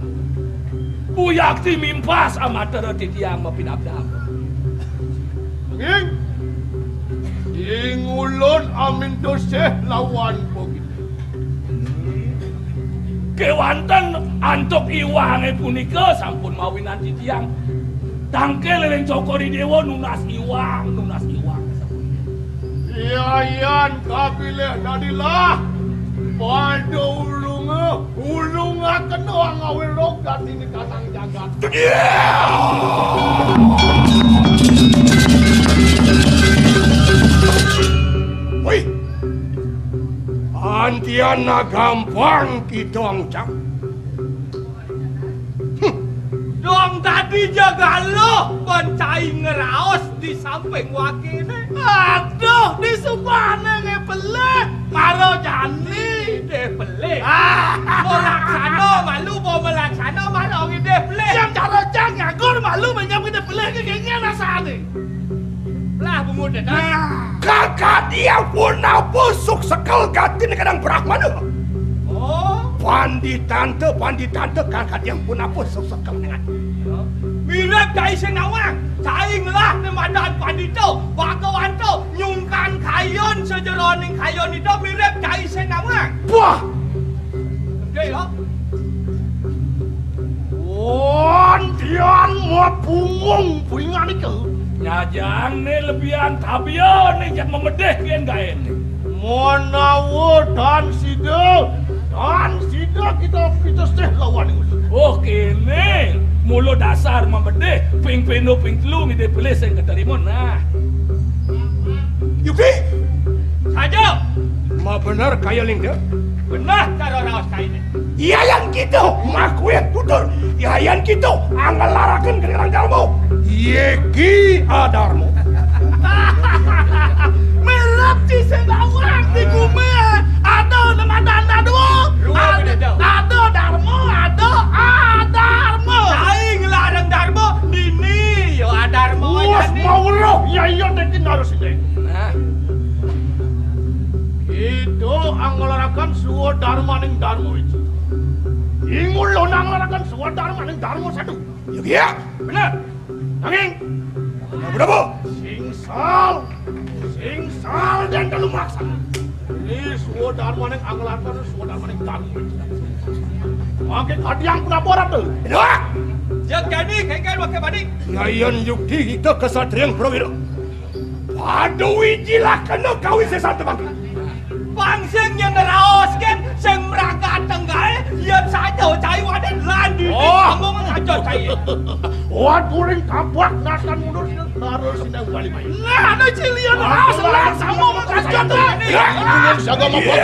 Buyakti mimpas amatera titiang mapinabdab. Nggih. Ing ulun aminta sih lawan pogit. Kewanten antuk iwange punika sampun mawinan titiang. Tangkil eling Cokor I Dewa nunas iwang, nunas iwang. Yayan kabilih dadilah pada ulunga, ulungaken angawe rogat ini kanang jagat. Woi, antian gampang kita ngucap. Dong tadi jagaluh kon cai ngraos di samping wakine. Aduh, di sebane nge pelih. Maro jani deh pelih. Ah, melaksana malu, mau melaksana maro nge deh pelih. Yang cara cang ngagur malu menyam nge deh pelih ke kengnya rasane. Lah, bungut dah. Nah, kakak dia pun apa suk sekel gatin kadang Brahmana. Oh. Panditante, panditante kakak dia pun apa suk sekel dengan. Mirip cai sing nawang, cai ngelah ne madan pandita, bhagawanto, nyungkan kayun sajeroning kayun ida mirip cai sing nawang. Wah. Oke ya. Wan, tian mapunggung puingan iku. Nyajang ne lebihan tabia ne jak memedih kian gaen ne. Manawa dan sida, dan sida kita pitesih lawan iku. Oh, kene. Mula dasar memedih, ping pindho, ping telu ngidih pelih sing keterima. Nah. Yuki. Saja. Ma bener kaya lingga. Bener cara raos kaine. Yayan kita, makuit putul. Yayan kita, angelaraken kedengaran darmo. Yeki adarmo. Mirip ci sing awang di gumi. Ada nama dana dua. Ada darmo, ada adarmo. Aing larang darmo, dini yo adarmo. Wah, mau roh, ya iya, dekin harus ini. Nah. Kita anglarakan suwa darmaning darmo itu. Ingul lo anglarakan suwa darmaning darmo satu. Ya, iya. Bener. Nanging. Apa-apa? Singsal. Singsal dan telu maksa. Ini suwa darmaning anglarakan suwa darmaning darmo itu. Makin hadiang pun apa orang tu? Dua. Yang jadi kengkeng pakai badik. Yayan yukti kita kesatria yang prawira. Pada wijilah kena kawin sesat bangkit. Bang sing yang ngeraoskan, sing meragat tenggae, yang saja cai waden landi. Oh. Ngomong aja cai. Wah, turing kabak natan mundur sini, harus sini balik mai. Nah, ada cilian raos, lah, sama mau kajian tadi. Ya, ini yang jaga mabok.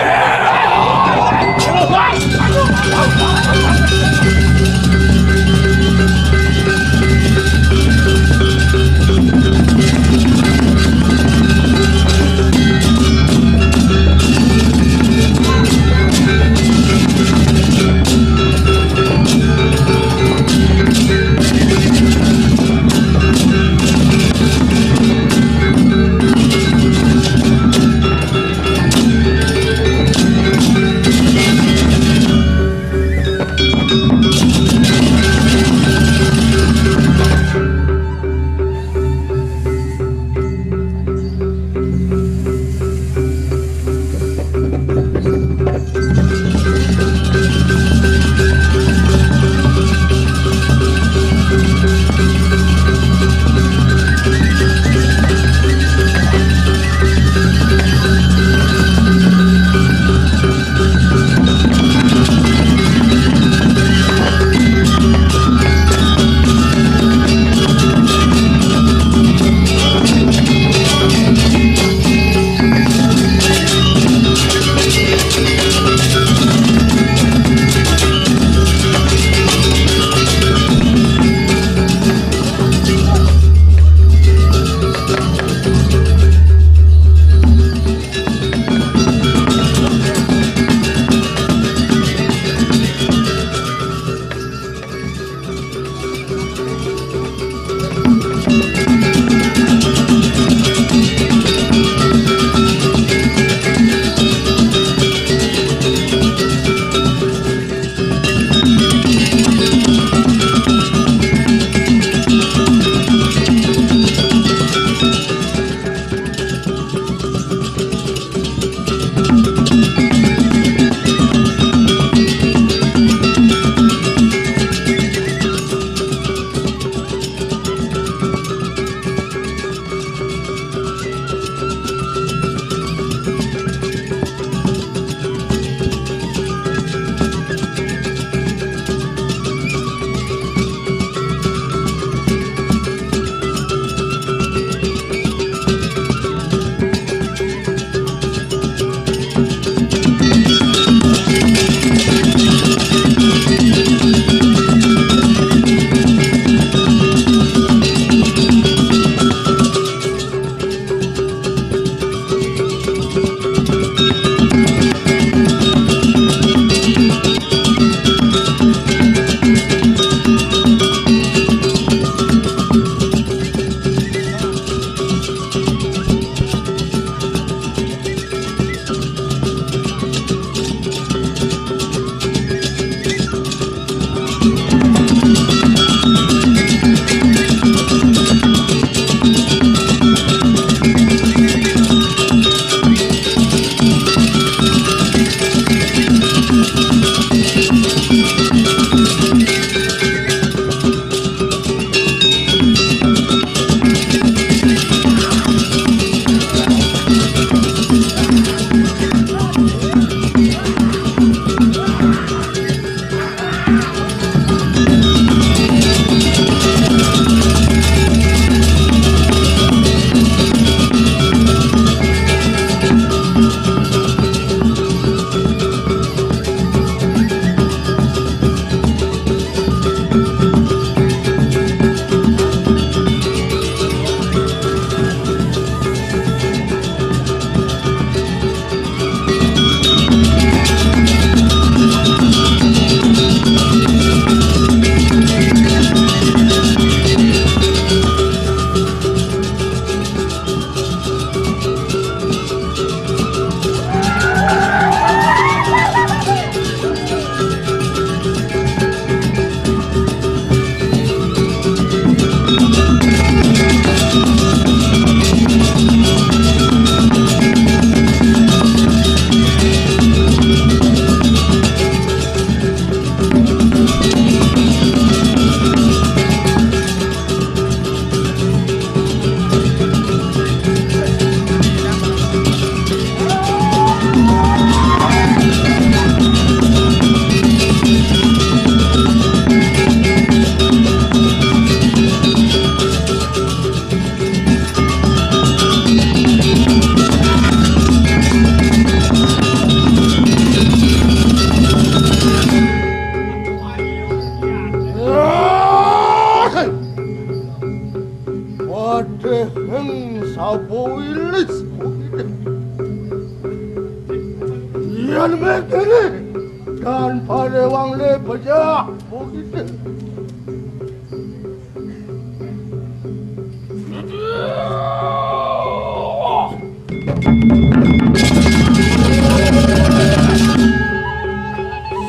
Tanpa rewang le pejah. Begitu.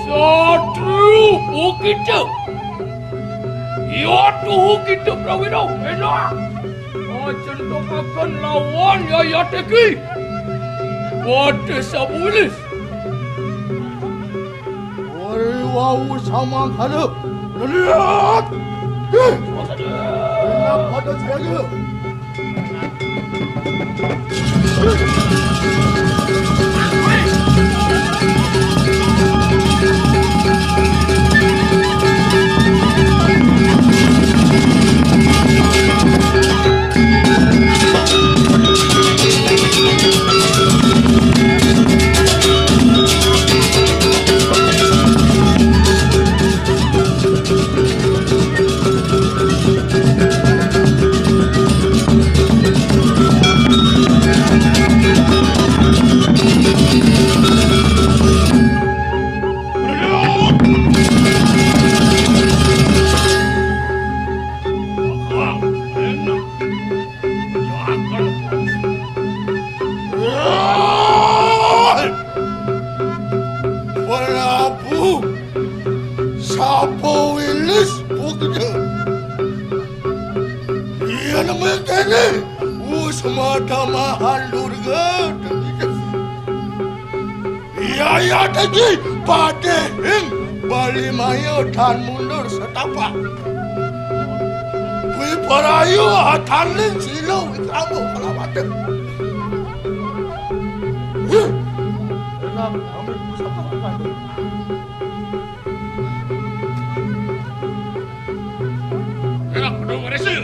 Satru Bukita. Iya tuhu kita prawira. Enak. Aja ntok akan lawan Yaya Teki. Pada sabulis. Ori wau sama kada. Lihat. Enak pada saya. Prabu, sapa wilis bukti? Iya nemu kene, usma tamahan durga. Iya, iya, tegi, patihing, bali maya tan mundur setapak. Wiparayu ataning sila wikramu kalawaten. Wih, enak, ambil pusaka. Enak, pedang rese.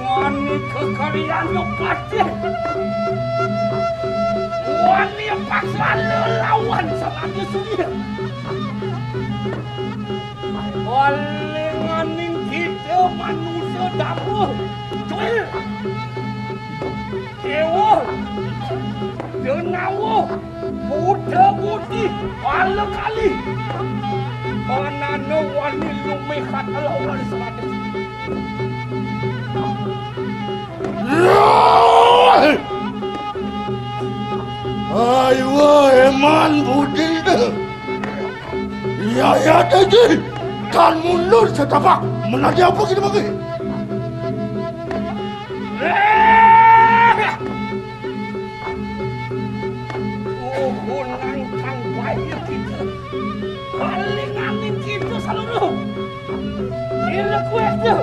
Wani kekarian pasti. Wani paksa lawan sama dia sendiri. Palinganing kita manusia dapur. Cuil. Dewa. Denawa. Buddha Budi. Pala kali. Manana wani lumehat lawan sama dia. Aywa eman budil de. Ya, ya, tadi. Kan mundur setapak. Menadi apa kita pakai? Puhunan kang bayi kita. Paling angin kita seluruh. Ini kuatnya.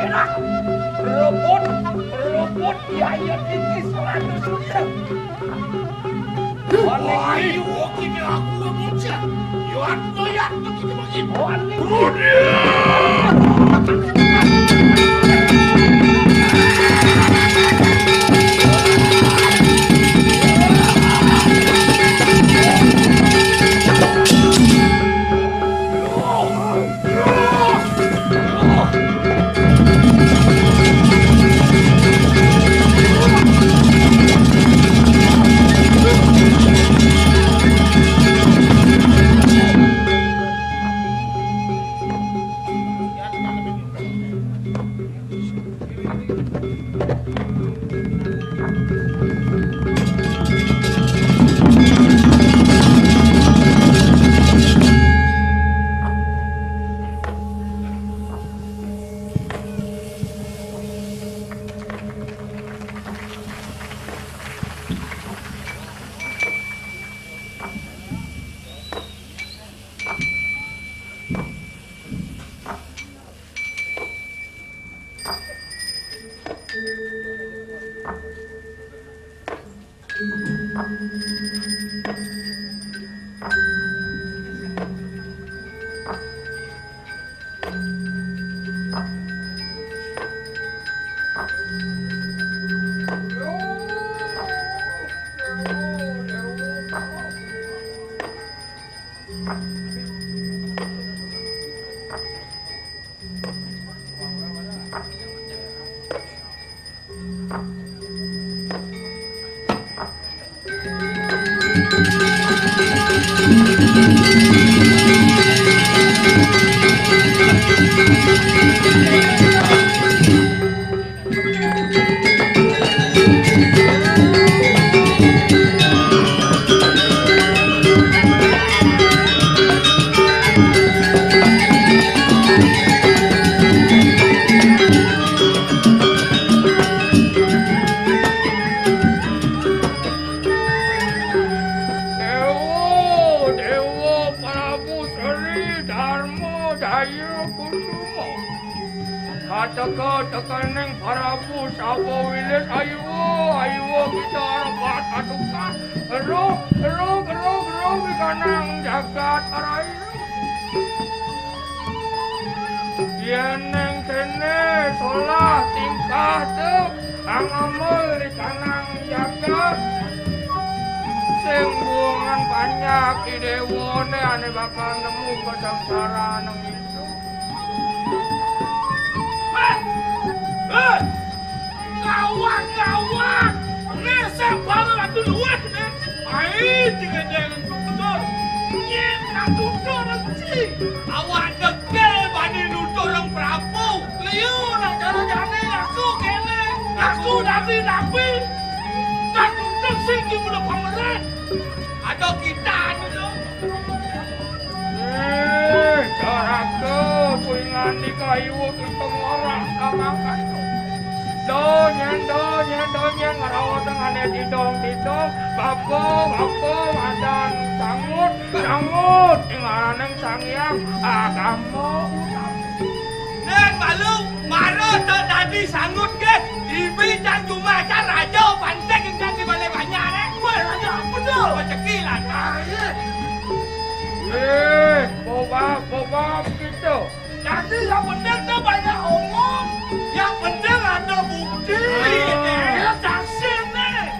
Enak. Iya, iya, tinggi seratus meter. Wah, iya, kita aku bocah. Yatno, yatno kita bagi. Dewa, Dewa Prabu Sri Darma Jaya Kusuma. Kateka-tekaning Prabu Saba Wilis, ayuwa, ayuwa kita rebat adukan. Roh, roh, roh, roh, kanang jagat rai. Yén ning kéné solah tingkah tu, angamul di kanang jagat. Sing buungan panjak i déwané ané bakal nemu kasangsarané ngitu. Héh! Héh! Gawat, gawat! Ngésé bala ratu luwih, né. Ai, tinggal jangan tutur. Nyén tutur, Ci. Awak degil bani nutur Rang Prabu. Liu nak cara jane aku kéné. Aku nabi-nabi. Tak tutur sing di mula pameran. Ada kita anu tu. Eh, caraku, kuwi ngandika iwuk itung ora kamangkana. Do nyén, do nyén, do nyén, ngrawat ngane didong-didong, bapa, bapa, madan sangut, sangut, ing araning Sang Hyang Agama Utama. Nén malu, mara to dadi sangut, nggih. Ibi cang jumacan raja pantek ingkang di balé banyak, eh. Woi, raja apa to? Rezeki lan. Ah, iya. Eh, bobab, bobab gitu. Jadi yang penting tuh banyak omong, yang penting ada bukti. Ah. Ya, saksi nih.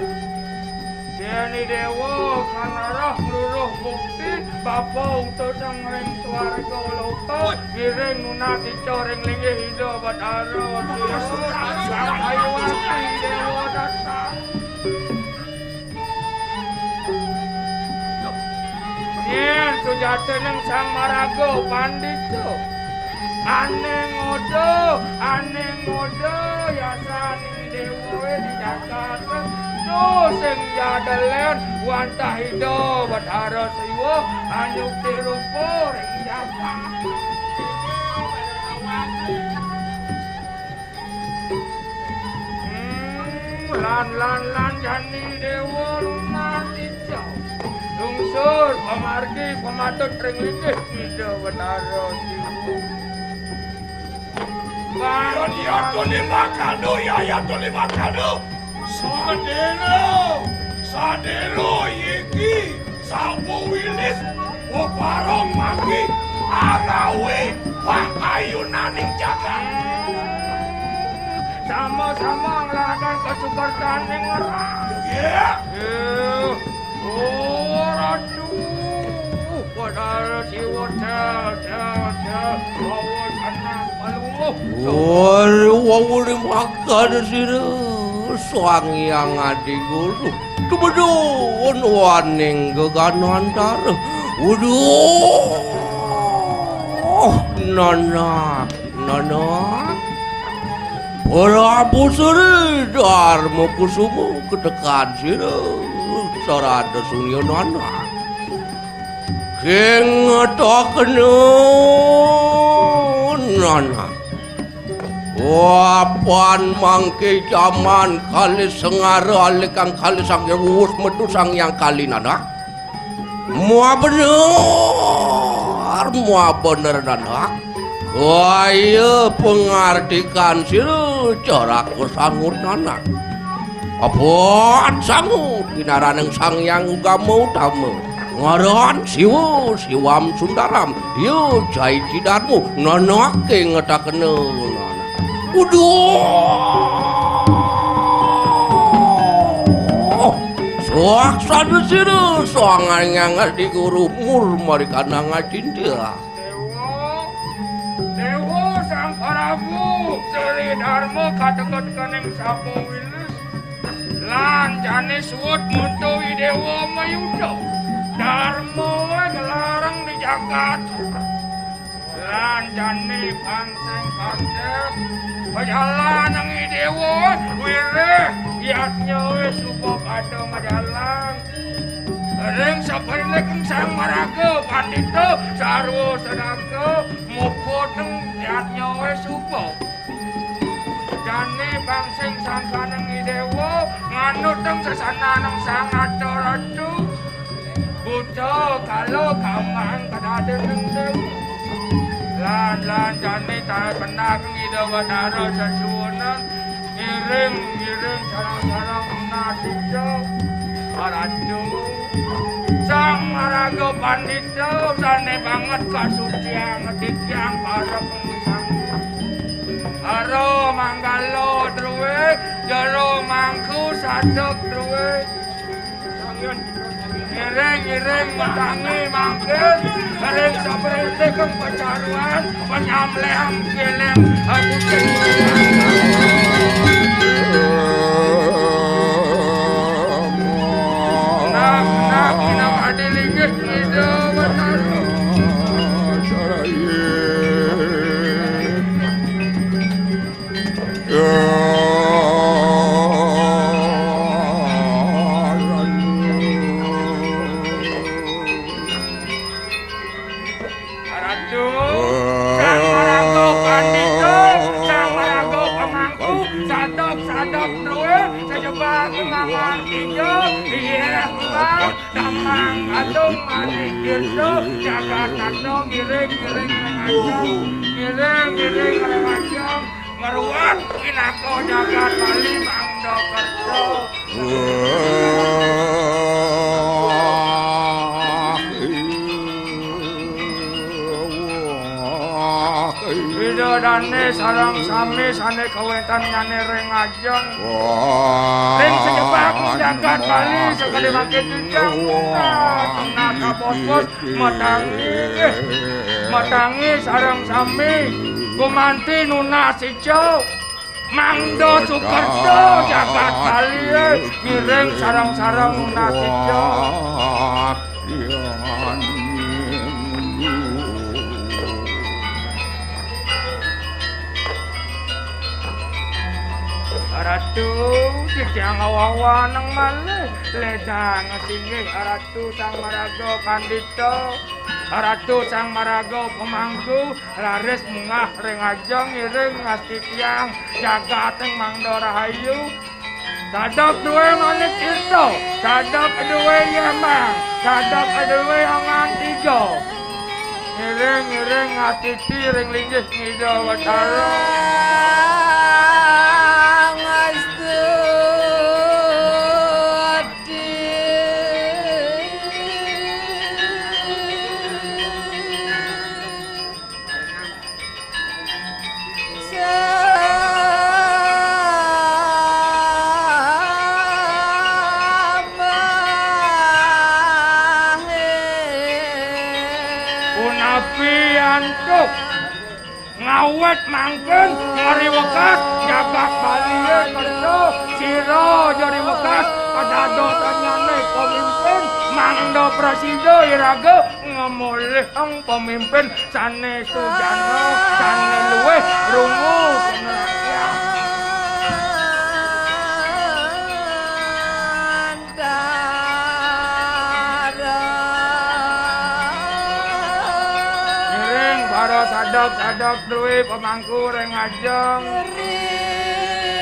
Yén i déwa kang arah ngruruh bukti, bapa utus ring swarga loka, ngiring nunas ica ring linggih Ida Batara Siwa. Sang Hayuwati Déwa Dasa. Yén sujatining Sang Maraga Pandita, ané ngoda, ané ngoda, yasaning déwa di jagat. Duh, sing jadelén wantah Ida Batara Siwa anyukti rupa ring jagat. Hmm, lan, lan, lan, jani déwa lan ijo. Lungsur pamargi pamatut ring linggih Ida Batara Siwa. Bang. Ya, ya, tuli makanu, ya, ya, tuli makanu. Sadéra, sadéra iki sapu wilis bebarong manggi arawi pakayunaning jagat. Sama-sama nglaraken kasukertaning ngerah. Ya. Eh, oh, Ratu. Padahal Siwa del, del, del, bawa sanang palungguh. Waduh, wawuli makan sira Sang Hyang Adi Guru. Kebeduan waning geganantara. Waduh, nanak, nanak. Prabu Sri Darma Kusuma ketekan sira sarada sunya nanak. Kengeta kena nanak. Wapan mangke jaman kali sengara alikang kali sang wus metu sang yang kali nanak. Mua bener, mua bener nanak. Kaya pengartikan sira caraka sangut nanak. Abot sangu pinaraning Sang Hyang Ugama Utama. Ngaran Siwa, Siwam Sundaram, ya jai jidarmu, nanak ing ngetakena nanak. Uduh. Saksana sira, Sang Hyang Adi Guru, mur marikanang acinta. Dewa, Dewa Sang Prabu, Sri Darma kateket kening sapu wilis. Lan jane suud muntuhi Dewa Mayuda. Darma wae ngelarang di jagat. Lan jane pansing kandel. Pajalan nang Dewa wirih yatnya wis suba pada majalan. Ring saprilik Sang Maraga Pandita sarwa sedaka muputeng yatnya wis suba. Jane bangsing sangkaning Idewa, nganuteng sesananing Sang Nata Ratu. Buta kala kamang kadadening dewa. Lan, lan jane taat bendak Ida Batara sesuunan. Ngiring, ngiring sareng-sareng nasida. Ratu, Sang Maraga Pandita, sane banget kasuciang titiang para pengisang. Haro manggala druwe, jero mangku sadok druwe. Ngiring, ngiring, metangi mangkin, ring saprene kang pacaruan, panyamlehan kelem, aku sing. Nah, nah, nah, adi linggih, Ida Batara. Ratu, Sang Maraga Pandita, Sang Maraga Pemangku, sadok-sadok druwe, sejebak mangan ijo, iya, Mbah, damang atung mati kirsa, jagat nata ngiring, ngiring, ngiring, ngiring, ngiring, ngiring, Ngruwat pinaka jagat Bali mangda kersa. Ida dane sareng sami sane kawentennyane ring ajeng. Ring sejebak jagat Bali sakadi mangke titiang munggah, nah, kabos-bos matangi, matangi sareng sami gumanti nunas ijo. Mangda sukerta jagat Bali, eh, ngiring sareng-sareng nunas ijo. Ratu, titiang awah-awahan malih, ledang singgih Ratu Sang Maraga Pandita. Ratu Sang Maraga Pemangku, raris munggah ring ajeng ngiring ngastitiang jagating mangda rahayu. Sadok druwe manik tirta, sadok druwe yembang, sadok druwe angan tiga. Ngiring-ngiring ngatiti ring linggih Ida Batara. Punapi antuk ngawit mangkin ngriwekas jagat Baliné kersa sira jari wekas kadadosannyané pamimpin, mangda prasida iraga ngamolihang pamimpin sané sujana, sané luwih rungu pangrakyat. Ngiring para sadhep-sadhep druwé pamangku ring ajeng.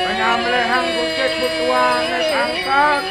Panyamlihang kucit butuané kangkat.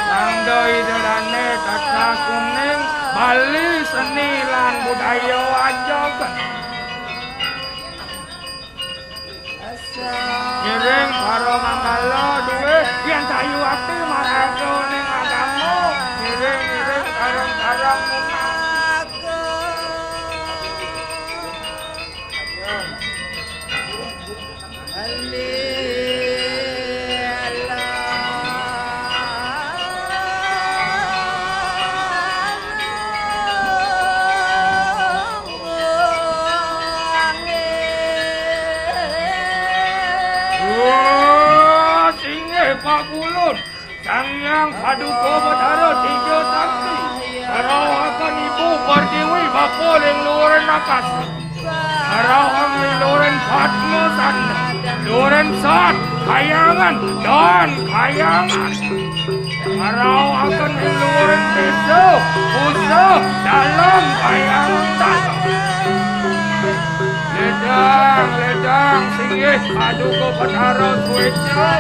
Nangda Ida Dané taksah kuning, Bali seni lan budaya ajaken. Ngiring para manggala duwé, yén sayu ati maraga ning agama. Ngiring-ngiring sareng-sareng munah. Wah, singgih Pak Kulun. Sang Hyang Paduka Betara Tiga Sakti, ngrauhaken Ibu Pertiwi, Bapa ling luhuring akasa, ngrauhang ling luhuring Padma Sanda, luhuring Sat Kahyangan, Dan Kahyangan, ngrauhaken ling luhuring Désa Pusa, Dalem Kahyangan. Ledang, ledang, singgih Paduka Betara Suéca.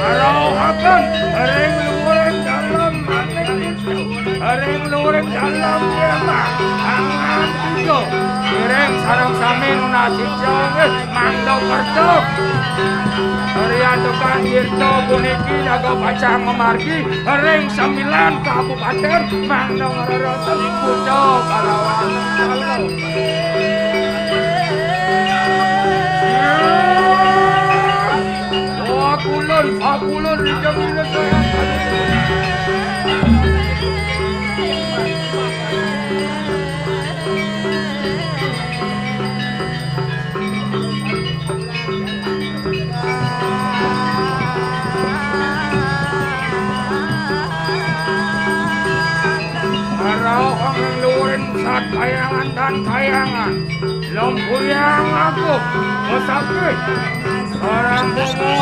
Ngrauhaken ring luhuring Dalem Manik Tirta, ring luhuring Dalem Démak, Angan Tiga. Ngiring sareng sami nunas sida, nggih, mangda kerta. Riantukan tirta puniki jaga pacang mamargi ring sembilan kabupatén, mangda ngrereh ring kuta kalawan. Wah, kulun, wah, kulun, rijang ira sayang. Ngrauhang luhuring Sat Kahyangan, Dan Kahyangan, lempuyang aku, mesakit, sareng bunga.